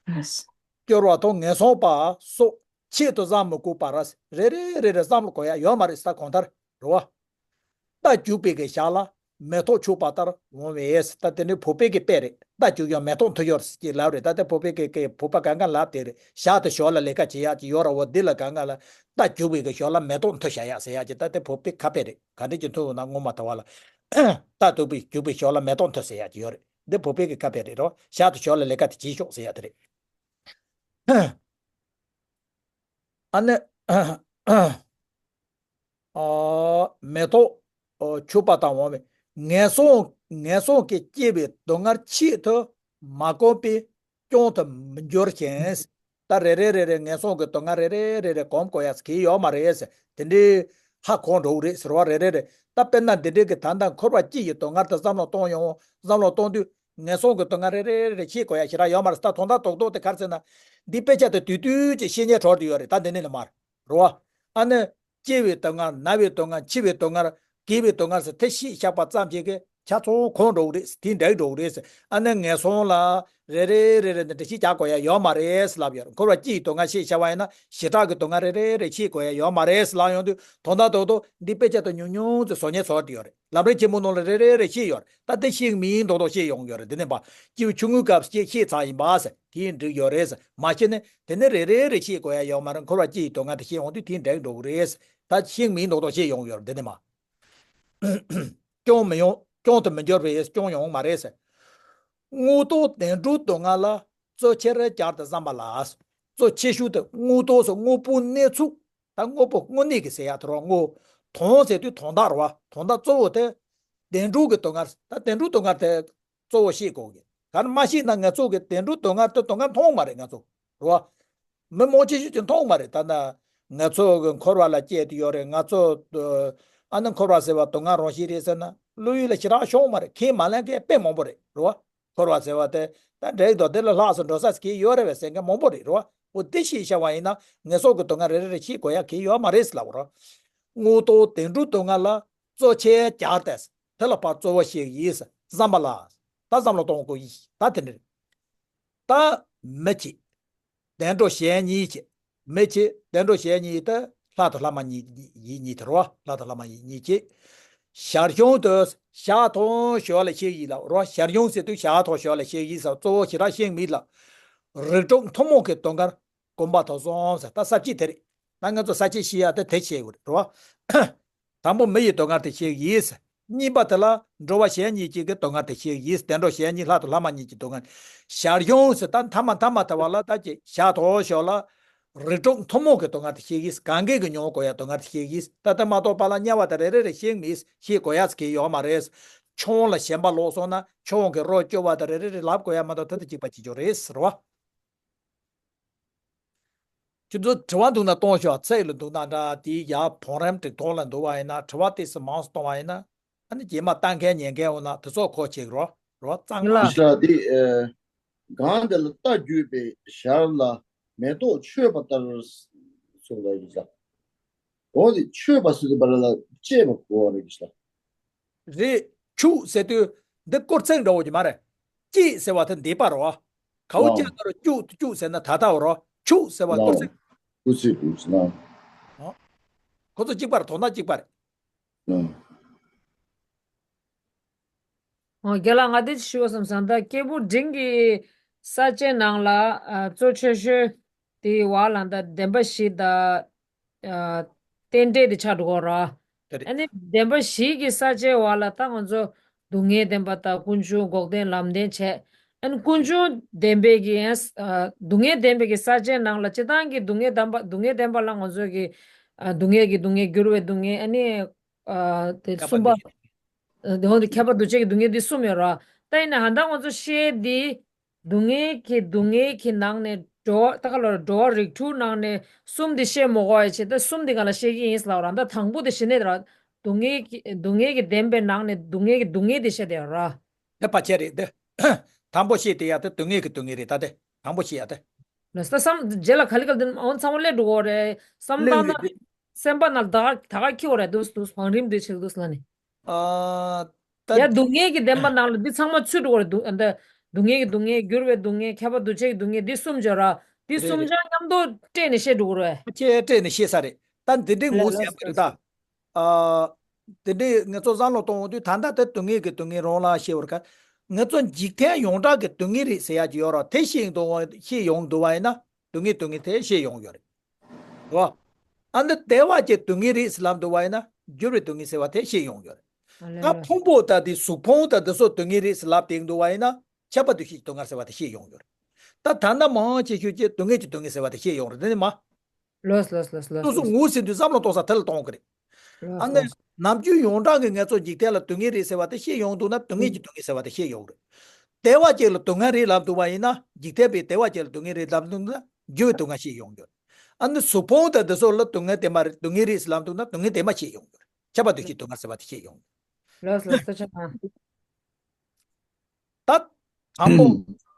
རེད། སྐྱོར་བ་དང་ངན་སོང་པ་སོགས་ཆེད་དུ་བསམ་མི་དགོས་པར། རེ་རེ་རེ་རེ་བསམ་བློ་དགོས་ཡ་ཡོད་མ་རེད། ད་གང་ལྟར་རེད་བ། རྟ་རྒྱུག་པའི་གི་ཞག་ལ་མེ་ཏོག་འཁྱུག་པ་ལྟར་འོང་བས། ད་དེ་ནི་བོད་པའི་གི་དཔེ་རེད། རྟ་རྒྱུག་ཡང་མེ་ཏོག་འཐུ་ཡོད་ཅེས་ལབ་རེད། ད་དེ་བོད་པའི་གི་གི་བོད་པ་གང་ག་ལབ་དེ་རེད། ཞག་དང་ཞོར་ལ་ལས་ཀ་བྱེད་ཡག་ཅིག་ཡོད་ར་བ། འདི་ལ་གང་ག་ལ་རྟ་རྒྱུག་པའི་གི་ཞོར་ལ་མེ་ཏོག་འཐུ་བྱ་ཡག་ཟེར་ཡག་ཅིག་ད་དེ་བོད་པའི་ཁ་དཔེ་རེད། ག་འདྲ་ཅིག་འཐུ་འོང་ན་ངོ་མ་ད་བ་ལ་རྟ་རྒྱུག་པའི་རྒྱུག་པའི་ཞོར་ལ་མེ་ཏོག་འཐུ་ཟེར་ཡག་ཅིག་ཡོད་རེད། འདི་བོད་པའི་གི་ཁ་དཔེ་རེད་རོ། ཞག་དང་ཞོར་ལ་ལས་ཀ་དེ་བྱེད་ཤོག་ཟེར་ཡག་དེ་རེད། ཨ་ནི། ཨ་མེ་ཏོག་ཨ་འཁྱུག་པ་དང་འོང་བས། ངན་སོང་ངན་སོང་གི་སྐྱེ་བའི་སྡུག་བསྔལ་ཆེད་དུ་མ་བསྒོམས་པས་སྐྱོན་དུ་མི་འགྱུར་ཞིང་། ད་རེ་རེ་རེ་རེ་ངན་སོང་གི་སྡུག་བསྔལ་རེ་རེ་རེ་རེ་སྒོམ་དགོས་ཡ་གི་ཡོད་མ་རེད། དེ་འདྲའི་ཧ་གོ་འགྲོ་གི་རེད་ཟེར་བ་རེ་རེ་རེ། ད་དཔེར་ན་འདི་འདྲའི་གི་ད་ལྟ་འཁོར་བ་སྐྱིད་ཀྱི་སྡུག་བསྔལ་དུ་བསམ་བློ་གཏོང་ཡོང་བསམ་བློ་གཏོང་དུས་ངན་སོང་གི་སྡུག་བསྔལ་རེ་རེ་རེ་རེ་ཤེས་དགོས་ཡ་ཞེ་དྲག་ཡོད་མ་རེད། ད་དོན་དག་རྡོག་རྡོག་དེ་ག་རེ་ཟེར་ན། འདི་དཔེ་ཆ་དེ་དུས་དུས་ཀྱི་བཤེས་གཉེན་གྲོལ་དུ་ཡོད་རེད། ད་འདི་ནས་ལ་མར་རེད་བ། ཨ་ནི། སྐྱེ་བའི་སྡུག་བསྔལ། ན་བའི་སྡུག་བསྔལ། འཆི་བའི་སྡུག་བསྔལ། རྒས་པའི་སྡུག་བསྔལ་ཟེར་དེ་ཤེས་བཞག་པ་ཙམ་ཞིག་གིས་ཆ་ཚང་གང་འགྲོ་གི་རེད། དེ་འགྲིག་འགྲོ་གི་རེད། ཨ་ནི་ངན་སོང་ལ་རེ་རེ་རེ་རེ་ནས་འགྲེལ་བཤད་རྒྱག་དགོས་ཡ་ཡོད་མ་རེད་ལབ་ཡོད་རེད། འཁོར་བ་སྐྱེ་ཡི་སྡུག་བསྔལ་ཤེས་བྱ་བ་ཡིན་ན་བྱེ་བྲག་གི་སྡུག་བསྔལ་རེ་རེ་རེ་ཤེས་དགོས་ཡ་ཡོད་མ་རེད་ལབ་ཡོང་དུས། དོན་དག་ཏོག་ཏོག་འདི་དཔེ་ཆ་དང་ཉུང་ཉུང་ཙམ་བཟོ་ཉན་བཟོ་དེ་ཡོད་རེད། ལམ་རིམ་ཆེན་མོ་ནང་ལ་རེ་རེ་རེ་ཤེས་ཡོད་རེད། ད་དེ་ཤེས་མིན་མདོག་མདོག་ཤེས་ཡོང་ཡོད་རེད། འདི་ནས་པ་སྐྱེ་བའི་ཆུང་ངུའི་སྐབས་སྐྱེ་ཤེས་ཚར་ཡིན་པ་ཟེར་དེ་འགྲིག་ཡོད་རེད་ཟེར། མ་ཤེས་ནས་དེ་ནས་རེ་རེ་རེ་ཤེས་དགོས་ཡ་ཡོད་མ་རེད། འཁོར་བ་སྐྱེ་ཡི་སྡུག་བསྔལ་དེ་ཤེས་ཡོང་དུས་དེ་འགྲིག་འགྲོ་གི་རེད་ཟེར། ད་ཤེས་མིན་མདོག་མདོག་ཤེས་ཡོང་ཡོད་རེད། འདི་ནས་མ་སྐྱོན་མི་ཡོང་། སྐྱོན་དུ་མི་འགྱུར་བས་སྐྱོན་ཡོང་མ་རེད་ཟེར། དངོས་སྟོབས་བདེ་འགྲོའི་སྡུག་བསྔལ་ལ། གཙོ་ཆེར་བསྐྱར་དུ་བསམ་པ་ལ། གཙོ་ཆེ་ཤོས་དེ་དངོས་སྟོབས་སུ་དངོས་པོའི་གནས་ཚུལ། ད་དངོས་པོ་དངོས་གནས་ཀྱི་ཟེར་ཡ་དེ་རོ། དངོས། དོན་ཟེར་དུས་དོན་དག་རེད་བ། དོན་དག་གཙོ་བོ་དེ་བདེ་འགྲོ་གི་སྡུག་བསྔལ། ད་བདེ་འགྲོའི་སྡུག་བསྔལ་དེ་གཙོ་བོ་ཤེས་དགོས་གི། ག་རེ་མ་ཤེས་ན་ང་ཚོ་གི་བདེ་འགྲོའི་སྡུག་བསྔལ་དེ་སྡུག་བསྔལ་མཐོང་མ་རེད་ང་ཚོ། རེད་བ། མི་མང་ཆེ་ཤོས་ཀྱིས་མཐོང་མ་རེད། ད་ན་ང་ཚོ་གི་འཁོར་བ་ལ་སྐྱེས་ཏེ་ཡོད་རེད། ང་ཚོ་ཨ་ནི་འཁོར་བ་ཟེར་བ་སྡུག་བསྔལ་རང་བཞིན་རེད་ཟེར་ན་བློ་ཡུལ་ལ་ཞེ་དྲག་ཤོང་མ་རེད། ཁས་མ་ལེན་མཁན་དཔེ་མང་པོ་རེད། རེད་བ། འཁོར་བ་ཟེར་བ་དེ་ད་འགྲིག་འདུག་དེ་ལས་ལྷག་ཙམ་འགྲོ་ས་ཞིག་ཡོད་རེད་བས་ཟེར་མཁན་མང་པོ་རེད། རེད་བ། འོ་དེ་ཤེས་བྱ་བ་ཡིན་ན་ངན་སོང་གི་སྡུག་བསྔལ་རེ་རེ་རེ་ཤེས་དགོས་ཡ་གང་ཡང་ཡོད་མ་རེད་ཟེར་ལབ་པ་རེད། དངོས་སྟོབས་བདེ་འགྲོའི་སྡུག་བསྔལ་ལ་གཙོ་ཆེར་བསྐྱར་ཏེ། དེ་ལ་ཕར་གཙོ་བོ་ཞིག་ཡིན་ཟེར་བསམ་པ་ལ། ད་བསམ་བློ་གཏོང་དགོས་ཡིན། ད་དེ་འདྲ་རེད། ད་མི་བྱེད། བདེ་འགྲོ་གཞན་གཉིས་བྱེད། མི་བྱེད། བདེ་འགྲོ་གཞན་གཉིས་དེ་ལྷ་དང་ལྷ་མ་གཉིས་ཡིན་གཉིས་དེ་རོ། ལྷ་དང་ལྷ་མ་ཡིན་གཉིས་བྱེད། ཞར་བྱུང་དུ་ཞག་དང་ཞོ་ལ་ཤེས་ཡིན་ལ་རོ། ཞར་བྱུང་ཟེར་དུས་ཞག་དང་ཞོ་ལ་ཤེས་ཡིན་ཟེར། གཙོ་བོ་ཞེ་དྲག་ཤེས་མིན་ལ། རིགས་དྲུག་ཐུན་མོང་གི་སྡུག་བསྔལ་གོམས་པ་དང་གསུམ་ཟེར། ད་ས་བཅད་དེ་རེད། ད་ང་ཚོ་ས་བཅད་ཤེས་ཡ་དེ་དེ་ཤེས་དགོས་རེད་རོ། དང་པོ་མི་ཡི་སྡུག་བསྔལ་དེ་ཤེས་ཡིན། གཉིས་པ་དེ་ལ་འགྲོ་བ་གཞན་གཉིས་ཀྱི་གི་སྡུག་བསྔལ་དེ་ཤེས་ཡིན། བདེ་འགྲོ་གཞན་གཉིས་ལྷ་དང་ལྷ་མ་གཉིས་ཀྱི་སྡུག་བསྔལ། ཞར་བྱུང་ཟེར་ད་མཐའ་མ་མཐའ་མ་དེ་བ་ལ་ད་ཅི་ཞག་དང་ཞོ་ལ་རིགས་དྲུག་ཐུན་མོང་གི་སྡུག་བསྔལ་དེ་ཤེས་ཡིན། གང་གས་ཀྱི་མྱོང་དགོས་ཡ་སྡུག་བསྔལ་དེ་ཤེས་ཡིན། ད་ལྟ་མ་གཏོགས་པ་ལ་དམྱལ་བ་དེ་རེ་རེ་རེ་ཤེས་མིན། ཤེས་དགོས་ཡ་ཟེར་གི་ཡོད་མ་རེད། ཆུང་ལ་ཞེན་པ་ལོག་སོང་ན་ཆུང་གི་རོ་བཅོལ་བ་དེ་རེ་རེ་རེ་ལབ་དགོས་ཡ་མ་གཏོགས་དེ་དང་གཅིག་པ་གཅིག་རྐྱང་རེད་ཟེར་བ། ཁྱོད་ཚོ་དྲི་བ་འདུག་ན་གཏོང་ཤོག་ཚིག་ལ་འདུག་ན་འདྲ། དེའི་ཡ་བང་རིམ་སྒྲིག་ཐོག་ལ་འདུག་བ་ཡིན་ན། དྲི་བ་ཏོག་ཙམ་མང་སུ་གཏོང་བ་ཡིན་ན། ཨ་ནི་རྗེས་མ་ལྟ་མཁན་ཉན་མཁན་འོ་ན་དེ་ཚོ་གོ་ཅིག་རོ། རོ་གཙང་ཡིན་ལ། མ་ཞིག་ལ་དེ་ཨེ། གང་དེ་ལ་རྟ་རྒྱུག་པའི་ཞར་ལ་མེ་ཏོག་མཆོད་པ་ལྟར་སོགས་ལ་ཡིན་ལ། འོ་དེ་མཆོད་པ་ཟེར་དུས་བར་ལ་བཅད་པ་གོ་བ་རེད་ལ། རེད། ཆུག་ཟེར་དུས་འདི་སྐོར་ཚིག་འདྲ་བོ་ཅིག་མ་རེད། སྐྱེས་ཟེར་བ་དེ་འདས་པ་རེད་བ། གའུ་ཨ། སྐྱེས་ན་རོ་སྐྱུག་སྐྱུག་ཟེར་ན་ད་ལྟ་བ་རེད་བ། ཆུག་ཟེར་བ་སྐོར་ཨ། ཚིག་སྐོར་ཚིག་འདུག་ཟེར་ན། ཨ། ཁོ་ཚོ་གཅིག་པ་རེད། དོན་དག་གཅིག་པ་རེད། ཨ། ཨོ་རྒན་ལགས། ང་དེ་ཞུ་བསམ་སོང་། ད་སྐྱེས་བུ་འབྲིང་གི་ས་བཅད་ནང་ལ་ཨ་གཙོ་ཆེ་ཤོས་དེ་བ་ལ་ད་བདེན་པ་བཞི་དང་། ཨ། རྟེན་འབྲེལ་དེ་ཆགས་འགྲོ་གི་ར། དེ་རེད། ཨ་ནི་བདེན་པ་བཞི་གི་ས་བཅད་བ་ལ་ད་ང་ཚོ་སྡུག་བསྔལ་བདེན་པ་དང་ཀུན་འབྱུང་འགོག་བདེན་ལམ་བདེན་བྱས། ཨ་ནི་ཀུན་འབྱུང་བདེན་པའི་གི་ཨ་སྡུག་བསྔལ་བདེན་པའི་གི་ས་བཅད་ནང་ལ་སྤྱིར་བཏང་གི་སྡུག་བསྔལ་བདེན་པ། སྡུག་བསྔལ་བདེན་པ་ལ་ང་ཚོ་གི་ཨ་སྡུག་བསྔལ་གྱི་སྡུག་བསྔལ། འགྱུར་བའི་སྡུག་བསྔལ། ཨ་ནི་ཨ་དེ་ཁྱབ་པ་གསུམ་པ། འདུ་བྱེད། ཨ་དེ་འོང་དུ་ཁྱབ་པ་འདུ་བྱེད་ཀྱི་སྡུག་བསྔལ་འདི་གསུམ་ཡོད་ར། ད་ཡིན་ན་ཧ་ད་ང་ཚོ་བཤད་འདི། སྡུག་བསྔལ་གྱི་སྡུག་བསྔལ་གྱི་ནང་ནས་འགྲོ་བ། ད་ག་ལོར་འགྲོ་བ་རིགས་དྲུག་ནང་ནས་གསུམ་འདི་བཤད་མ་དགོས་པ་བྱས། ད་གསུམ་འདི་ག་ལ་བཤད་ཀྱི་ཡིན་ལབ་ར། ད་དང་པོ་དེ་བཤད་ནས་ར། སྡུག་བསྔལ་གྱི་སྡུག་བསྔལ་གྱི་བདེན་པའི་ནང་ནས་སྡུག་བསྔལ་གྱི་སྡུག་བསྔལ་འདི་བཤད་དེ་ར། དེ་ཕལ་ཆེར་རེད་དེ། དང་པོ་བཤད་དེ་ཡ་དེ་སྡུག་བསྔལ་གྱི་སྡུག་བསྔལ་རེད། ད་དེ་དང་པོ་བཤད་ཡ་དེ། ལ་ས་བསམ་རྗེས་ལ་ག་ལེ་ག་ལེ་དེ་འོང་ཚང་མ་སླེབས་འགྲོ་གི་རེད། བསམ་སྟངས་ན་སེམས་པ་ན་ད་ག་ད་ག་འཁྱེར་བ་རེད། འདུག་འདུག་བང་རིམ་འདི་བྱེད་འདུག་ལ་ནི། ཨ། ད་ཡ་སྡུག་བསྔལ་གྱི་བདེན་པ་ནང་ལ་འདི་ཚང་མ་ཚུད་འགྲོ་གི་རེད། སྡུག་ཨ་ད་སྡུག་བསྔལ་གྱི་སྡུག་བསྔལ། འགྱུར་བའི་སྡུག་བསྔལ། ཁྱབ་པ་འདུ་བྱེད་ཀྱི་སྡུག་བསྔལ། འདི་གསུམ་བརྗོད་ར། འདི་རེད་གསུམ་རེད། ཆ་མཉམ་དུ་སྤྲད་ནས་བཤད་འགྲོ་གི་རེད། ཆེ་སྤྲད་ནས་བཤད་ས་རེད། ད་འདི་འདྲའི་ལ་ངོ་ལ་ཟེར་བ་རེད་ད། ཨ། དེ་འདྲའི་ང་ཚོ་བསམ་བློ་གཏོང་འོང་དུས་ད་ལྟ་དེ་སྡུག་བསྔལ་གྱི་སྡུག་བསྔལ་རང་ལ་བཤད་པར་ག་ང་ཚོ་འཇིག་རྟེན་ཡོངས་གྲགས་ཀྱི་སྡུག་བསྔལ་རེད་ཟེར་ཡ་ཅིག་ཡོད་ར། དེ་ཤེས་ཡོང་དུས་ཤེས་ཡོང་འདུག་བ་ཡིན་ན་སྡུག་བསྔལ་སྡུག་བསྔལ་དེ་ཤེས་ཡོང་ཡོད་རེད། རེད་བ། ཨ་ནི་བདེ་བ་ཅན་སྡུག་བསྔལ་རེད་ཟེར་ལབ་འདུག་བ་ཡིན་ན་འགྱུར་བའི་སྡུག་བསྔལ་ཟེར་བ་དེ་ཤེས་ཡོང་ཡོད་རེད། ཨ་ལེ་ད་ལེ། ཕུང་པོ་དང་དེ་གཟུགས་ཕུང་དང་དེ་ཚོ་སྡུག་བསྔལ་རེད་ཟེར་ལབ་བསྡད་འདུག་བ་ཡིན་ན་ཁྱབ་པ་འདུ་བྱེད་ཀྱི་སྡུག་བསྔལ་ཟེར་བ་དེ་ཤེས་ཡོང་ཡོད་རེད། ད་ད་ལྟ་མང་ཆེ་ཤོས་ཀྱིས་སྡུག་བསྔལ་གྱི་སྡུག་བསྔལ་ཟེར་བ་དེ་ཤེས་ཡོང་རེད། དེ་ནི་མ། ལོས་ལོས་ལོས་ལོས་ལོས། སོ་སོ་ངོས་ཟིན་དུས་བསམ་བློ་གཏོང་ས་དེ་ལ་གཏོང་གི་རེད། ལོས་ཨ་ནི་ལོས། ནམ་རྒྱུན་ཡོངས་གྲགས་ཀྱི་ངལ་རྩོལ་འཇིག་རྟེན་ལ་སྡུག་བསྔལ་རེད་ཟེར་བ་དེ་ཤེས་ཡོང་འདུག་ན་སྡུག་བསྔལ་གྱི་སྡུག་བསྔལ་ཟེར་བ་དེ་ཤེས་ཡོང་གི་རེད། བདེ་བ་ཅན་ལ་སྡུག་བསྔལ་རེད་ལབ་འདུག་བ་ཡིན་ན་འཇིག་རྟེན་པའི་བདེ་བ་ཅན་ལ་སྡུག་བསྔལ་རེད་ལབ་འདུག་ན་འགྱུར་བའི་སྡུག་བསྔལ་ཤེས་ཡོང་གི་རེད། ཨ་ནི་གཟུགས་ཕུང་དང་དེ་ཚོ་ལ་སྡུག་བསྔལ་དེ་མ་རེད། སྡུག་བསྔལ་རེད་ལབ་འདུག་ན་སྡུག་བསྔལ་དེ་མ་ཤེས་ཡོང་གི་རེད། ཁྱབ་པ་འདུ་བྱེད་སྡུག་བསྔལ་ཟེར་བ་དེ་ཤེས་ཡོང་གི་རེད། ལོས་ལོས་ལོས། ད་ཆ་ན། ད་དང་པོ།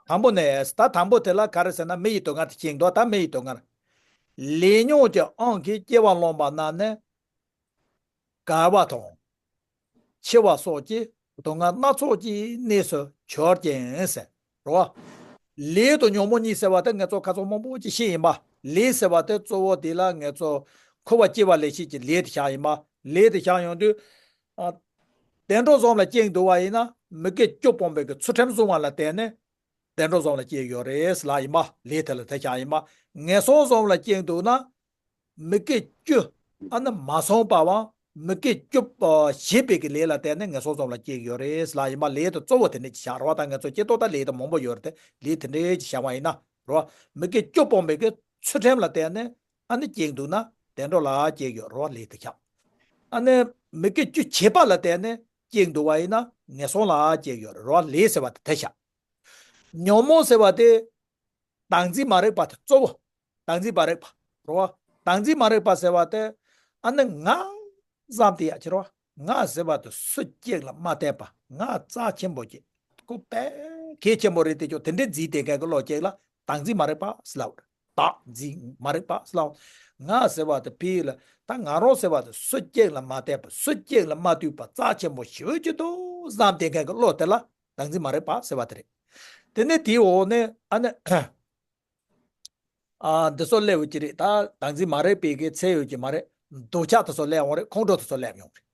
དང་པོ་ནས་ད་དང་པོ་དེ་ལ་ག་རེ་ཟེར་ན་མི་ཡི་སྡུག་བསྔལ་དེ་ཤེས་འདུག་ད་མི་ཡི་སྡུག་བསྔལ། ལས་ཉོན་གྱི་དབང་གིས་སྐྱེ་བ་བླངས་པ་རྣམས་ནི། དགའ་བ་དང་། འཆི་བ་སོགས་ཀྱི་སྡུག་བསྔལ་སྣ་ཚོགས་ཀྱི་གནས་སུ་གྱུར་ཅིང་ཟེར་རོ། ལས་དང་ཉོན་མོངས་གཉིས་ཟེར་བ་དེ་ངེད་ཚོ་ཁ་སང་མང་པོ་ཅིག་བཤད་ཡིན་པ། ལས་ཟེར་བ་དེ་གཙོ་བོ་དེ་ལ་ངེད་ཚོ་འཁོར་བ་སྐྱེ་བ་ལས་བྱེད་ཀྱི་ལས་དེ་བཞག་ཡིན་པ། ལས་དེ་བཞག་ཡོང་དུས། ཨ། བདེ་འགྲོ་གསུམ་ལ་སྐྱེས་འདུག་པ་ཡིན་ན་མི་དགེ་བཅུ་སྤོང་བའི་གི་ཚུལ་ཁྲིམས་བསྲུང་བ་ལ་བརྟེན་ནས། བདེ་འགྲོ་གསུམ་ལ་སྐྱེས་ཡོད་རེད་ལབ་ཡིན་པ། ལས་དེ་ལ་དེ་བཞག་ཡིན་པ། ངན་སོང་གསུམ་ལ་སྐྱེས་འདུག་ན། མི་དགེ་བཅུ་ཨ་ནི་མ་བསྲུངས་པའམ་མི་དགེ་བཅུ་བྱེད་པའི་གི་ལས་ལ་བརྟེན་ནས་ངན་སོང་གསུམ་ལ་སྐྱེས་ཡོད་རེད་ལབ་ཡིན་པ། ལས་དེ་གཙོ་བོ་དེ་འདྲ་ཅིག་བཞག་རོགས། ད་ངེད་ཚོ་སྐྱེ་ལྟོ་ད་ལས་དེ་མང་པོ་ཡོད་རེད་དེ། ལས་དེ་འདྲ་ཅིག་བཞག་པ་ཡིན་ན་རོགས། མི་དགེ་བཅུ་སྤོང་བའི་གི་ཚུལ་ཁྲིམས་ལ་བརྟེན་ནས་ཨ་ནི་སྐྱེས་འདུག་ན་བདེ་འགྲོ་ལ་སྐྱེས་ཡོད་རོགས། ལས་དེ་བཞག་ཨ་ནི་མི་དགེ་བཅུ་བྱེད་པ་ལ་བརྟེན་ནས་སྐྱེས་འདུག་པ་ཡིན་ན་ངན་སོང་ལ་སྐྱེས་ཡོད་རོགས། ལས་ཟེར་བ་དེ་དེ་བཞག་ཉོན་མོངས་ཟེར་བ་དེ། བདག་འཛིན་མ་རིག་པ་དེ་གཙོ་བོ། བདག་འཛིན་མ་རིག་པ་རོ། བདག་འཛིན་མ་རིག་པ་ཟེར་བ་དེ། ཨ་ནི་ང་བསམ་སྟེ་ཡ་ཅི་རོ། ང་ཟེར་བ་དེ་སུ་གཅིག་ལ་མ་བལྟས་པ། ང་རྩ་ཆེན་པོ་གཅིག་ཁོ་དཔེ་གལ་ཆེན་པོ་རེད་དེ་ཅོ་དེ་འདྲའི་འཛིན་དེ་ག་གི་བློ་གཅིག་ལ་བདག་འཛིན་མ་རིག་པ་ཟེར་ལབ་རེད། བདག་འཛིན་མ་རིག་པ་ཟེར་ལབ། ང་ཟེར་བ་དེ་ཕི་ལ་ད་ང་རང་ཟེར་བ་དེ་སུ་གཅིག་ལ་མ་བལྟས་པ། སུ་གཅིག་ལ་མ་ལྟོས་པ། རྩ་ཆེན་པོ་ཞེ་པོ་ཅིག་འདུག་བསམ་དེ་ག་གི་བློ་དེ་ལ་བདག་འཛིན་མ་རིག་པ་ཟེར་བ་དེ་རེད། དེ་ནས་དེའི་འོག་ནས་ཨ་ནི། ཨ། འདི་ཚོ་སླེབས་ཡོད་ཀྱི་རེད། ད་བདག་འཛིན་མ་རིག་པའི་གི་ཚེ་ཡོད་ཀྱི་མ་རེད། འདོད་ཆགས་དེ་ཚོ་སླེབས་ཡོང་རེད། ཁོང་ཁྲོ་དེ་ཚོ་སླེབས་ཡོང་རེད།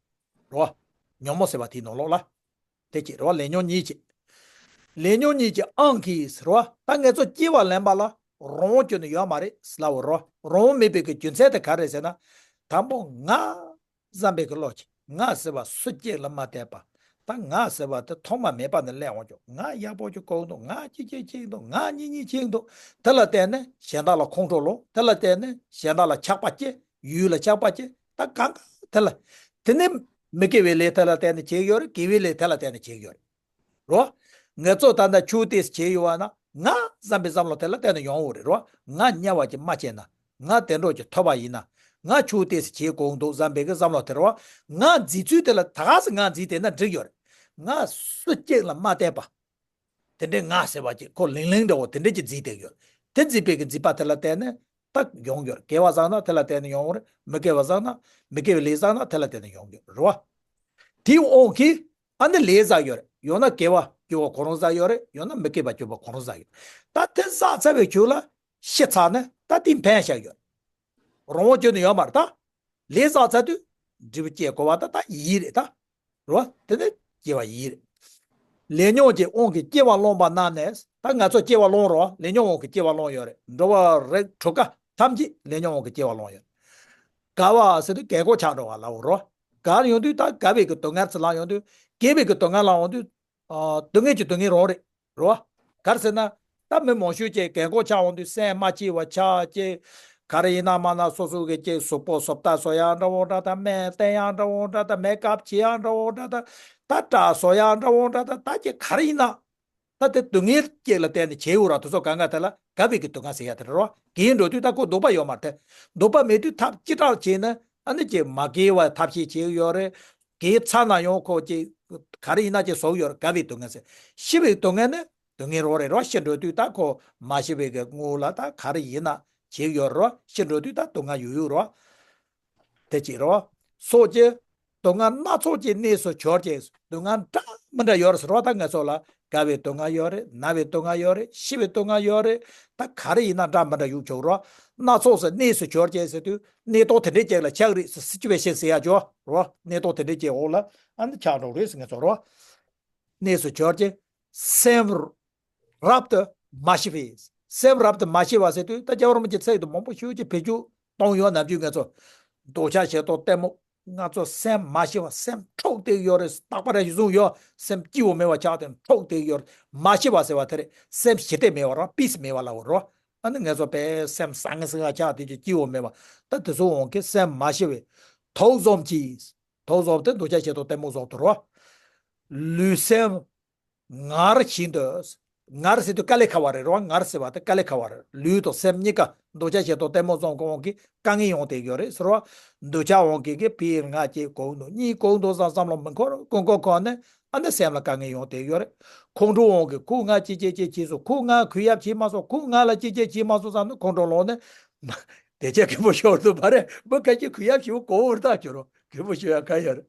རོ། ཉོན་མོངས་ཟེར་བ་དེའི་ནང་ལོགས་ལ། དེ་ཅི་རོ། ལས་ཉོན་གཉིས་ཀྱི། ལས་ཉོན་གཉིས་ཀྱི་དབང་གིས་རོ། ད་ངེད་ཚོ་སྐྱེ་བ་ལེན་པ་ལ་རང་དབང་ཁྱོན་ནས་ཡོད་མ་རེད་ཟེར་ལབ་རོ། རང་དབང་མེད་པའི་གི་རྒྱུ་མཚན་དེ་ག་རེད་ཟེར་ན། དང་པོ་ང་བསམ་པའི་གི་བློ་གཅིག་ང་ཟེར་བ་སུ་གཅིག་ལ་མ་བལྟས་པ། ད་ང་ཟེར་བ་དེ་ཐོག་མ་མེད་པ་ནས་སླེབས་འོང་ཀྱང་ང་ཡག་པོ་ཅིག་གོ་འདུག་ང་སྐྱིད་སྐྱིད་སྐྱིད་འདུག་ང་སྙིང་སྙིང་སྐྱིད་འདུག་དེ་ལ་བརྟེན་ནས་གཞན་དག་ལ་ཁོང་ཁྲོ་ལངས། དེ་ལ་བརྟེན་ནས་གཞན་དག་ལ་ཆགས་པ་སྐྱེ། ཡུལ་ལ་ཆགས་པ་སྐྱེ། ད་གང་ག་དེ་ལ། དེ་ནི་མི་དགེ་བའི་ལས་དེ་ལ་བརྟེན་ནས་བྱེད་ཀྱི་ཡོད་རེད། དགེ་བའི་ལས་དེ་ལ་བརྟེན་ནས་བྱེད་ཀྱི་ཡོད་རེད། རོ། ངེད་ཚོ་ད་ལྟ་ཆུ་དེ་བྱས་ཡོད་བ་ན་ང་བསམ་པའི་བསམ་བློ་དེ་ལ་བརྟེན་ནས་ཡོང་བ་རེད་རོ། ང་དམྱལ་བ་ཅིག་མ་སྐྱེས་ན། ང་བདེ་འགྲོ་ཅིག་ཐོབ་པ་ཡིན་ན། ང་ཆུ་དེ་བྱེད་དགོས་འདུག་བསམ་པའི་གི་བསམ་བློ་དེ་རོ། ང་འཛིན་ཚུལ་དེ་ལ་ད་ག་སེ་ང་འཛིན་བསྡད་ན་འགྲིག་ཡོད་རེད། ང་སུ་གཅིག་ལ་མ་བལྟས་པ། དེ་འདྲའི་ང་ཟེར་བ་ཅིག་ཁོ་ལིང་ལིང་འདྲ་བོ་དེ་འདྲ་ཅིག་འཛིན་བསྡད་ཡོད། དེ་འཛིན་པའི་གི་འཛིན་པ་དེ་ལ་བརྟེན་ནས། ད་ཡོང་ཡོད། དགེ་བ་བསགས་ན་དེ་ལ་བརྟེན་ནས་ཡོང་རེད། མི་དགེ་བ་བསགས་ན། མི་དགེ་བའི་ལས་བསགས་ན་དེ་ལ་བརྟེན་ནས་ཡོང་ཡོད་རེད་བ། དེའི་དབང་གིས་ཨ་ནི་ལས་བསགས་ཡོད་རེད། ཡང་ན་དགེ་བ་བཅུ་པོ་ཁོ་རང་བསགས་ཡོད་རེད། ཡང་ན་མི་དགེ་བ་བཅུ་པོ་ཁོ་རང་བསགས་ཡོད། ད་དེ་བསགས་ཚར་བའི་རྒྱུ་ལ་ཤི་ཚར་ནས་ད་དེ་ཕན་བཞག་ཡོད། རང་དབང་ཅན་དུ་ཡོད་མ་རེད་ད། ལས་བསགས་ཚར་དུས་འབྲས་བུ་སྐྱེ་དགོས་པ་ད་ད་ཡིན་རེད་ད། རེད་བ། དེ་ནི་སྐྱེ་བ་ཡིན་རེད། ལས་ཉོན་གྱི་དབང་གིས་སྐྱེ་བ་བླངས་པ་རྣམས་ནི། ད་ང་ཚོ་སྐྱེ་བ་བླངས་རོགས། ལས་ཉོན་དབང་གིས་སྐྱེ་བ་བླངས་ཡོད་རེད། འགྲོ་བ་རིགས་དྲུག་ཀ་ཐམས་ཅད་ལས་ཉོན་དབང་གིས་སྐྱེ་བ་བླངས་ཡོད་རེད། དགའ་བ་ཟེར་དུས་རྒན་གོག་ཆགས་འགྲོ་བ་ལབ་རོགས། དགའ་ཡོང་དུས་ད་དགའ་བའི་གི་སྡུག་བསྔལ་ཚོ་ལངས་ཡོང་དུས། དགེ་བའི་གི་སྡུག་བསྔལ་ལངས་ཡོང་དུས། ཨ། སྡུག་བསྔལ་གྱི་སྡུག་བསྔལ་རང་རེད། རེད་བ། ག་རེ་ཟེར་ན། ད་མི་མང་ཤོས་ཀྱིས་རྒན་གོག་ཆགས་འོང་དུས་སེམས་མ་སྐྱིད་པ་ཆགས་ཀྱི། ག་རེ་ཡིན་ན་མ་ན་སོ་སོ་གི་ཅིག་གཟུགས་པོ་བཟོ་ལྟ་བཟོ་ཡག་འདྲ་བོ་འདྲ་ད། སྨན་བསྟེན་ཡག་འདྲ་བོ་འདྲ་ད། མེ་ཀབ་བྱེད་ཡག་འདྲ་བོ་འདྲ་ད། ད་སྐྲ་བཟོ་ཡག་འདྲ་བོ་འདྲ་ད། ད་ཅིག་ག་རེ་ཡིན་ན། ད་དེ་སྡུག་བསྔལ་ཅིག་ལ་བརྟེན་ནས་བྱས་ཡོད་ར། དེ་ཚོ་གང་ག་དེ་ལ་དགའ་བའི་གི་སྡུག་བསྔལ་ཟེར་ཡག་དེ་རེད་རོ། དགེ་འགྲོ་དུས་ད་ཁོ་སྡུག་པ་ཡོད་མ་རེད་དེ། སྡུག་པ་མེད་དུས་ཐབས་ཅི་དྲག་བྱས་ན། ཨ་ནི་ཅིག་མ་དགེ་བ་ཐབས་ཤེས་བྱེད་ཡོད་རེད། དགེ་ཚར་ན་ཡང་ཁོ་ཅིག་ག་རེ་ཡིན་ན་ཅིག་བཟོ་ཡོད་རེད། དགའ་བའི་སྡུག་བསྔལ་ཟེར། ཤི་བའི་སྡུག་བསྔལ་ནི་སྡུག་བསྔལ་རང་རེད་རོ། ཤི་འགྲོ་དུས་ད་ཁོ་མ་ཤི་བའི་གི་སྔོན་ལ་ད་ག་རེ་ཡིན་ན་བྱེད་ཡོད་རེད་རོ། ཤི་འགྲོ་དུས་ད་སྡུག་བསྔལ་ཡོད་ཡོད་རོ། དེ་གཅིག་རོ། སོགས་ཀྱི་སྡུག་བསྔལ་སྣ་ཚོགས་ཀྱི་གནས་སུ་གྱུར་ཅིང་། སྡུག་བསྔལ་འདྲ་མི་འདྲ་ཡོད་རེད་ཟེར་བ། ད་ང་ཚོ་ལ་དགའ་བའི་སྡུག་བསྔལ་ཡོད་རེད། ན་བའི་སྡུག་བསྔལ་ཡོད་རེད། ཤི་བའི་སྡུག་བསྔལ་ཡོད་རེད། ད་ག་རེ་ཡིན་ན་འདྲ་མི་འདྲ་ཡོད་ཆོག་རོ། སྣ་ཚོགས་སུ་གནས་སུ་གྱུར་ཅིང་ཟེར་དུས་གནས་སྟངས་དེ་འདྲའི་ཅིག་ལ་ཆགས་རེད་ཟེར། སི་ཅུ་ཝེ་ཤན་ཟེར་ཡག་ཅོ་རོ། གནས་སྟངས་དེ་འདྲའི་ཅིག་འོག་ལ་ཨ་ནི་ཆགས་འགྲོ་རེད་ཟེར། ང་ཚོ་རོ། གནས་སུ་གྱུར་ཅིང་སེམས་རབ་ཏུ་མ་ཞི་བས། སེམས་རབ་ཏུ་མ་ཞི་བ་ཟེར་དུས་ད་རྒྱལ་བ་རིན་པོ་ཆེ་ཚིག་དེ་མང་པོ་ཞེ་པོ་ཅིག་བེད་སྤྱོད་གཏོང་ཡོད། ནམ་རྒྱུན་ང་ཚོ་འདོད་ཆགས་ཞེ་སྡང་གཏི་མུག་ང་ཚོ་སེམས་མ་ཞི་བ། སེམས་འཁྲུག་བསྡད་ཡོད་རེད། རྟག་པར་བཟུང་ཡོད། སེམས་སྐྱིད་པོ་མེད་པ་ཆགས་ཏེ་འཁྲུག་བསྡད་ཡོད་རེད། མ་ཞི་བ་ཟེར་བ་དེ་རེད། སེམས་ཞི་བདེ་མེད་པ་རང་པིས་མེད་པ་ལབ་རོ། ཨ་ནི་ང་ཚོ་དཔེ་སེམས་ཟང་ངེ་ཟིང་ངེ་ཆགས་དེ་ཅིག་སྐྱིད་པོ་མེད་པ། ད་དེ་ཚོ་འོང་གི་སེམས་མ་ཞི་བས། དུག་གསུམ་གྱིས། དུག་གསུམ་དེ་འདོད་ཆགས་ཞེ་སྡང་གཏི་མུག་གསུམ་དུ་རོ། ལུས་སེམས་ངར་བཞིན་དུ། ངར་ཟེར་དུས་དཀའ་ལས་ཁག་པ་རེད་རོ། ངར་ཟེར་བ་དེ་དཀའ་ལས་ཁག་པ་རེད། ལུས་དང་སེམས་གཉིས་ཀ་འདོད་ཆགས་ཞེ་སྡང་གཏི་མུག་གསུམ་གྱི་དབང་གིས་དཀའ་ངལ་ཡོང་བསྡད་ཡོད་རེད་ཟེར་བ། འདོད་ཆགས་དབང་གིས་གི་ཕི་ང་གཅིག་གོ་འདུག་གཉིས་གོ་འདུག་བསམ་བསམ་བློ་མི་འཁོར་ཀུན་ཀུན་འཁོར་ནས་ཨ་ནི་སེམས་ལ་དཀའ་ངལ་ཡོང་བསྡད་ཡོད་རེད། ཁོང་ཁྲོ་དབང་གིས་ཁོ་ང་ཅི་བྱེད་ཅི་བྱེད་སོང་། ཁོ་ང་གུས་ཡབ་བྱེད་མ་སོང་། ཁོ་ང་ལ་ཅི་བྱེད་བྱེད་མ་སོང་བསམ་ནས་ཁོང་ཁྲོ་ལངས་ནས་དེ་ཆ་ཁེ་པོ་ཤོར་འདུག་པ་རེད། མི་ཁ་ཅིག་གུས་ཡབ་ཞུ་གོ་བར་ཐག་གྱུར་རོ། གུས་པ་ཞུ་ཡ་ག་ཡོད་རེད།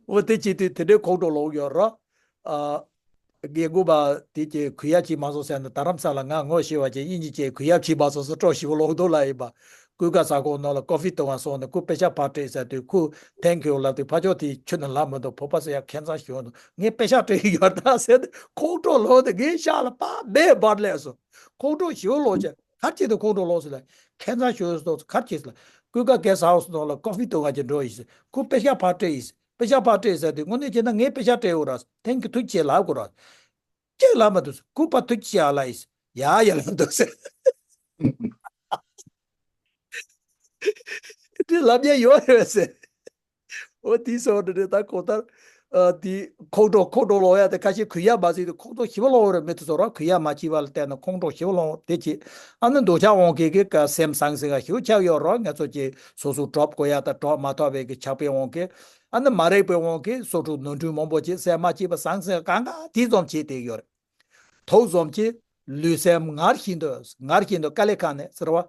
འོ་དེ་བྱེད་དུས་དེ་འདྲའི་ཁོང་ཁྲོ་ལངས་ཡོད་རེད། ཨ། རྒན་རྒོན་པ་དེ་གྱིས་གུས་ཡ་བྱེད་མ་སོང་ཟེར་ན། རྡ་རམ་ས་ལ་ང་ངོ་ཤེས་པ་ཅིག་དབྱིན་ཇི་བྱས་གུས་ཡ་བྱེད་མ་སོང་ཟེར། ཁྲོ་ཞེ་པོ་ལངས་འདུག་ལབ་ཡིན་པ། སྐུ་ཁ་ཟ་ཁང་ནང་ལ་ཀོ་ཧྥི་འཐུང་བ་སོང་ནས་ཁོ་པེ་ཤག་ཕར་སྤྲད་ཟེར་དུས། ཁོས་thank you ལབ་དུས་ཕར་ཕྱོགས་དེ་ཁྱོན་ནས་ལབ་མི་འདུག་བོད་པ་ཟེར་ཡ་ཁྱད་མཚར་ཞིག་འདུག་ངས་པེ་ཤག་སྤྲད་ཡོད་ད་ཟེར་ཏེ་ཁོང་ཁྲོ་ལངས་ཏེ་ངའི་ཤག་ལ་ཕར་འབད་འབར་སླེབས་སོང་། ཁོང་ཁྲོ་ཞེ་པོ་ལངས་བྱས། ག་རེ་བྱས་ཏེ་ཁོང་ཁྲོ་ལངས་སོང་ལབ། ཁྱད་མཚར་ཞིག་འདུག་ག་རེ་བྱས་སོང་ལབ། སྐུ་ཁ་གེ་སི་ཧའུ་སི་ནང་ལ་ཀོ་ཧྥི་འཐུང་བ་ཅིག་འགྲོ་ཡིན་ཟེར། ཁོས་པེ་ཤག་ཕར་སྤྲད་ཡིན་ཟེར། པེ་ཤག་ཕར་སྤྲད་ཟེར་དུས་དངོས་གནས་བྱས་ན་ངས་པེ་ཤག་སྤྲད་ཡོད་རེད། thank you ཐུགས་རྗེ་ཆེ་ལབ་དགོས་རེད། ཅིག་ལབ་མ་འདུག་ཟེར། ཁོས་ཕར་ཐུགས་རྗེ་ཆེ་ལབ་ཡིན་ཟེར། ཡ་ཡ་ལབ་འདུག་ཟེར། དེ་ལབ་ཡ་ཡོད་རེད་ཟེར། འོ་དེའི་སོ་འདི་རེད། ད་གང་ལྟར། ཨ། དེ་ཁོང་ཁྲོ་ཁོང་ཁྲོ་ལངས་ཡ་དེ་ཁ་ཤས་གུས་ཡ་མ་བྱས་དུས་ཁོང་ཁྲོ་ཞེ་པོ་ལངས་རེད། མི་དེ་ཚོ་རང་གུས་ཡ་མ་བྱས་པ་ལ་བརྟེན་ནས་ཁོང་ཁྲོ་ཞེ་པོ་ལངས་དེ་བྱས། ཨ་ནི་འདོད་ཆགས་དབང་གིས་གི་ཀ་སེམས་ཟང་ཟིང་ཞེ་པོ་ཆགས་ཡོད་རེད། ང་ཚོ་ཀྱིས་སོ་སོ་གྲོགས་དགོས་ཡ་དང་གྲོགས་མ་ཐོབ་པའི་གི་ཆགས་པའི་དབང་གིས། ཨ་ནི་མ་རིག་པའི་དབང་གིས་སོ་སོ་ནོར་འཁྲུལ་མང་པོ་བྱས། སེམས་མ་སྐྱིད་པ་ཟང་ཟིང་གང་ག་དེ་ཙམ་བྱས་བསྡད་ཡོད་རེད། དུག་ཙམ་གྱིས་ལུས་སེམས་ངར་ཤིན་ཏུ་ངར་ཤིན་ཏུ་དཀའ་ལས་ཁག་ནས་ཟེར་བ།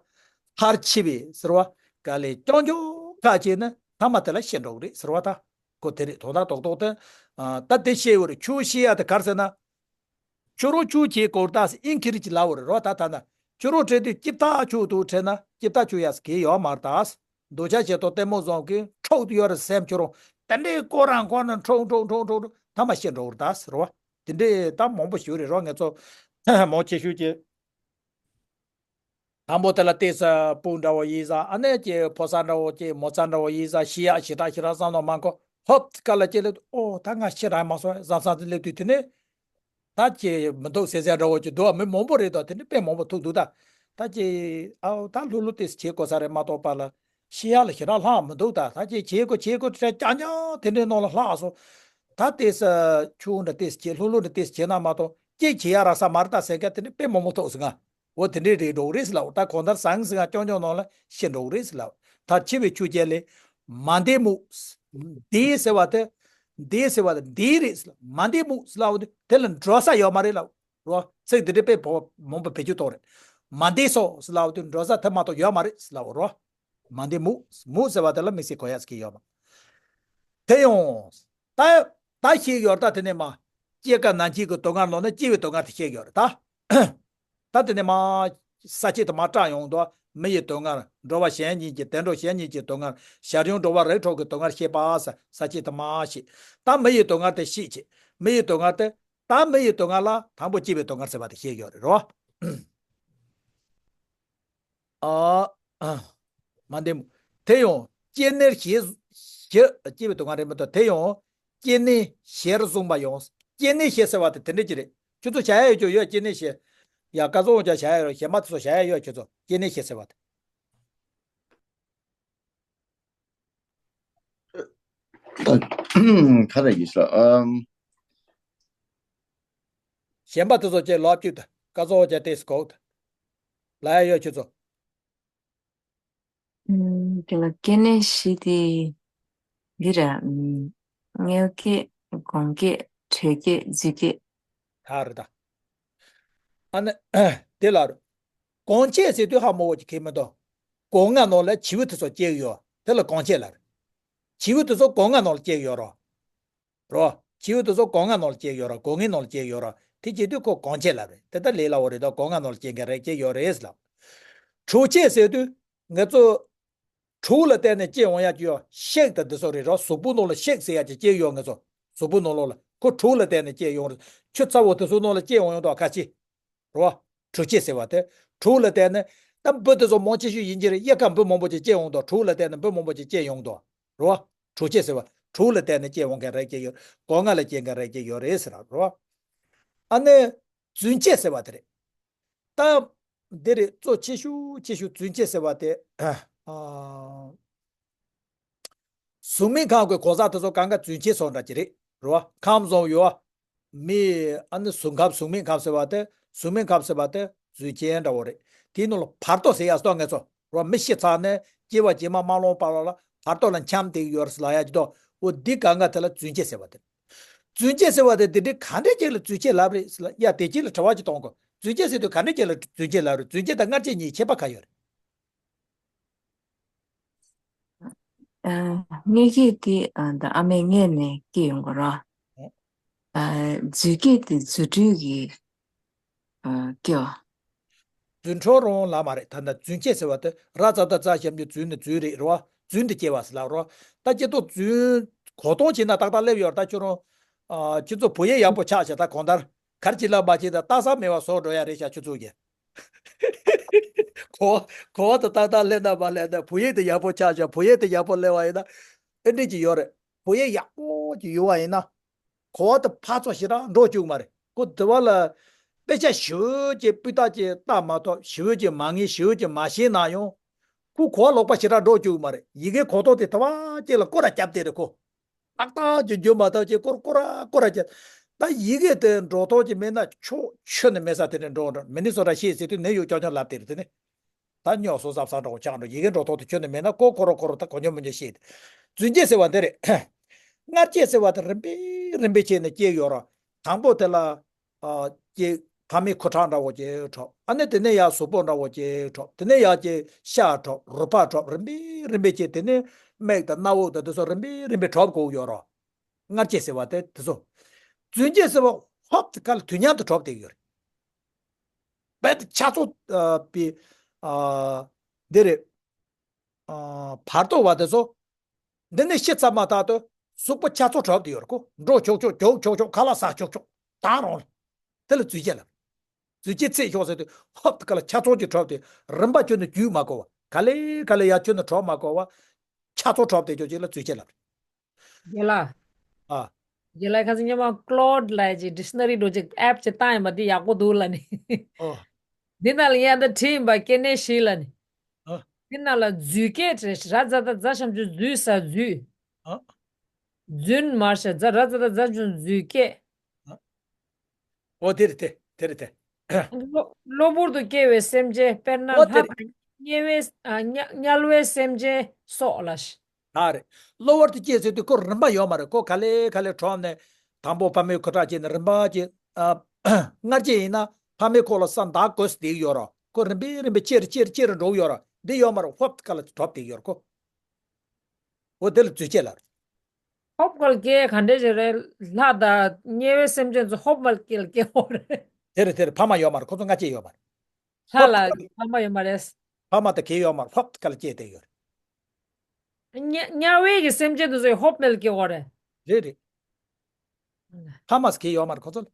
མཐར་འཁྱོལ་བའི་ཟེར་བ། དཀའ་ལས་རྐྱང་རྐྱང་ཁག་བྱས་ན་མཐའ་མ་དེ་ལ་ཤི་འགྲོ་གི་རེད་ཟེར་བ། ད་ཁོ་དེ་རེད། དོན་དག་རྡོག་རྡོག་དེ། ཨ། ད་དེ་བཤད་ཡོད་རེད། ཁྱོད་ཤི་ཡ་དེ་ག་རེ་ཟེར་ན། ཁྱོད་རང་ཆོས་བྱེད་དགོས་རེད་ད་ཟེར་ཨིན་སྐད་ཅིག་ལབ་ཡོད་རེད་རོ། ད་ད་ན་ཁྱོད་རང་བྲེལ་དུས་ཅིབ་ཐག་ཆོད་དུ་བྲེལ་ན་ཅིབ་ཐག་ཆོད་ཡ་ཟེར་གི་ཡོད་མ་རེད་ད། འདོད་ཆགས་ཞེ་སྡང་གཏི་མུག་ཙམ་གྱིས་འཕྲོག་ཏུ་ཡོད་རེད་སེམས། ཁྱོད་རང་དེ་འདྲའི་ཁོ་རང་ཁོ་ན་འཕྲོག་འཕྲོག་འཕྲོག་འཕྲོག་འཕྲོག་མཐའ་མ་ཤི་འགྲོ་གི་རེད་ད་ཟེར་བ། དེ་འདྲའི་ད་མང་པོ་ཞིག་རེད་རོ། ང་ཚོ་མང་ཆེ་ཤོས་ཀྱིས་དང་པོ་དེ་ལ་ཏོག་ཙམ་སྤུ་འདྲ་བོ་ཡིན་ཙང་། ཨ་ནི་ཀྱི་ཕོ་གསར་འདྲ་བོ་ཀྱི་མོ་གསར་འདྲ་བོ་ཡིན་ཙང་། ཤི་ཡག་ཞེ་དྲག་ཞེ་དྲག་བསམ་བློ་མ་འཁོར། ཧོབ་ཀ་ལ་ཅི་ལབ། ཨོ་ད་ང་ཤི་རག་མ་སོང་བསམ་བསམ་དེ་སླེབས་དུས་དེ་ནས། ད་ཀྱི་མི་འདུག་ཟེར་ཟེར་འདྲ་བོ་ཅིག་འདུག་མི་མང་པོ་རེད་དོ། དེ་འདྲ་དཔེ་མང་པོ་ཐུག་འདུག་ད། ད་ཀྱི་ཨའོ་ད་ལྷུག་ལྷུག་ཏོག་ཙམ་བྱེད་དགོས་ས་རེད་མ་གཏོགས་པ་ལ་ཤི་ཡག་ལ་ཞེ་དྲག་ལྷག་མི་འདུག་ད། ད་ཀྱི་བྱེད་དགོས་བྱེད་དགོས་དེ་འདྲ་རྐྱང་རྐྱང་དེ་འདྲའི་ནང་ལ་ལྷག་སོང་། ད་ཏོག་ཙམ་ཆུང་འདྲ་ཏོག་ཙམ་བྱེད། ལྷུག་ལྷུག་འདྲ་ཏོག་ཙམ་བྱེད་ན་མ་གཏོགས་ཅིག་བྱེད་ཡག་རག་ས་མ་རེད་ད་ཟེར་མཁན་དེ་འདྲ་དཔེ་མང་པོ་ཐུག་སོང་ང་། འོ་དེ་འདྲའི་རེད་འགྲོ་གི་རེད་ཟེར་ལབ། ད་གང་ལྟར་ཟང་ཟིང་ང་རྐྱང་རྐྱང་ནང་ལ་ཤི་འགྲོ་གི་རེད་ཟེར་ལབ། ད་འཆི་བའི་ཆོས་ཅན་ལས། མ་བདེ་མོ། བདེ་ཟེར་བ་དེ། བདེ་ཟེར་བ་དེ་བདེ་རེད་ཟེར་ལབ། མ་བདེ་མོ་ཟེར་ལབ་དེ་དེ་ལ་འགྲོ་ས་ཡོད་མ་རེད་ལབ་རོ། ཚིག་འདི་འདྲའི་དཔེ་བོ་མང་པོ་བེད་སྤྱོད་གཏོང་རེད། མ་བདེ་སོ་ཟེར་ལབ་དེ་འགྲོ་ས་དེ་མ་གཏོགས་ཡོད་མ་རེད་ཟེར་ལབ་རོ། མ་བདེ་མོ། མོ་ཟེར་བ་དེ་ལ་དམིགས་བསལ་གོ་ཡ་ཟེར་གྱི་ཡོད་མ། དེ་ཡང་། ད། ད་ཤེས་ཡོད་ད། དེ་ནས་མ། སྐྱེ་རྒ་ན་འཆི་གི་སྡུག་བསྔལ་ནང་ནས་སྐྱེ་བའི་སྡུག་བསྔལ་དེ་ཤེས་ཡོད་རེད་ད། ད་དེ་ནས་མ། ས་བཅད་དུ་མ་སྐྲག་ཡོང་དོ། མི་ཡི་སྡུག་བསྔལ། འགྲོ་བ་གཞན་གཉིས་ཀྱི། བདེ་འགྲོ་གཞན་གཉིས་ཀྱི་སྡུག་བསྔལ། ཞར་བྱུང་འགྲོ་བ་རིགས་དྲུག་གི་སྡུག་བསྔལ་ཤེས་པ་ཟེར། ས་བཅད་དུ་མ་ཤེས། ད་མི་ཡི་སྡུག་བསྔལ་དེ་ཤེས་བྱེད། མི་ཡི་སྡུག་བསྔལ་དེ། ད་མི་ཡི་སྡུག་བསྔལ་ལ་དང་པོ་སྐྱེ་བའི་སྡུག་བསྔལ་ཟེར་བ་དེ་ཤེས་ཡོད་རེད་རོ། ཨ། ཨ། མ་བདེ་མོ། དེ་ཡང་སྐྱེ་གནས་ཞེས། ཞེས་སྐྱེ་བའི་སྡུག་བསྔལ་རེད་མ་གཏོགས། དེ་ཡང་སྐྱེ་གནས་ཞེར་གསུངས་པ་ཡང་། སྐྱེ་གནས་ཞེས་ཟེར་བ་དེ་དེ་འདྲ་ཅིག་རེད། ཁྱོད་ཚོ་བྱ་ཡ་ཡོད་ཀྱང་ཡོད། སྐྱེ་གནས་ཞེས། ཡ་སྐལ་བཟང་ཀྱང་བྱ་ཡ་ཡོད། གཞན་པ་དེ་ཚོ་བྱ་ཡ་ཡོད། ཁྱོད་ཚོ་སྐྱེ་གནས་ཞེས་ཟེར་བ་དེ། ད་ག་རེ་ཡིན་ས། ཨམ། གཞན་པ་དེ་ཚོ་ཅེས་ལབ་བཅུག་ད། སྐལ་བཟང་ཀྱང་ཏོག་ཙམ་གོ་ད། ལབ་ཡ་ཡོད་ཁྱོད་ཚོ། ཨམ། དེ་ལ་སྐྱེ་གནས་བཞི་དེ་འདི་རེད། ཨམ། མངལ་སྐྱེས། གོང་སྐྱེས། དྲོད་སྐྱེས། རྫུས་སྐྱེས། ད་རེད་ད། ཨ་ནི། དེ་ལ་རེད། གོང་སྐྱེས་ཟེར་དུས་ཧ་མ་གོ་གི་མི་འདུག་སྒོ་ང་ནང་ལ་བྱིའུ་དེ་ཚོ་སྐྱེས་ཡོད། དེ་ལ་གོང་སྐྱེས་ལབ་རེད། བྱིའུ་དེ་ཚོ་སྒོ་ང་ནང་ལ་སྐྱེས་ཡོད་རོ། རོ། བྱིའུ་དེ་ཚོ་སྒོ་ང་ནང་ལ་སྐྱེས་ཡོད་ར། སྒོ་ངའི་ནང་ལ་སྐྱེས་ཡོད་ར། དེ་བྱེད་དུས་ཁོ་གོང་སྐྱེས་ལབ་རེད། དེ་ལྟར་ལས་སླ་བོ་རེད་དོ། སྒོ་ང་ནང་ལ་སྐྱེས་མཁན་རེད། སྐྱེས་ཡོད་རེད་ལབ། དྲོད་སྐྱེས་ཟེར་དུས་ང་ཚོ་དྲོད་ལ་བརྟེན་ནས་སྐྱེ་འོང་ཡ་ཅིག་ཡོད། གཤེགས་དང་འདི་ཚོ་རེད་ར། གཟུགས་པོ་ནང་ལ་གཤེགས་ཟེར་ཡ་ཅིག་སྐྱེས་ཡོད། ང་ཚོ་གཟུགས་པོ་ནང་ལོགས་ལ་ཁོ་དྲོད་ལ་བརྟེན་ནས་སྐྱེས་ཡོང་རེད། ཆུ་ཚ་བོ་དེ་ཚོ་ནང་ལ་སྐྱེས་འོང་ཡོང་དོ་ཁ་ཅིག་རེད་བ། དྲོད་སྐྱེས་ཟེར་བ་དེ། དྲོད་ལ་བརྟེན་ནས་ད་འབུ་དེ་ཚོ་མང་ཆེ་ཤོས་ཡིན་གྱི་རེད། དབྱར་ཁ་འབུ་མང་པོ་ཅིག་སྐྱེས་འོང་དོ། དྲོད་ལ་བརྟེན་ནས་འབུ་མང་པོ་ཅིག་སྐྱེས་ཡོང་དོ། རེད་བ། དྲོད་སྐྱེས་ཟེར་བ། དྲོད་ལ་བརྟེན་ནས་སྐྱེས་འོང་མཁན་རེད་སྐྱེས་ཡོད། སྒོ་ང་ལ་སྐྱེས་མཁན་རེད་སྐྱེས་ཡོད་རེད་ཟེར་བ་རེད་བ། ཨ་ནི། རྫུན་སྐྱེས་ཟེར་བ་དེ་རེད། ད། འདི་རེད། གཙོ་ཆེ་ཤོས་ཆེ་ཤོས་རྫུན་སྐྱེས་ཟེར་བ་དེ། ཨ། གཟུགས་མེད་ཁམས་ཀྱི་གང་ཟག་དེ་ཚོ་གང་ག་རྫུན་སྐྱེས་སོགས་འདྲ་ཅིག་རེད། རེད་བ། ཁམས་བཟང་ཡོད་བ། མི། ཨ་ནི་གཟུགས་ཁམས། གཟུགས་མེད་ཁམས་ཟེར་བ་དེ། གཟུགས་མེད་ཁམས་ཟེར་བ་དེ་རྫུན་སྐྱེས་འདྲ་བོ་རེད། དེའི་ནང་ལ་བར་དོ་ཟེར་ཡ་སོགས་ང་ཚོ། རེད་བ། མི་ཤི་ཚར་ནས་སྐྱེ་བ་རྗེས་མ་མ་ལོངས་བར་ལ་བར་དོ་ལ་འཁྱམས་བསྡད་ཡོད་རེད་ལབ་ཡ་ཅིག་དོ། འོ་འདི་གང་ག་དེ་ལ་རྫུན་སྐྱེས་ཟེར་བ་དེ། རྫུན་སྐྱེས་ཟེར་བ་དེ་འདི་འདྲའི་ག་འདྲའི་ཅིག་ལ་རྫུན་སྐྱེས་ལབ་རེད་ཟེར་ལ་ཡ། དེ་ཅིག་ལ་དྲི་བ་ཅིག་གཏོང་དགོས། རྫུན་སྐྱེས་ཟེར་དུས་ག་འདྲའི་ཅིག་ལ་རྫུན་སྐྱེས་ལབ་རེད། རྫུན་སྐྱེས་དང་མངལ་སྐྱེས་གཉིས་ཁྱད་པར་ག་ཡོད་རེད། ཨ། དངོས་སྐྱེས་དེ་ཨ་ད་ཨ་མས་མངལ་ནས་སྐྱེས་ཡོང་གི་རེད། ཨ། རྫུས་སྐྱེས་དེ་རྫུ་འཕྲུལ་གྱིས་ཨ་སྐྱེ་བ། རྫུ་འཕྲུལ་རང་ལ་མ་རེད། ད་ལྟ་རྫུན་སྐྱེས་ཟེར་བ་དེ་ར་ཙ་ད་ཙ་ཞབས་ཀྱུ་རྫུན་ནི་རྫུན་རེད་རེད་བ། རྫུན་དུ་སྐྱེ་བ་ཟེར་ལབ་རེད་བ། ད་སྐྱེ་ཐོག་རྫུན་གོ་སྟངས་བྱས་ན་ཏག་ཏག་སླེབས་ཡོད་རེད། ད་ཁྱོད་རང་ཨ་ཁྱོད་ཚོ་བུ་ཡིག་ཡག་པོ་ཆགས་ཤག་ད་གང་ལྟར་གར་གྱི་ལ་མ་བྱེད་ད་ལྟ་ས་མེད་པ་བཟོ་འགྲོ་ཡ་རེད་ཤག་ཁྱོད་ཚོ་གི། གོ་གོ་བ་དེ་ཏག་ཏག་སླེབས་ན་མ་སླེབས་ན་བུ་ཡིག་དེ་ཡག་པོ་ཆགས་ཤག་བུ་ཡིག་དེ་ཡག་པོ་སླེབས་པ་ཡིན་ན་ཨེ་འདྲས་ཀྱི་ཡོད་རེད། བུ་ཡིག་ཡག་པོ་ཅིག་ཡོད་པ་ཡིན་ན། གོ་བ་དེ་ཕར་ཚུར་ཞེ་དྲག་འགྲོ་བཅུག་མ་རེད། ཁོ་དེ་བ་ལ་དཔེ་ཆ་ཞེ་པོ་ཅིག་སྤུས་དག་ཅིག་ལྟ་མ་ཐུབ། ཞེ་པོ་ཅིག་མ་ངེས། ཞེ་པོ་ཅིག་མ་ཤེས་ན་ཡང་ཁོ་གོ་བ་ལོག་པ་ཞེ་དྲག་འགྲོ་བཅུག་མ་རེད། ཡི་གེ་གོ་ཐོག་དེ་དེ་བ་ཅིག་ལ་སྐོར་ར་བརྒྱབ་བསྡད་རེད་ཁོ། ཏག་ཏག་ཅིག་འཇུ་མ་ཐུབ་ཅིག་སྐོར་སྐོར་ར་སྐོར་ར་བརྒྱབ། ད་ཡི་གེ་དེ་འགྲོ་ཐོག་ཅིག་མེད་ན་ཆོག་ཁྱོན་ནས་མེད་ས་དེ་ནས་འགྲོ་འགྲོ། མི་ནི་སོ་ར་ཤེས་ཟེར་དུས་ནས་ཡོད་ཀྱང་ཀྱང་ལབ་བསྡད་རེད་དེ་ནི། ད་རྙོག་སོ་སབ་སང་འདྲ་བོ་ཆགས་འགྲོ། ཡི་གེ་འགྲོ་ཐོག་ཏུ་ཁྱོན་ནས་མེད་ན་ཀོ་ཁོ་རོ་ཁོ་རོ་ད་གོ་ཉོ་མི་ཉོ་ཤེས་ཏེ། རྫུན་སྐྱེས་ཟེར་བ་འདི་རེད། མངལ་སྐྱེས་ཟེར་བ་དེ་རིམ་པས་རིམ་པས་བྱས་ནས་སྐྱེས་ཡོད་ར། དང་པོ་དེ་ལ་ཨ་སྐྱེས་ཕ་མའི་ཁུ་ཁྲག་འདྲ་བོ་ཅིག་འཕྲོག་ཨ་ནི་དེ་ནས་ཡར་གཟུགས་པོ་འདྲ་བོ་ཅིག་འཕྲོག་དེ་ནས་ཡར་ཅིག་ཤ་འཕྲོག་རུས་པ་འཕྲོག་རིམ་པས་རིམ་པས་བྱས་དེ་ནས་རྨེག་དང་སྣ་བུག་དང་དེ་ཚོ་རིམ་པས་རིམ་པས་འཕྲོག་དགོས་ཡོད་ར། མངལ་སྐྱེས་ཟེར་བ་དེ་དེ་ཚོ། རྫུན་སྐྱེས་ཟེར་བ་ཧོབ་ཏེ་ག་ལ་དུས་མཉམ་དུ་འཕྲོག་བསྡད་ཡོད་རེད། རྦད་དེ་ཆ་ཚང་ཨ་པའི་ཨ་འདི་རེད། ཨ་བར་དོ་བ་དེ་ཚོ། འདི་ནས་ཤི་ཚར་མ་ཐག་ཏུ་གཟུགས་པོ་ཆ་ཚང་གྲབས་དེ་ཡོད་རེད་ཁོ། འགྲོ་ཆོག་ཆོག་རྒྱུག་ཆོག་ཆོག་ཁ་ལག་ཟ་ཆོག་ཆོག་དང་རང་། དེ་ལ་རྫུས་སྐྱེས་ལབ། རྫུས་སྐྱེས་ཚེས་ཤོག་ཟེར་དུས་ཧོབ་ཏེ་ག་ལ་ཆ་ཚང་གི་གྲབས་དེ་རིམ་པ་ཁྱོན་ནས་བརྒྱུད་མ་དགོས་པ། ག་ལེ་ག་ལེ་ཡར་ཁྱོན་ནས་གྲབས་མ་དགོས་པ། ཆ་ཚང་གྲབས་དེ་ཆོག་ཅིག་ལ་རྫུས་སྐྱེས་ལབ། རྒན་ལགས། ཨ། རྒན་ལགས་ཁ་སང་སྔོན་མ་ཀློཌ་ལབ་ཅིག་ཌིག་ཤ་ན་རི་འདྲ་ཅིག་ཨེབ་ཅིག་བཏང་ཡིན་པ་འདི་ཡག་པོ་འདུག་ལབ་ནི། ཨོ། འདི་ནང་ལ་ཡང་ད་བྲིས་ཡིན་པ་སྐྱེ་གནས་བཞི་ལབ་ནི། ཨ། འདི་ནང་ལ་རྫུས་སྐྱེས་རེད། ར་ཛ་ད་ཛ་ཞབས་ཀྱུ་རྫུས་ས་རྫུས། ཨ། རྫུན་མར་ཤ་ཛ་ར་ཛ་ད་ཛ་ཞབས་ཀྱུ་རྫུས་སྐྱེས། ཨ། ཨོ་དེ་རེད་དེ་དེ་རེད་དེ། གློ་གློ་བུར་དུ་སྐྱེ་བའི་སེམས་ཅན་དཔེར་ན་ཨོ་དེ་ལྷ་རེད། དང་དམྱལ་བའི་ཨ་དམྱལ་དམྱལ་བའི་སེམས་ཅན་སོགས་ལ། ད་རེད། གློ་བུར་དུ་སྐྱེས་ཟེར་དུས་ཁོ་རིམ་པ་ཡོད་མ་རེད། ཁོ་ག་ལེ་ག་ལེ་གྲོངས་ནས་དང་པོ་ཕ་མའི་ཁུ་ཁྲག་སྐྱེས་ནས་རིམ་པ་སྐྱེས། ཨ། མངལ་སྐྱེས་ཡིན་ན་ཕ་མའི་ཁོག་ལ་ས་འདག་དགོས་བསྡད་ཡོད་ར། ཁོ་རིམ་པས་རིམ་པས་ཆེ་རུ་ཆེ་རུ་ཆེ་རུ་འགྲོ་གི་ཡོད་ར། འདི་ཡོད་མ་རེད། ཧོབ་ཏེ་ག་ལ་གྲབས་བསྡད་ཡོད་ར་ཁོ། འོ་དེ་ལ་རྫུས་སྐྱེས་ལབ། ཧོབ་ག་ལ་སྐྱེ་ག་འདྲས་ཞིག་རེད། ལྷ་དང་དམྱལ་བའི་སེམས་ཅན་ཚོ་ཧོབ་མ་ལ་སྐྱེ་ལ་སྐྱེ་འོ་རེད། དེ་རེད་དེ་རེད། ཕ་མ་ཡོད་མ་རེད། ཁོ་ཚོ་མངལ་སྐྱེས་ཡོད་མ་རེད། ལྷ་ལ་ཧོབ་ཏེ་ག་ལ་ཕ་མ་ཡོད་མ་རེད། ཕ་མ་དང་གའི་ཡོད་མ་རེད། ཧོབ་ཏེ་ག་ལ་སྐྱེས་བསྡད་ཡོད་རེད། དམྱལ་དམྱལ་བའི་གི་སེམས་ཅན་དེ་ཚོ་ཧོབ་མ་ལ་སྐྱེ་འོ་རེད། རེད་རེད། ཕ་མ་ཟེར་མཁན་ཡོད་མ་རེད་ཁོ་ཚོ་ལ།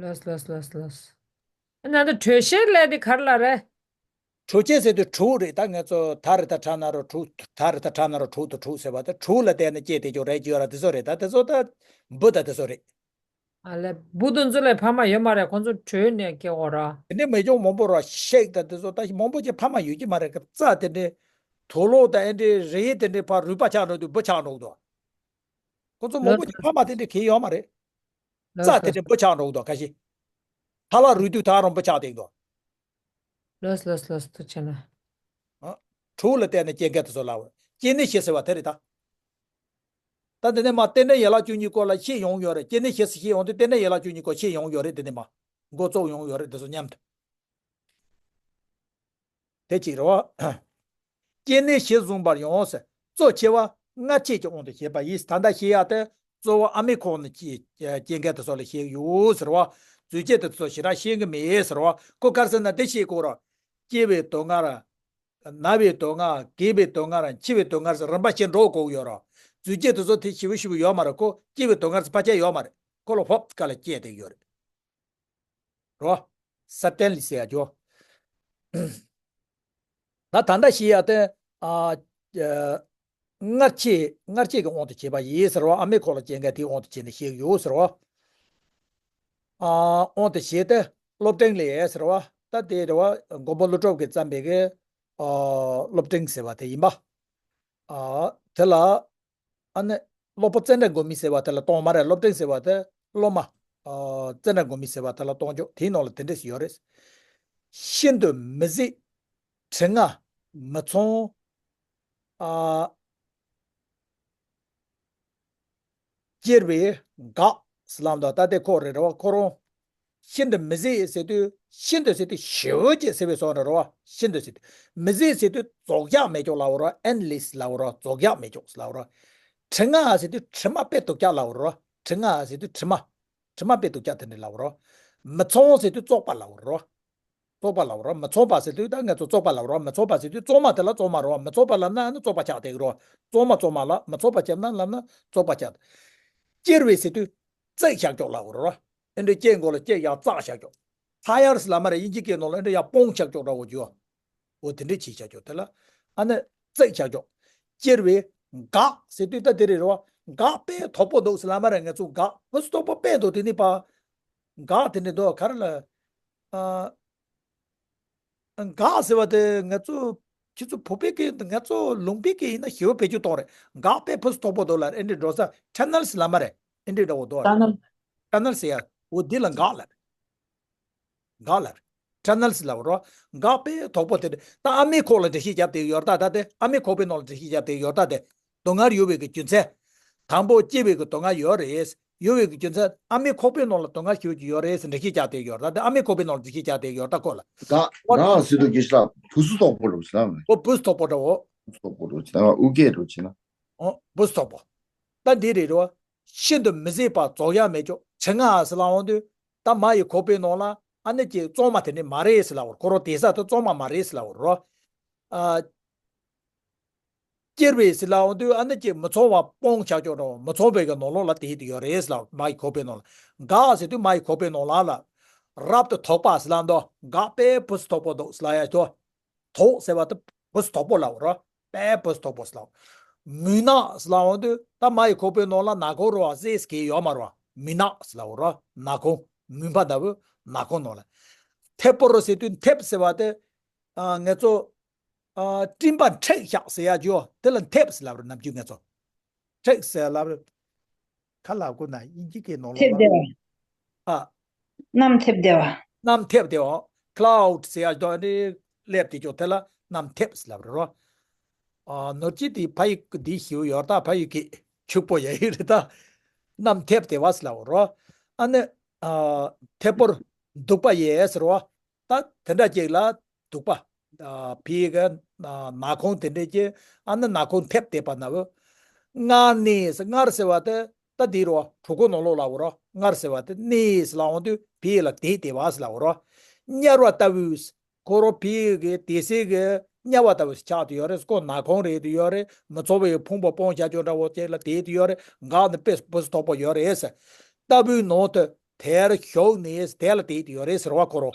ལོས་ལོས་ལོས་ལོས། ཨ་ན་ད་དྲོད་གཤེར་ལབ་དེ་ག་རེ་ལབ་རེད། དྲོད་གཤེར་ཟེར་དུས་དྲོད་རེད། ད་ང་ཚོ་ད་རེད་ད་ཁྲ་ན་རོ་དྲོད། ད་རེད་ད་ཁྲ་ན་རོ་དྲོད་དུ་དྲོད་ཟེར་བ་ད་དྲོད་ལ་བརྟེན་ནས་སྐྱེས་བསྡད་ཀྱི་ཡོད་རེད། ཀྱི་ཡོད་ར་དེ་ཚོ་རེད། ད་དེ་ཚོ་ད་འབུ་ད་དེ་ཚོ་རེད། ཨ་ལས་འབུ་དེ་ཚོ་ལ་ཕ་མ་ཡོད་མ་རེད། ཁོ་ཚོ་དྲོད་ནས་སྐྱེ་འོ་ར། དེ་འདྲའི་མི་ཅུང་མང་པོ་ར་ཤེག་ད་དེ་ཚོ་ད་མང་པོ་ཅིག་ཕ་མ་ཡོད་ཀྱི་མ་རེད། རྩྭ་དེ་འདྲའི་དུག་ལོག་ད་ཨེ་འདྲའི་རིལ་དེ་འདྲའི་ཕར་རུས་པ་ཆགས་འགྲོ་དུས་འབུ་ཆགས་འགྲོ་གི་འདུག་ཁོ་ཚོ་མང་པོ་ཅིག་ཕ་མ་དེ་འདྲའི་གའི་ཡོད་མ་རེད། ལོས་རྩྭ་དེ་ལོས། འདྲའི་འབུ་ཆགས་འགྲོ་གི་འདུག་ཁ་ཤས། ཧ་ལ་རུལ་དུས་ད་རུང་འབུ་ཆགས་བསྡད་ཀྱི་འདུག་ལོས་ལོས་ལོས། ཐུགས་ཆེ་ན། ཨ། དྲོད་ལ་བརྟེན་ནས་སྐྱེ་མཁན་དེ་ཚོ་ལ། སྐྱེ་གནས་བཞི་ཟེར་བ་དེ་རེད་ད། ད་འདི་ནས་མ་རྟེན་འབྲེལ་ཡན་ལག་བཅུ་གཉིས་སྐོར་ལ་བཤད་ཡོང་ཡོད་རེད། སྐྱེ་གནས་བཞི་ཟེར་བཤད་ཡོང་དུས་རྟེན་འབྲེལ་ཡན་ལག་བཅུ་གཉིས་སྐོར་བཤད་ཡོང་ཡོད་རེད། འདི་ནས་མ་འགོ་བཙུགས་ཡོང་ཡོད་རེད། འདི་ཚོ་མཉམ་དུ། དེ་གཅིག་རེད་བ། སྐྱེ་གནས་བཞི་བཟུང་བར་ཡང་ཟེར། གཙོ་ཆེ་བ་མངལ་སྐྱེས་ཀྱི་དབང་དུ་བྱས་པ་ཡིན། ད་ལྟ་བཤད་ཡག་དེ་གཙོ་བོ་ཨ་མའི་ཁོག་ནས་སྐྱེ་སྐྱེ་མཁན་དེ་ཚོ་ལ་བཤད་ཡོད་ཟེར་བ། རྫུས་སྐྱེས་དེ་ཚོ་ཞེ་དྲག་བཤད་གི་མེད་ཟེར་བ། ཁོ་ག་རེ་ཟེར་ན་དེ་བཤད་དགོས་ར། སྐྱེ་བའི་སྡུག་བསྔལ། ན་བའི་སྡུག་བསྔལ། རྒས་པའི་སྡུག་བསྔལ། འཆི་བའི་སྡུག་བསྔལ་ཟེར་རིམ་པ་བཞིན་འགྲོ་དགོས་ཡོད་ར། རྫུས་སྐྱེས་དེ་ཚོ་དེ་ཞེ་པོ་ཞེ་པོ་ཡོད་མ་རེད། ཁོ་སྐྱེ་བའི་སྡུག་བསྔལ་ཟེར་ཕལ་ཆེར་ཡོད་མ་རེད། ཁོ་ལ་ཧོབ་ཏེ་ག་ལ་སྐྱེས་བསྡད་ཡོད་རེད། རོ། སར་ཏན་ལི་ཟེར་ཡ་ཇོ། ད་ད་ལྟ་བཤད་ཡ་དེ། ཨ། ཨ། མངལ་སྐྱེས་མངལ་སྐྱེས་ཀྱི་དབང་དུ་བྱས་པ་ཡིན་ཟེར་བ། ཨ་མའི་ཁོག་ལ་སྐྱེ་མཁན་དེའི་དབང་དུ་བྱས་ནས་བཤད་ཀྱི་ཡོད་ཟེར་བ། ཨ། དབང་དུ་བྱས་ཏེ་སློབ་སྤྲིང་ལས་ཟེར་བ། ད་དེ་རེད་བ། མགོན་པོ་ཀླུ་སྒྲུབ་ཀྱིས་བརྩམས་པའི་གི། ཨ། སློབ་སྤྲིང་ཟེར་བ་དེ་ཡིན་པ། ཨ། དེ་ལ། ཨ་ནི། སློབ་དཔོན་ཙནྡྲ་གོ་མི་ཟེར་བ་དེ་ལ་གཏོང་མ་རེད། སློབ་སྤྲིང་ཟེར་བ་དེ་སློབ་མ། ཨ། ཙནྡྲ་གོ་མི་ཟེར་བ་དེ་ལ་གཏོང་ཆོག་དེའི་ནང་ལ་དེ་འདྲས་ཡོད་རེད། ཤིན་ཏུ་མི་གཟིགས། དྲི་ང་མི་ཚང་། ཨ། སྐྱེར་བའི་འགག་ཟེར་ལབ་འདུག་ད་དེ་ཁོ་རེད་རེད་བ། ཁོ་རང་ ཤིན་ཏུ་མི་བཟད་ཟེར་དུས་ཤིན་ཏུ་ཟེར་དུས་ཞེ་པོ་ཅིག་ཟེར་བའི་བཟོ་འདྲ་རེད་བ། ཤིན་ཏུ་ཟེར་དུས་མི་བཟད་ཟེར་དུས་རྫོགས་ཡག་མེད་ཀྱོག་ལབ་པ་རེད་བ། ཨེན་ལེས་ལབ་པ་རེད་བ། རྫོགས་ཡག་མེད་ཀྱོག་ལབ་པ་རེད་བ། དྲི་ང་ཟེར་དུས་དྲི་མ་དཔེ་སྡུག་ཅག་ལབ་པ་རེད་བ། དྲི་ང་ཟེར་དུས་དྲི་མ། དྲི་མ་དཔེ་སྡུག་ཅག་དེ་འདྲ་ལབ་པ་རེད་བ། མི་ཚངས་ཟེར་དུས་བཙོག་པ་ལབ་པ་རེད་བ། བཙོག་པ་ལབ་པ་རེད་བ། མི་ཚངས་པ་ཟེར་དུས་ད་ང་ཚོ་བཙོག་པ་ལབ་པ་རེད་བ། མི་ཚངས་པ་ཟེར་དུས་བཙོག་མ་དེ་ལ་བཙོག་མ་རེད་བ། མི་ཚངས་པ་ལབ་ན་ཨ་ནི་བཙོག་པ་ཆགས་བསྡད་ཀྱི་རེད་བ། བཙོག་མ་བཙོག་མ་ལབ། མི་ཚངས་པ་བྱས་ན་ལབ་ན་བཙོག་པ་ཆགས། སྐྱེར་བའི་ཟེར་དུས་བརྩེགས་བཞག་ཀྱོག་ལབ་པ་རེད་བ། ཨེ་འདྲའི་སྐྱེ་མགོ་ལ་སྐྱེ་ཡར་བརྩེགས་བཞག་ཀྱོག་ཕ་ཡར་ཟེར་ལབ་མ་རེད། དབྱིན་ཇི་སྐད་ནང་ལ་ཨེ་འདྲ་ཡར་སྤུངས་བཞག་ཀྱོག་འདྲ་བོ་ཅིག་ཡོད། འོ་དེ་འདྲས་བྱས་བཞག་ཀྱོག་དེ་ལ་ཨ་ནི་བརྩེགས་བཞག་ཀྱོག་སྐྱེར་བའི་འགག་ཟེར་དུས་ད་དེ་རེད་རེད་བ། འགག་དཔེ་དོག་པོ་འདུག་ཟེར་ལབ་མ་རེད། ང་ཚོ་འགག་ཕུ་སུ་དོག་པོ་དཔེ་འདུག་དེ་ནི་པ། འགག་དེ་འདྲས་འདུག་ག་རེ་ལ། ཨ། འགག་ཟེར་བ་དེ་ང་ཚོ་ཁྱེད་ཚོ་བོད་པའི་སྐད། ང་ཚོ་ལུང་པའི་སྐད་ཡིན་ན་ཞེ་པོ་བེད་སྤྱོད་གཏོང་རེད། འགག་དཔེ་ཕུ་སུ་དོག་པོ་འདུག་ལབ་རེད། ཨེ་འདྲས་འགྲོ་ས་ཊ་ནལ་ཟེར་ལབ་མ་རེད། ཨེ་འདྲས་འདྲ་བོ་འདུག་ཨ། ཊ་ནལ། ཊ་ནལ་ཟེར་ཡ། འོ་འདི་ལ་འགག་ལབ་རེད། འགག་ལབ་རེད། ཊ་ནལ་ཟེར་ལབ་པ་རེད་བ། འགག་དཔེ་དོག་པོ་དེ་རེད། ད་ཨ་མའི་ཁོག་ལ་འགྲེལ་བཤད་བརྒྱབ་བསྡད་ཡོད་རེད་ད། ད་དེ་ཨ་མའི་ཁོག་པའི་ནང་ལ་འགྲེལ་བཤད་བརྒྱབ་བསྡད་ཡོད་རེད་ད། དེ་སྡུག་བསྔལ་ཡོད་པའི་གི་རྒྱུ་མཚན། དང་པོ་སྐྱེ་བའི་གི་སྡུག་བསྔལ་ཡོད་རེད། ཡོད་པའི་གི་རྒྱུ་མཚན་ཨ་མའི་ཁོག་པའི་ནང་ལ་སྡུག་བསྔལ་ཞེ་པོ་ཅིག་ཡོད་རེད་ཟེར་འགྲེལ་བཤད་བརྒྱབ་བསྡད་ཡོད་རེད་ད། དེ་ཨ་མའི་ཁོག་པའི་ནང་ལ་འགྲེལ་བཤད་བརྒྱབ་བསྡད་ཡོད་རེད་ད་ཁོ་ལ། འགག་འགག་ཟེར་དུས་སྐད་ཆ་ལ་ཕུ་སུ་དོག་པོ་ལབ་ཟེར་ལབ་མ་རེད། འོ་ཕུ་སུ་དོག་པོ་འདྲ་བོ། ཕུ་སུ་དོག་པོ་ལབ་ཟེར་ལབ་དབུ་སྐད་ལབ་ཟེར་ན། འོ་ཕུ་སུ་དོག་པོ། ད་འདི་རེད་རེད་བ། ཤིན་ཏུ་མི་བཟད་པ་རྫོགས་ཡག་མེད་ཀྱོག་དྲི་ང་ཟེར་ལབ་འོང་དུས། ད་མ་ཡི་ཁོག་པའི་ནང་ལ་ཨ་ནི་ཀྱི་བཙོག་མ་དེ་འདྲས་མ་རེད་ཟེར་ལབ་པ་རེད། ཁོ་རང་བསྡད་ས་དེ་བཙོག་མ་མ་རེད་ཟེར་ལབ་པ་རེད། ཨ། སྐྱེར་བའི་ཟེར་ལབ་འོང་དུས་ཨ་ནི་ཀྱི་མི་ཚངས་པ་སྤུངས་བཞག་ཀྱོག་འདྲ་བོ། མི་ཚངས་པའི་གི་ནང་ལོགས་ལ་བསྡད་དེ་ཡོད་རེད་ཟེར་ལབ། མ་ཡི་ཁོག་པའི་ནང་ལ། འགག་ཟེར་དུས་མ་ཡི་ཁོག་པའི་ནང་ལ་ལ། རབ་ཏུ་དོག་པ་ཟེར་ལབ་འདུག་འགག་དཔེ་ཕུ་སུ་དོག་པོ་འདུག་ཟེར་ལབ་ཡ་ཅོ། དོག་ཟེར་བ་དེ་ཕུ་སུ་དོག་པོ་ལབ་པ་རེད། དཔེ་ཕུ་སུ་དོག་པོ་ཟེར་ལབ། མུན་ནག་ཟེར་ལབ་འོང་དུས་ད་མ་ཡི་ཁོག་པའི་ནང་ལ་ནག་ཁུང་རེད་བ། གཟེར་ཟེར་གྱི་ཡོད་མ་རེད་བ། མུན་ནག་ཟེར་ལབ་པ་རེད། ནག་ཁུང་མུན་པ་འདྲ་བོ་ནག་ཁུང་ནང་ལ། མཐེབ་པོ་རུ་ཟེར་དུས་མཐེབ་ཟེར་བ་དེ། ཨ་ང་ཚོ། ཨ་སྤྲིན་པ་འཁྲིགས་བཞག་ཟེར་ཡ་ཅོ་དེ་ལ་མཐེབ་ཟེར་ལབ་པ་རེད་ནམ་རྒྱུན་ང་ཚོ། འཁྲིགས་ཟེར་ལབ་རེད། ག་ལབ་དགོས་ན་དབྱིན་ཇི་སྐད་ནང་ལ་མཐེབ་ལབ་བསྡད་པ། ཨ། གནམ་མཐེབ་བསྡད་པ། གནམ་མཐེབ་བསྡད་པ། ཁ་ལའུ་ཌི་ཟེར་ཡ་དོ་ཨ་ནི་སླེབས་བསྡད་ཀྱོག་དེ་ལ་གནམ་མཐེབ་ཟེར་ལབ་རེད་རོ། ཨ་ནོར་གྱི་དེ་ཕ་ཡི་འདི་ཞིའུ་ཡོད་ད། ཕ་ཡི་གི་ཕྱུག་པོ་ཡ་ཡི་རེད་ད། གནམ་མཐེབ་བསྡད་པ་ཟེར་ལབ་རོ། ཨ་ནི། ཨ། མཐེབ་པོར་འདུག་པ་ཡས་ཟེར་རོ། ད་དེ་འདྲ་ཅིག་ལ་འདུག་པ། ཨ་ཕི་གི་ཨ་ནག་ཁུང་དེ་འདྲས་ཀྱི་ཨ་ནི་ནག་ཁུང་མཐེབ་བསྡད་པ་ན་བུ། སྔར་ནས་སྔར་ཟེར་བ་དེ་ད་འདི་རོ། གྲོགས་པོ་ནང་ལོགས་ལ་འོ་རོ། སྔར་ཟེར་བ་དེ་ནས་ལ་འོང་དུས་ཕི་ལ་དེ་བསྡད་པ་ཟེར་ལ་འོ་རོ། དམྱལ་བ་ལྟ་བུས། ཁོ་རོ་ཕི་གི་དེ་སྲིད་གི་དམྱལ་བ་ལྟ་བུ་ཆགས་དུ་ཡོད་རེད། ཁོ་ནག་ཁུང་རེད་དུ་ཡོད་རེད། མི་ཚོགས་པའི་ཕུང་པོ་སྤོང་བྱ་ཅོ་འདྲ་བོ་ཅིག་ལ་དེ་དུ་ཡོད་རེད། འགག་ནི་དཔེ་སྤུ་སུ་དོག་པོ་ཡོད་རེད། ལྟ་བུའི་ནང་དུ། དེར་ཞུགས་ནས་དེ་ལ་དེད་དེ་ཡོད་རེད་ཟེར་བ་ཁོ་རོ།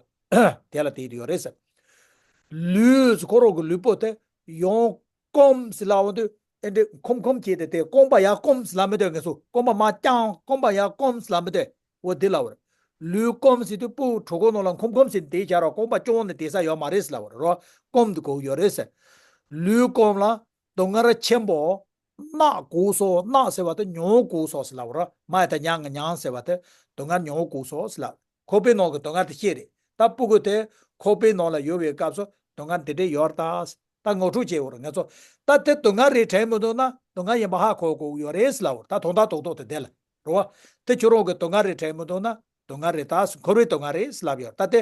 དེ་ལ་དེད་དེ་ཡོད་རེད་ཟེར། ལུས་ཁོ་རོ་གི་ལུས་པོ་དེ་ཡང་སྐོམ་ཟེར་ལ་འོང་དུས་ཨེ་འདྲས་ཁོམ་ཁོམ་བྱས་ཏེ་དེ་སྐོམ་པ་ཡང་སྐོམ་ཟེར་ལ་མི་འདོད། ངེས་སུ་སྐོམ་པ་མ་ཅང་སྐོམ་པ་ཡང་སྐོམ་ཟེར་ལ་མི་འདོད། འོ་དེ་ལ་བར། ལུས་སྐོམ་ཟེར་དུས་སྤུ་གུ་གྲོད་ཁོག་ནང་ལ་ཁོམ་ཁོམ་ཟེར་དེ་བྱ་རོགས་སྐོམ་པ་ཅོང་ནས་དེ་ས་ཡོད་མ་རེད་ཟེར་ལ་བར་རོ། སྐོམ་དུ་གོ་ཡོད་རེད་ཟེར། ལུས་སྐོམ་ལ། སྡུག་བསྔལ་ཆེན་པོ། ནག་གོ་སོ། ནག་ཟེར་བ་དེ་མྱོང་གོ་སོ་ཟེར་ལབ་ར། མ་ཡ་ད་མྱང་ང་མྱང་ཟེར་བ་དེ་སྡུག་བསྔལ་མྱོང་གོ་སོ་ཟེར་ལབ། ཁོག་པའི་ནང་གི་སྡུག་བསྔལ་དེ་ཤེས་རེད། ད་སྤུ་གུ་དེ་ཁོག་པའི་ནང་ལ་ཡོད་པའི་སྐབས་སུ་སྡུག་བསྔལ་འདི་འདྲས་ཡོད་རེད་ད། ད་ངོ་སྤྲོད་བྱས་འོ་ར་ང་ཚོ། ད་དེ་སྡུག་བསྔལ་རེད་དྲན་མི་འདུག་ན་སྡུག་བསྔལ་ཡིན་པ་ཧ་གོ་གོ་ཡོད་རེད་ཟེར་ལབ་འོ་ར། ད་དོན་དག་རྡོག་རྡོག་དེ་བསྡད་ལ་རེད་བ། དེ་ཁྱོད་རང་གི་སྡུག་བསྔལ་རེད་དྲན་མི་འདུག་ན་སྡུག་བསྔལ་རེད་ད། འཁོར་བའི་སྡུག་བསྔལ་རེད་ཟེར་ལབ་ཡོད་ད་དེ།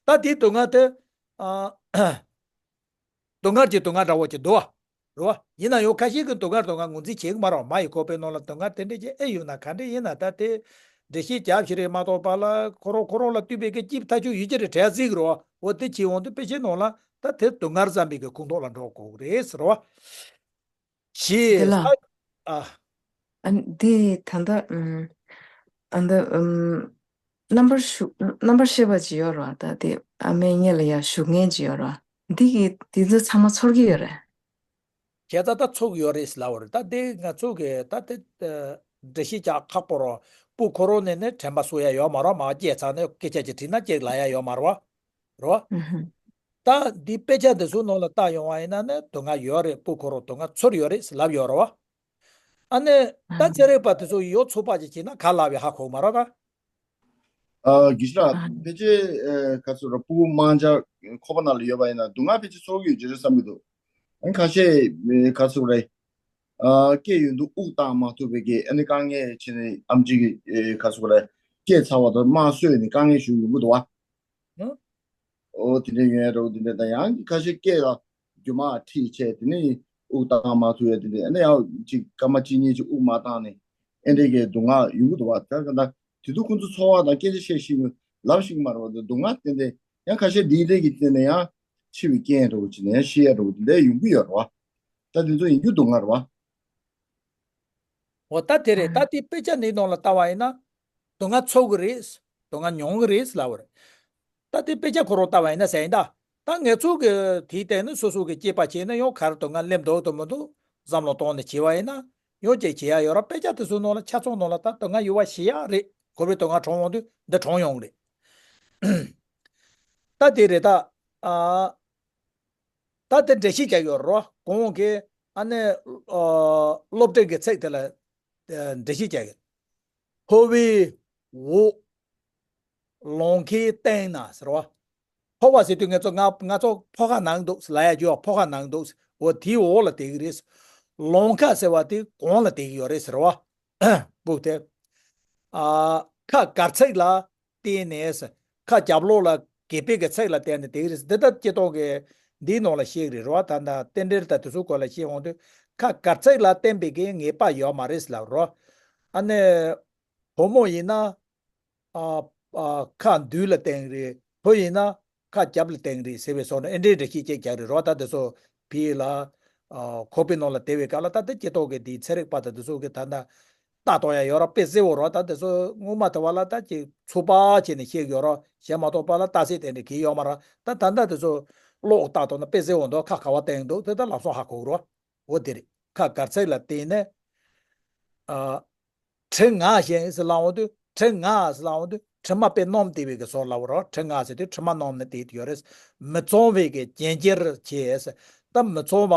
ད་དེའི་སྡུག་བསྔལ་དེ། ཨ། སྡུག་བསྔལ་གྱི་སྡུག་བསྔལ་འདྲ་བོ་ཅིག་འདུག་བ། རེད་བ། ཡིན་ན་ཡང་ཁ་ཤས་ཀྱིས་སྡུག་བསྔལ་སྡུག་བསྔལ་ངོས་འཛིན་བྱེད་ཀྱི་མ་རེད་བ། མ་ཡི་ཁོག་པའི་ནང་ལ་སྡུག་བསྔལ་དེ་འདྲས་ཅིག་ཨེ་ཡོད་ན་ག་འདྲས་ཡིན་ན་ད་དེ་འགྲེལ་བཤད་རྒྱབ་ཤེས་རེད་མ་གཏོགས་པ་ལ་ཁོ་རང་ཁོ་རང་ལ་ལྟོས་པའི་གི་སྐྱིད་ཐག་ཆོད་ཡོད་ཀྱི་རེད་དྲན་ཟིག་རེད་བ། འོ་དེ་བྱེད་འོང་དུས་དཔེ་ཆའི་ནང་ལ་ད་དེ་སྡུག་བསྔལ་བསམ་པའི་གི་ཁོངས་གཏོགས་ལ་འགྲོ་དགོས་རེད་ཟེར་བ། དེ་ཞེས་ལ། ས། ཨ། ཨ་འདི་ད་ལྟ་ཨམ། ཨ་འདི་ཨམ། རྣམ་པར་ཞུ་རྣམ་པར་ཤེས་པ་ཅིག་ཡོད་རེད་བ། ད་དེ་ཨ་མའི་མངལ་ལ་ཡར་ཞུགས་མཁན་ཅིག་ཡོད་རེད་བ། འདི་གི་དེ་ཚོ་ཚང་མ་ཚོར་གྱི་ཡོད་རེད། བྱས་ཙང་ད་ཚོར་གྱི་ཡོད་རེད་ལབ་པ་རེད། ད་དེ་ང་ཚོ་གི་ད་དེ་འགྲེལ་བཤད་རྒྱག་ཁག་པོ་རེད། སྤུ་གུ་ཁོ་རང་ནས་ནི་དྲན་པ་གསོ་ཡ་ཡོད་མ་རེད། མར་སྐྱེས་ཚར་ནས་སྐད་ཆ་ཅིག་དྲིས་ན་ཅིག་ལབ་ཡ་ཡོད་མ་རེད་བ། རེད་བ། ཨུ་ཧུ། ད་འདི་དཔེ་ཆ་འདི་ཚོའི་ནང་ལ་བལྟ་ཡོང་བ་ཡིན་ན་ནི་སྡུག་བསྔལ་ཡོད་རེད། སྤུ་གུ་ཁོ་རང་སྡུག་བསྔལ་ཚོར་ཡོད་རེད་ལབ་ཡོད་རེད་བ། ཨ་ནི། ད་ཨ་ཚན་རིག་པ་དེ་ཚོ་ཡོ་ཚོགས་པ་ཅིག་བྱས་ན་ག་ལབ་ཡོད་ཧ་གོ་མ་རེད་ད། ཨ་དགེ་བཤེས་ལགས། ཨ་ཕལ་ཆེར་ཨ་ག་ཚོད་ར་སྤུ་གུ་དམར་འབྱར་ཁོག་པ་ནང་ལ་ཡོད་པ་ཡིན་ན་སྡུག་བསྔལ་ཕལ་ཆེར་ཚོར་གྱི་ཡོད་ཀྱི་རེད་བསམ་གྱི་འདུག་ཨ་ཁ་ཤས་ཨ་ག་ཚོད་རེད། ཨ་སྐྱེས་ཡོང་དུས་དབུགས་བཏང་མ་ཐུབ་པའི་གི་ཨ་ནི་དཀའ་ངལ་བྱས་ནས་ཨེམ་ཆི་གི་ཨ་ག་ཚོད་རེད། སྐྱེས་ཚར་བ་དང་དམར་གསོས་ནས་དཀའ་ངལ་ཞིག་ཡོང་གི་འདུག་བ། ཨོ་དེ་འདྲ་ཡོང་ཡ་འདྲ་བོ་དེ་འདྲ་དང་ཡང་ཁ་ཤས་སྐྱེས་ལ་རྒྱུ་མ་ཁྲིད་བྱས་དེ་ནས་དབུགས་བཏང་མ་ཐུབ་ཡ་དེ་འདྲ་ཨ་ནི་ཡང་ཅིག་སྐར་མ་གཅིག་གཉིས་ཅིག་དབུགས་མ་བཏང་ནས་ཨེ་འདྲས་ཀྱི་སྡུག་བསྔལ་ཡོང་གི་འདུག་བ། ད་ག་ད་དེ་དུས་ཁོང་ཚོ་འཚོ་བ་དང་སྐད་ཆ་བཤད་ཤེས་ཀྱི་ལབ་ཤེས་ཀྱི་མ་རེད་བ། དེ་སྡུག་བསྔལ་དེ་འདྲ་ཡང་ཁ་ཤས་འདི་འདྲས་ཀྱི་དེ་ནས་ཡང་འཆི་བའི་རྐྱེན་འདྲ་བོ་ཅིག་ནས་ཡང་ཤི་ཡ་འདྲ་བོ་དེ་འདྲ་ཡོང་གི་ཡོད་རེད་བ། ད་དེ་ཚོ་ཡིན་རྒྱུ་སྡུག་བསྔལ་རེད་བ། འོ་ད་དེ་རེད། ད་དེ་དཔེ་ཆ་འདིའི་ནང་ལ་ལྟ་བ་ཡིན་ན་སྡུག་བསྔལ་ཚོར་གི་རེད། སྡུག་བསྔལ་མྱོང་གི་རེད་ལབ་པ་རེད། ད་དེ་དཔེ་ཆ་ཁོ་རང་ལྟ་བ་ཡིན་ན་ཟེར་ཡིན་ད། ད་ངེད་ཚོ་གི་དེའི་སྟེང་ནས་སོ་སོ་གི་སྐྱེས་པ་བྱས་ན་ཡང་ག་རེ་སྡུག་བསྔལ་སླེབས་འདུག་འདུག་མི་འདུག་བསམ་བློ་གཏོང་ནས་བྱས་པ་ཡིན་ན་ཡང་ཅིག་བྱེད་ཡ་ཡོད་ར། དཔེ་ཆ་དེ་ཚོའི་ནང་ལ་ཆ་ཚང་ནང་ལ་ད་སྡུག་བསྔལ་ཡོད་པ་ཤེས་ཡ་རེད། ཁོ་པའི་སྡུག་བསྔལ་གྲོངས་འོང་དུས་འདི་གྲོངས་ཡོང་གི་རེད། ད་དེ་རེད་ད། ཨ། ད་དེ་འགྲེལ་བཤད་རྒྱག་ཡོད་རོ། གོང་གི་ཨ་ནི་ཨ་སློབ་ཁྲིད་ཀྱི་ཚིག་དེ་ལ་ཨ་འགྲེལ་བཤད་རྒྱག་གི། ཕོ་བའི་འོག་ལོང་ཁའི་སྟེང་ན་ཟེར་བ། ཕོ་བ་ཟེར་དུས་ང་ཚོ་ང་ང་ཚོ་ཕོ་ཁ་ནང་འདུག་ལ་ཡ་རྒྱུ་བ་ཕོ་ཁ་ནང་འདུག་འོ་དེའི་འོག་ལ་བསྡད་ཀྱི་རེད། ལོང་ཁ་ཟེར་བ་དེ་གོང་ལ་བསྡད་ཀྱི་ཡོད་རེད་ཟེར་བ། སྤུ་གུ་དེ། ཨ་ཁ་དཀར་ཚིགས་ལ་བརྟེན་ནས་ཁ་རྒྱབ་ལོགས་ལ་སྒལ་པའི་གི་ཚིགས་ལ་བརྟེན་ནས་དེ་རེད། འདི་ལྟར་སྤྱིར་བཏང་གི་འདིའི་ནང་ལ་བཤད་ཀྱི་རེད་རོ། ད་ལྟ་རྟེན་འབྲེལ་དང་དེ་ཚོའི་སྐོར་ལ་བཤད་འོང་དུས་ཁ་དཀར་ཚིགས་ལ་བརྟེན་པའི་གི་ངེས་པ་ཡོད་མ་རེད་ལབ་རོ། ཨ་ནི་བུ་མོ་ཡིན་ན་ཨ་ཨ་ཁ་མདུན་ལ་བརྟེན་རེད། བུ་ཡིན་ན་ཁ་རྒྱབ་ལ་བརྟེན་རེད་ཟེར་བའི་བཟོ་འདྲ་ཨེ་འདྲའི་འདྲ་ཞིག་ཅིག་རྒྱག་རེད་རོ། ད་དེ་ཚོ་ཕི་ལ་ཨ་ཁོག་པའི་ནང་ལ་བསྡད་པའི་སྐབས་ལ་ད་ལྟ་སྐྱེ་ཐོག་གི་དེའི་ཚན་རིག་པ་དང་དེ་ཚོ་གི་ད་ལྟ་ལྟ་སྟངས་ཡང་ཡོད་ར། དཔེ་གསལ་བོ་ར། ད་དེ་ཚོ་སྔོན་མ་དེ་བ་ལ་ད་ཅིག་ཚུགས་པ་བྱས་ནས་བཤད་ཡོད་ར། བྱས་མ་གཏོགས་པ་ལ་ལྟ་ཚད་དེ་འདྲ་གི་ཡོད་མ་ར། ད་ད་ལྟ་དེ་ཚོ་ཀློག་ལྟ་སྟངས་ན་དཔེ་གསལ་བོ་འདུག་ཁ་ག་བ་བསྟན་འདུག་དེ་ད་ལམ་སང་ཧ་གོ་གི་ར། འོ་དེ་རེད། ཁ་དཀར་ཚིགས་ལ་བརྟེན་ནས་ཨ་དྲི་ང་ཞེས་ཟེར་ལབ་འོང་དུས་དྲི་ང་ཟེར་ལབ་འོང་དུས་དྲི་མ་དཔེ་སྣོམ་བསྡད་པའི་གི་བཟོ་ལབ་རོ། དྲི་ང་ཟེར་དུས་དྲི་མ་སྣོམ་ནས་བསྡད་ཡོད་རེད། མི་ཚངས་པའི་གི་རྒྱན་གྱིས་བྱས། ད་མི་ཚངས་པ་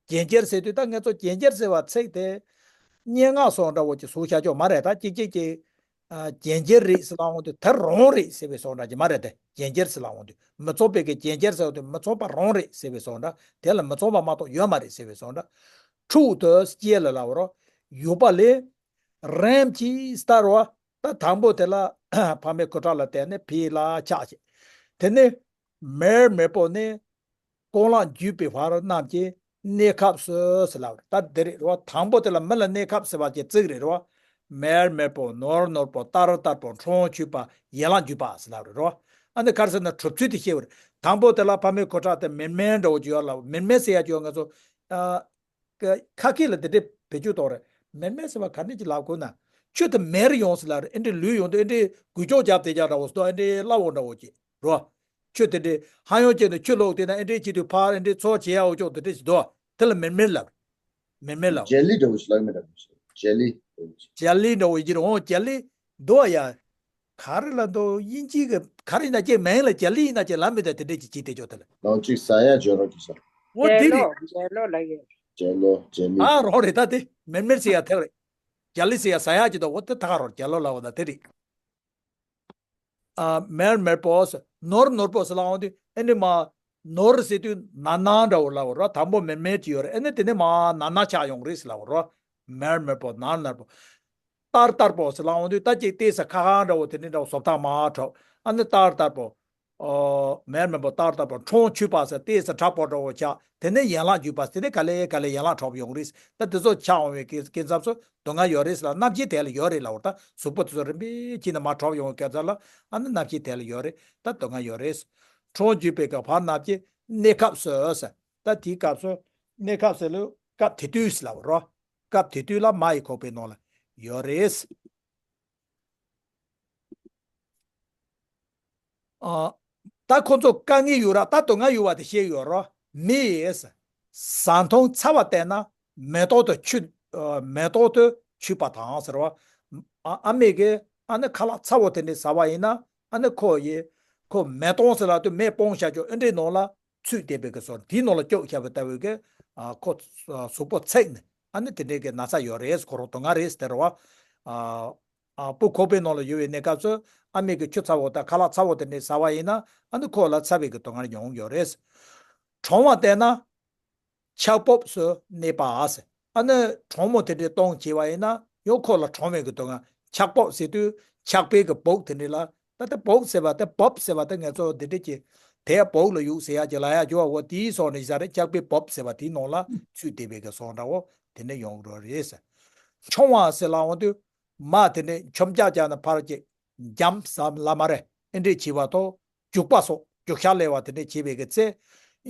རྒྱན་གྱིས་ཟེར་དུས་ད་ང་ཚོ་རྒྱན་གྱིས་ཟེར་བ་ཚིག་དེ་སྙན་ངག་སོགས་འདྲ་བོ་ཅིག་བཟོ་བྱ་ཆོག་མ་རེད། ད་ཅིག་ཅིག་ཅིག་ཨ་རྒྱན་གྱིས་རེད་ཟེར་ལབ་འོང་དུས་དེ་རང་རེད་ཟེར་བའི་བཟོ་འདྲ་ཅིག་མ་རེད་དེ། རྒྱན་གྱིས་ཟེར་ལབ་འོང་དུས་མི་ཚངས་པའི་གི་རྒྱན་གྱིས་ཟེར་བ་དེ་མི་ཚངས་པ་རང་རེད་ཟེར་བའི་བཟོ་འདྲ། དེ་ལ་མི་ཚངས་པ་མ་གཏོགས་ཡོད་མ་རེད་ཟེར་བའི་བཟོ་འདྲ། འཁྲུགས་ཏེ་སྐྱེ་ལ་ལབ་རོ། ཡུག་པ་ལས། རིམ་གྱིས་ལྟར་བ། ད་དང་པོ་དེ་ལ་ཕ་མའི་ཁུ་ཁྲག་ལ་བརྟེན་ནས་ཕི་ལ་ཆགས་ཤིང་། དེ་ནས་མེར་མེར་པོ་ནས་རྐང་ལག་འཇུས་པའི་བར་རྣམས་ཀྱི་གནས་སྐབས་སུ་ཟེར་ལབ་རེད། ད་འདི་རེད་རོ། དང་པོ་དེ་ལ་མི་ལ་གནས་སྐབས་ཟེར་བ་ཅིག་བརྩི་གི་རེད་རོ། མེར་མེར་པོ་ནོར་ནོར་པོ་ལྟར་ལྟར་པོ་འཕྲང་ཆུད་པ་ཡན་ལག་འཇུས་པ་ཟེར་ལབ་རེད་རོ། ཨ་ནི་ག་རེ་ཟེར་ན་གྲུབ་ཚུལ་དེ་བཤད་པ་རེད། དང་པོ་དེ་ལ་ཕ་མའི་ཁུ་ཁྲག་དེ་མེར་མེར་འདྲ་བོ་ཅིག་ཡོད་ལབ། མེར་མེར་ཟེར་ཡ་ཅིག་ཡོད། ང་ཚོ་ཨ། ཁ་སྐད་ལ་དེ་འདྲའི་བེད་སྤྱོད་གཏོང་རེད། མེར་མེར་ཟེར་བ་ག་འདྲ་ཅིག་ལབ་དགོས་ན། ཁྱོད་དེ་མེར་ཡོང་ཟེར་ལབ་རེད། ཨེ་འདྲའི་ལུས་ཡོང་དུས་ཨེ་འདྲའི་འགུལ་སྐྱོད་རྒྱབ་བསྡད་ཀྱག་འདྲ་བོ་ཟེར་དུས་ཨེ་འདྲའི་སླ་བོ་འདྲ་བོ་ཅིག་རོ། ཁྱོད་དེ་འདྲའི་ཧ་ཡང་ཅིག་ནས་ཁྱོད་ལོག་བལྟས་ན་ཨེ་འདྲའི་ཅིག་དུས་ཕར་ཨེ་འདྲའི་ཚུར་བྱེད་ཡག་འོ་ཅོག་དེ་འདྲ་ཞིག་འདུག་དེ་ལ་མེར་མེར་ལབ་རེད། མེར་མེར་ལབ་རེད། ཇེ་ལི་འདྲ་བོ་ཞིག་ལབ་མེད་འདྲ་བོ་ཞིག་ཇེ་ལི་འདྲ་བོ་ཞིག་རེད། འོང་ཇེ་ལི་འདུག་ཡ། ག་རེ་ལ་འདུག་དབྱིན་ཇི་གི་ག་རེ་ཡིན་ན་ཅིག་མིང་ལ་ཇེ་ལི་ཡིན་ན་ཅིག་ལབ་མེད་དེ་དེ་འདྲས་ཅིག་བྱེད་བསྡད་ཆོག་དེ་ལ། ལོང་གཅིག་ཟ་ཡག་ཇོ་རོ་གི་ཟ། འོ་དེ་རེད། ཇེ་ལོ་ལ་ཡོད། ཇེ་ལོ་ཇེ་ལི། ཨ་རོགས་རེད། ད་དེ་མེར་མེར་ཟེར་ཡག་དེ་རེད། ཇེ་ལི་ཟེར་ཡག་ཟ་ཡག་ཅིག་འདུག་འོ་དེ་ད་ག་རོགས་ཇེ་ལོ་ལབ་འོ་ད་དེ་རེད། ཨ་མེར་མེར་པོ་ཟེར་ནོར་ནོར་པོ་ཟེར་ལབ་འོང་དུས་ཨེ་འདྲས་མ། ནོར་ཟེར་དུས་ན་ན་འདྲ་བོ་ལབ་རོ། དང་པོ་མེར་མེར་ཅིག་ཡོད་རེད། ཨེ་ནི་དེ་ནས་མ་ན་ན་ཆགས་ཡོང་རེད་ཟེར་ལབ་རོ། མེར་མེར་པོ་ནར་ནར་པོ། ལྟར་ལྟར་པོ་ཟེར་ལབ་འོང་དུས་ད་ཅིག་ཏོག་ཙམ་ཁ་ཁ་འདྲ་བོ་དེ་འདྲས་འདྲ་བོ་བཟོ་ལྟ་མ་འཁྲབ། ཨ་ནི་ལྟར་ལྟར་པོ། ཨོ། མེར་མེར་པོ་ལྟར་ལྟར་པོ་འཕྲང་ཆུད་པ་ཟེར་ཏོག་ཙམ་དྲག་པོ་འདྲ་བོ་ཆགས། དེ་ནས་ཡན་ལག་འཇུས་པ་དེ་ནས་ག་ལེ་ག་ལེ་ཡན་ལག་འཁྲབ་ཡོང་རེད། ད་དེ་ཚོ་ཆགས་འོང་བའི་སྐབས་སྐབས་མཚམས་སུ་སྡུག་བསྔལ་ཡོད་རེད་ཟེར་ལ་རྣམ་མཁྱེན་དེ་ལ་ཡོད་རེད་ལབ་རོ། ད་གཟུགས་པོ་དེ་ཚོ་རིམ་པས་ཕྱིན་ནས་མར་འཁྲབ་ཡོང་བའི་སྐབས་མཚམས་ལ་ཨ་ནི་རྣམ་མཁྱེན་དེ་ལ་ཡོད་རེད། ད་སྡུག་བསྔལ་ཡོད་རེད། འཕྲང་འཇུས་པའི་སྐབས་བར་རྣམས་ཀྱི་གནས་སྐབས་སུ་ཟེར། ད་དེའི་སྐབས་སུ་གནས་སྐབས་ཟེར་ལ་སྐབས་དེ་དུས་ཟེར་ལབ་རོ། སྐབས་དེ་དུས་ལ་མ་ཡི་ཁོག་པའི་ནང་ལ་ཡོད་རེད། ཨ། ད་ཁོ་ཚོ་དཀའ་ངལ་ཡོད་ར། ད་སྡུག་བསྔལ་ཡོད་པ་དེ་བཤད་ཡོད་ར། མི་ཡིས་ཟ་འཐུང་ཚ་བ་བསྟེན་ན་མེ་ཏོག་ཏུ་ཆུད། ཨ། མེ་ཏོག་ཏུ་ཆུད་པ་དང་ཟེར་བ། ཨ་ཨ་མས་ཀྱི་ཨ་ནི་ཁ་ལག་ཚ་བོ་དེ་འདྲ་ཟ་བ་ཡིན་ན་ཨ་ནི་ཁོ་ཡི་ཁོ་མེ་ཏོག་ཟེར་ལབ་དུས་མེ་སྤུངས་བཞག་ཆོག་ཨེ་འདྲའི་ནང་ལ་ཚུད་བསྡད་པའི་གི་བཟོ་འདྲ། དེའི་ནང་ལ་བཅུག་བཞག་པའི་ལྟ་བུའི་གི་ཨ་ཁོ་གཟུགས་པོ་ཚིག་ནས་ཨ་ནི་དེ་འདྲའི་གི་ན་ཚ་ཡོད་རེད། ཁོ་རང་སྡུག་བསྔལ་རེད་ཟེར་བ། ཨ། ཨ། སྤུ་གུ་ཁོག་པའི་ནང་ལ་ཡོད་པའི་གནས་སྐབས་སུ་ཨ་མས་ཀྱི་ཆུ་ཚ་བོ་དང་ཁ་ལག་ཚ་བོ་དེ་འདྲ་ཟ་བ་ཡིན་ན་ཨ་ནི་ཁོ་ལ་ཚ་བའི་གི་སྡུག་བསྔལ་མྱོང་ཡོད་རེད། གྲང་བ་བསྟེན་ན་ཆག་པོབ་སུ་གནས་པ་ཟེར། ཨ་ནི་གྲང་མོ་དེ་འདྲ་གཏོང་བྱས་པ་ཡིན་ན་ཡང་ཁོ་ལ་གྲང་བའི་གི་སྡུག་བསྔལ། ཆག་པོབ་ཟེར་དུས་ ཆགས་པའི་གི་བོགས་དེ་འདྲ་ལ། ད་ལྟ་བོགས་ཟེར་བ་ད་བབ་ཟེར་བ་ད་ང་ཚོ་འདི་འདྲ་གི་དེ་བོགས་ལ་གཡུག་ཟེར་ཡ་གི་ལ་ཡ་གི་བ་འོ་དེའི་སོགས་ནས་ཟ་རེ་ཆགས་པའི་བབ་ཟེར་བ་དེའི་ནང་ལ་ཚུད་བསྡད་པའི་གི་སོགས་འདྲ་བོ་དེ་འདྲ་ཡོང་གི་རེད་ཟེར། མཆོང་བ་ཟེར་ལ་འོང་དུས་མ་དེ་འདྲ་མཆོང་རྒྱག་རྒྱག་ན་ཕར་གྱི་འཇམ་ཟམ་ལ་མ་རེད་ཨེ་འདྲ་བྱས་པ་ཐོག་རྒྱུག་པ་སོགས་རྒྱུག་ཤར་ལས་པ་དེ་འདྲ་བྱེད་པའི་གི་ཚེ།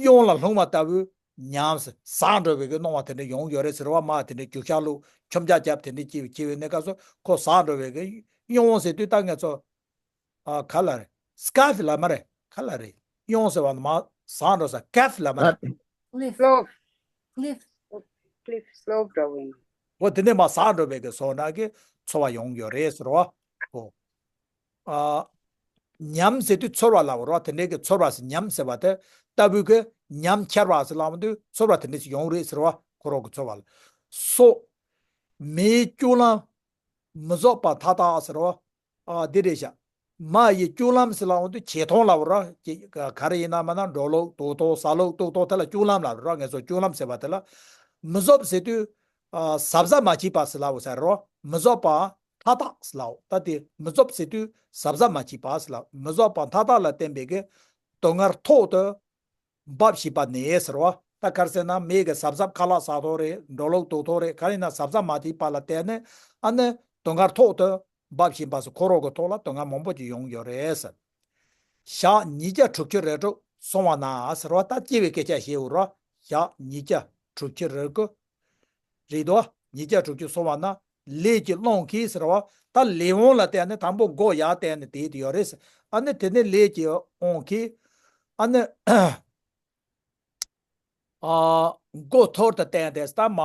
གཡང་ལ་ལྷུང་བ་ལྟ་བུའི་ཉམས་སུ་ཟག་འགྲོ་བའི་གི་སྣང་བ་དེ་འདྲ་ཡོང་ཡོད་རེད་ཟེར་བ། མ་དེ་འདྲ་རྒྱུག་ཤར་ལུགས་མཆོང་རྒྱག་རྒྱབ་དེ་འདྲ་བྱེད་བྱེད་པའི་གནས་སྐབས་སུ་ཁོ་ཟག་འགྲོ་བའི་གི་གཡང་ཟེར་དུས་ད་ང་ཚོ་ཨ་ག་ལ་རེད། སི་ཀེལ་ལ་མ་རེད་ག་ལ་རེད། གཡང་ཟེར་བ་མ་ཟག་འགྲོ་ས་སི་ཀེལ་ལ་མ་རེད། cliff slope cliff cliff slope འདྲ་བོ་ཡིན། འོ་དེ་ནས་མ་ཟག་འགྲོ་བའི་གི་སོགས་ན་གི་ཚོར་བ་ཡོང་ཡོད་རེད་ཟེར་བ། ཨོ། ཨ། ཉམས་ཟེར་དུས་ཚོར་བ་ལ་འོ་ར་དེ་འདྲའི་གི་ཚོར་བ་ཟེར་ཉམས་ཟེར་བ་དེ་ལྟ་བུའི་གི་ཉམས་འཆར་བ་ཟེར་ལབ་དུས་ཚོར་བ་དེ་འདྲ་ཞིག་ཡོང་རེད་ཟེར་བ་ཁོ་རང་གི་ཚོར་བ་ལ། སོ། མེའི་སྐྱོ་ལམ་མི་བཟོད་པ་མཐའ་དག་ཟེར་བ། ཨ་འདི་རེད་ཤག་མ་ཡི་སྐྱོ་ལམ་ཟེར་ལབ་དུས་བྱེ་ཐང་ལ་འོ་ར་ག་རེ་ཡིན་ན་མ་ན་འགྲོ་ལུགས་འདུག་སྟངས་ཟ་ལུགས་འདུག་སྟངས་དེ་ལ་སྐྱོ་ལམ་ལ་འོ་ར་ངེས་སོ་སྐྱོ་ལམ་ཟེར་བ་དེ་ལ་མི་བཟོད་ཟེར་དུས། ཨ་གཟབ་གཟབ་མ་བྱས་པ་ཟེར་ལབ་ཟེར་རོ། མི་བཟོད་པ་མཐའ་དག་ཟེར་ལབ། ད་དེ་མི་བཟོད་ཟེར་དུས་གཟབ་གཟབ་མ་བྱས་པ་ཟེར་ལབ། མི་བཟོད་པ་མཐའ་དག་ལ་བརྟེན་པའི་གི་སྡུག་བསྔལ་ཐོག་ཏུ་འབབ་བཞིན་པ་ནས་ཟེར་བ། ད་ག་རེ་ཟེར་ན་མི་གི་གཟབ་གཟབ་ཁ་ལག་ཟ་ཐོག་རེད། འགྲོ་ལུགས་འདུག་ཐོག་རེད། ག་རེ་ཡིན་ན་གཟབ་གཟབ་མ་བྱས་པ་ལ་བརྟེན་ནས་ཨ་ནི་སྡུག་བསྔལ་ཐོག་ཏུ་འབབ་བཞིན་པ་ཟེར་ཁོ་རང་གི་ཐོག་ལ་སྡུག་བསྔལ་མང་པོ་ཅིག་ཡོང་ཡོད་རེད་ཟེར། ཞག་ཉིས་བརྒྱ་དྲུག་ཅུ་རེ་དྲུག་སོང་བ་ན་ཟེར་བ། ད་སྐྱེ་བའི་སྐད་ཆ་བཤད་འོ་ར། ཞག་ཉིས་བརྒྱ་དྲུག་ཅུ་རེ་དགུ་རེད་དོ། ཉིས་བརྒྱ་དྲུག་ཅུ་སོང་བ་ན་ལས་ཀྱི་དབང་གིས་ཟེར་བ། ད་ལས་དབང་ལ་བརྟེན་ནས་དང་པོ་མགོ་ཡར་བསྟན་ནས་དེད་དེ་ཡོད་རེད་ཟེར། ཨ་ནི་དེ་ནས་ལས་ཀྱི་དབང་གིས་ཨ་ནི་ཨ་མགོ་ཐུར་དུ་བསྟན་ཏེ་ད་མ་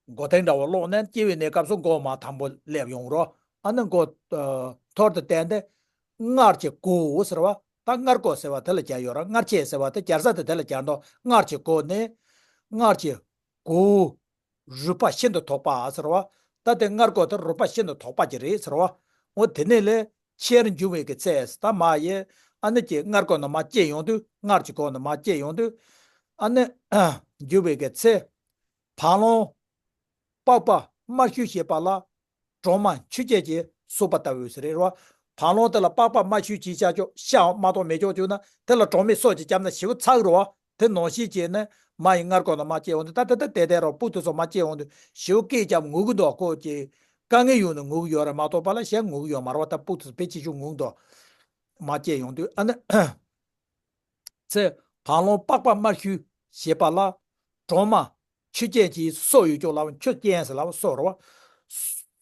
མགོ་ཐེངས་འདྲ་བོ་སློག་ནས་སྐྱེ་བའི་གནས་སྐབས་སུ་མགོ་མ་དང་པོ་སླེབས་ཡོང་རོ། ཨ་ནི་མགོ་ཨ་ཐུར་དུ་བསྟན་ཏེ་མངལ་གྱི་སྒོ་ཟེར་བ། ད་མངལ་སྒོ་ཟེར་བ་དེ་ལ་སྦྱར་ཡོད་ར། མངལ་ཆེ་ཟེར་བ་དེ་སྦྱར་ས་དེ་དེ་ལ་སྦྱར་འདུག་མངལ་གྱི་སྒོ་ནས་མངལ་གྱི་སྒོ་རུས་པ་ཤིན་ཏུ་མཐུག་པ་ཟེར་བ། ད་དེ་མངལ་སྒོ་དེ་རུས་པ་ཤིན་ཏུ་མཐུག་པ་ཅིག་རེད་ཟེར་བ། འོ་དེ་ནས་ལས་ཆེར་འགྱུར་བའི་གི་ཚེ་ད་མ་ཡེ་ཨ་ནི་ཀྱི་མངལ་སྒོ་ནས་མ་སྐྱེས་ཡོང་དུས། མངལ་གྱི་སྒོ་ནས་མ་སྐྱེས་ཡོང་དུས་ཨ་ནི་འགྱུར་བའི་གི་ཚེ། བ་ལང་པགས་པ་དམར་ཤོས་ཞེས་པ་ལ་གྲོག་མ་ཆུ་སྐྱེས་ཀྱི་སོ་པ་ལྟ་བུ་ཟེར་རེད་རོ། བ་ལང་དེ་ལ་པགས་པ་དམར་ཤོས་ཅིག་ཆགས་ཆོག་ཤ་མ་གཏོགས་མེད་ཆོག་བཅུག་ན་དེ་ལ་གྲོག་མའི་སོ་ཅིག་བརྒྱབ་ན་ཞེ་པོ་ཚ་གི་རོ། དེ་ནང་བཞིན་བྱས་ནས་མ་ཡི་མངལ་སྒོ་ནས་མ་སྐྱེས་འོང་དུས། ད་དེ་ད་དེ་དེ་རོ་སྤུ་དེ་ཚོ་མ་སྐྱེས་འོང་དུས་ཞེ་པོ་སྐད་རྒྱབ་ངུ་གི་འདུག་ཁོ་ཀྱི་དཀའ་ངལ་ཡོང་ནས་ངུ་གི་ཡོད་རེད་མ་གཏོགས་པ་ལ་གཞན་ངུ་གི་ཡོད་མ་རེད་བ། ད་སྤུ་དེ་ཚོ་དཔེ་ཆེ་ཆུང་ངུ་གི་འདུག་མ་སྐྱེས་ཡོང་དུས་ཨ་ནི། ཚེ་བ་ལང་པགས་པ་དམར་ཤོས་ཞེས་པ་ལ་གྲོག་མ་ཆུ་རྐྱེན་གྱི་སོ་ཡོད་ཅོག་ལ་ཆུ་རྐྱེན་ཟེར་ལ་སོ་རེད་བ།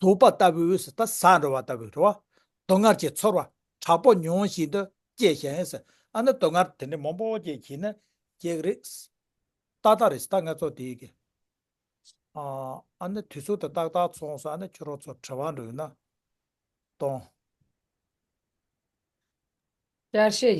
ཟུག་པ་ལྟ་བུའི་ཟེར་ད་ཟ་འགྲོ་བ་ལྟ་བུའི་རེད་བ། སྡུག་བསྔལ་གྱི་ཚོར་བ་དྲག་པོ་མྱོང་བཞིན་དུ་སྐྱེ་ཞིང་ཟེར། ཨ་ནི་སྡུག་བསྔལ་དེ་འདྲ་མང་པོ་ཅིག་བྱས་ནས་སྐྱེ་གི་རེད། ཏག་ཏག་རེད་ཟེར། ད་ང་ཚོ་དེའི་གི་ཨ་ཨ་ནི་དུས་ཚོད་དེ་ཏག་ཏག་ཚོང་ཟེར། ཨ་ནི་ཁྱོད་རང་ཚོ་དྲི་བ་འདྲ་ཡོད་ན་གཏོང་། བསྐྱར་བཤད་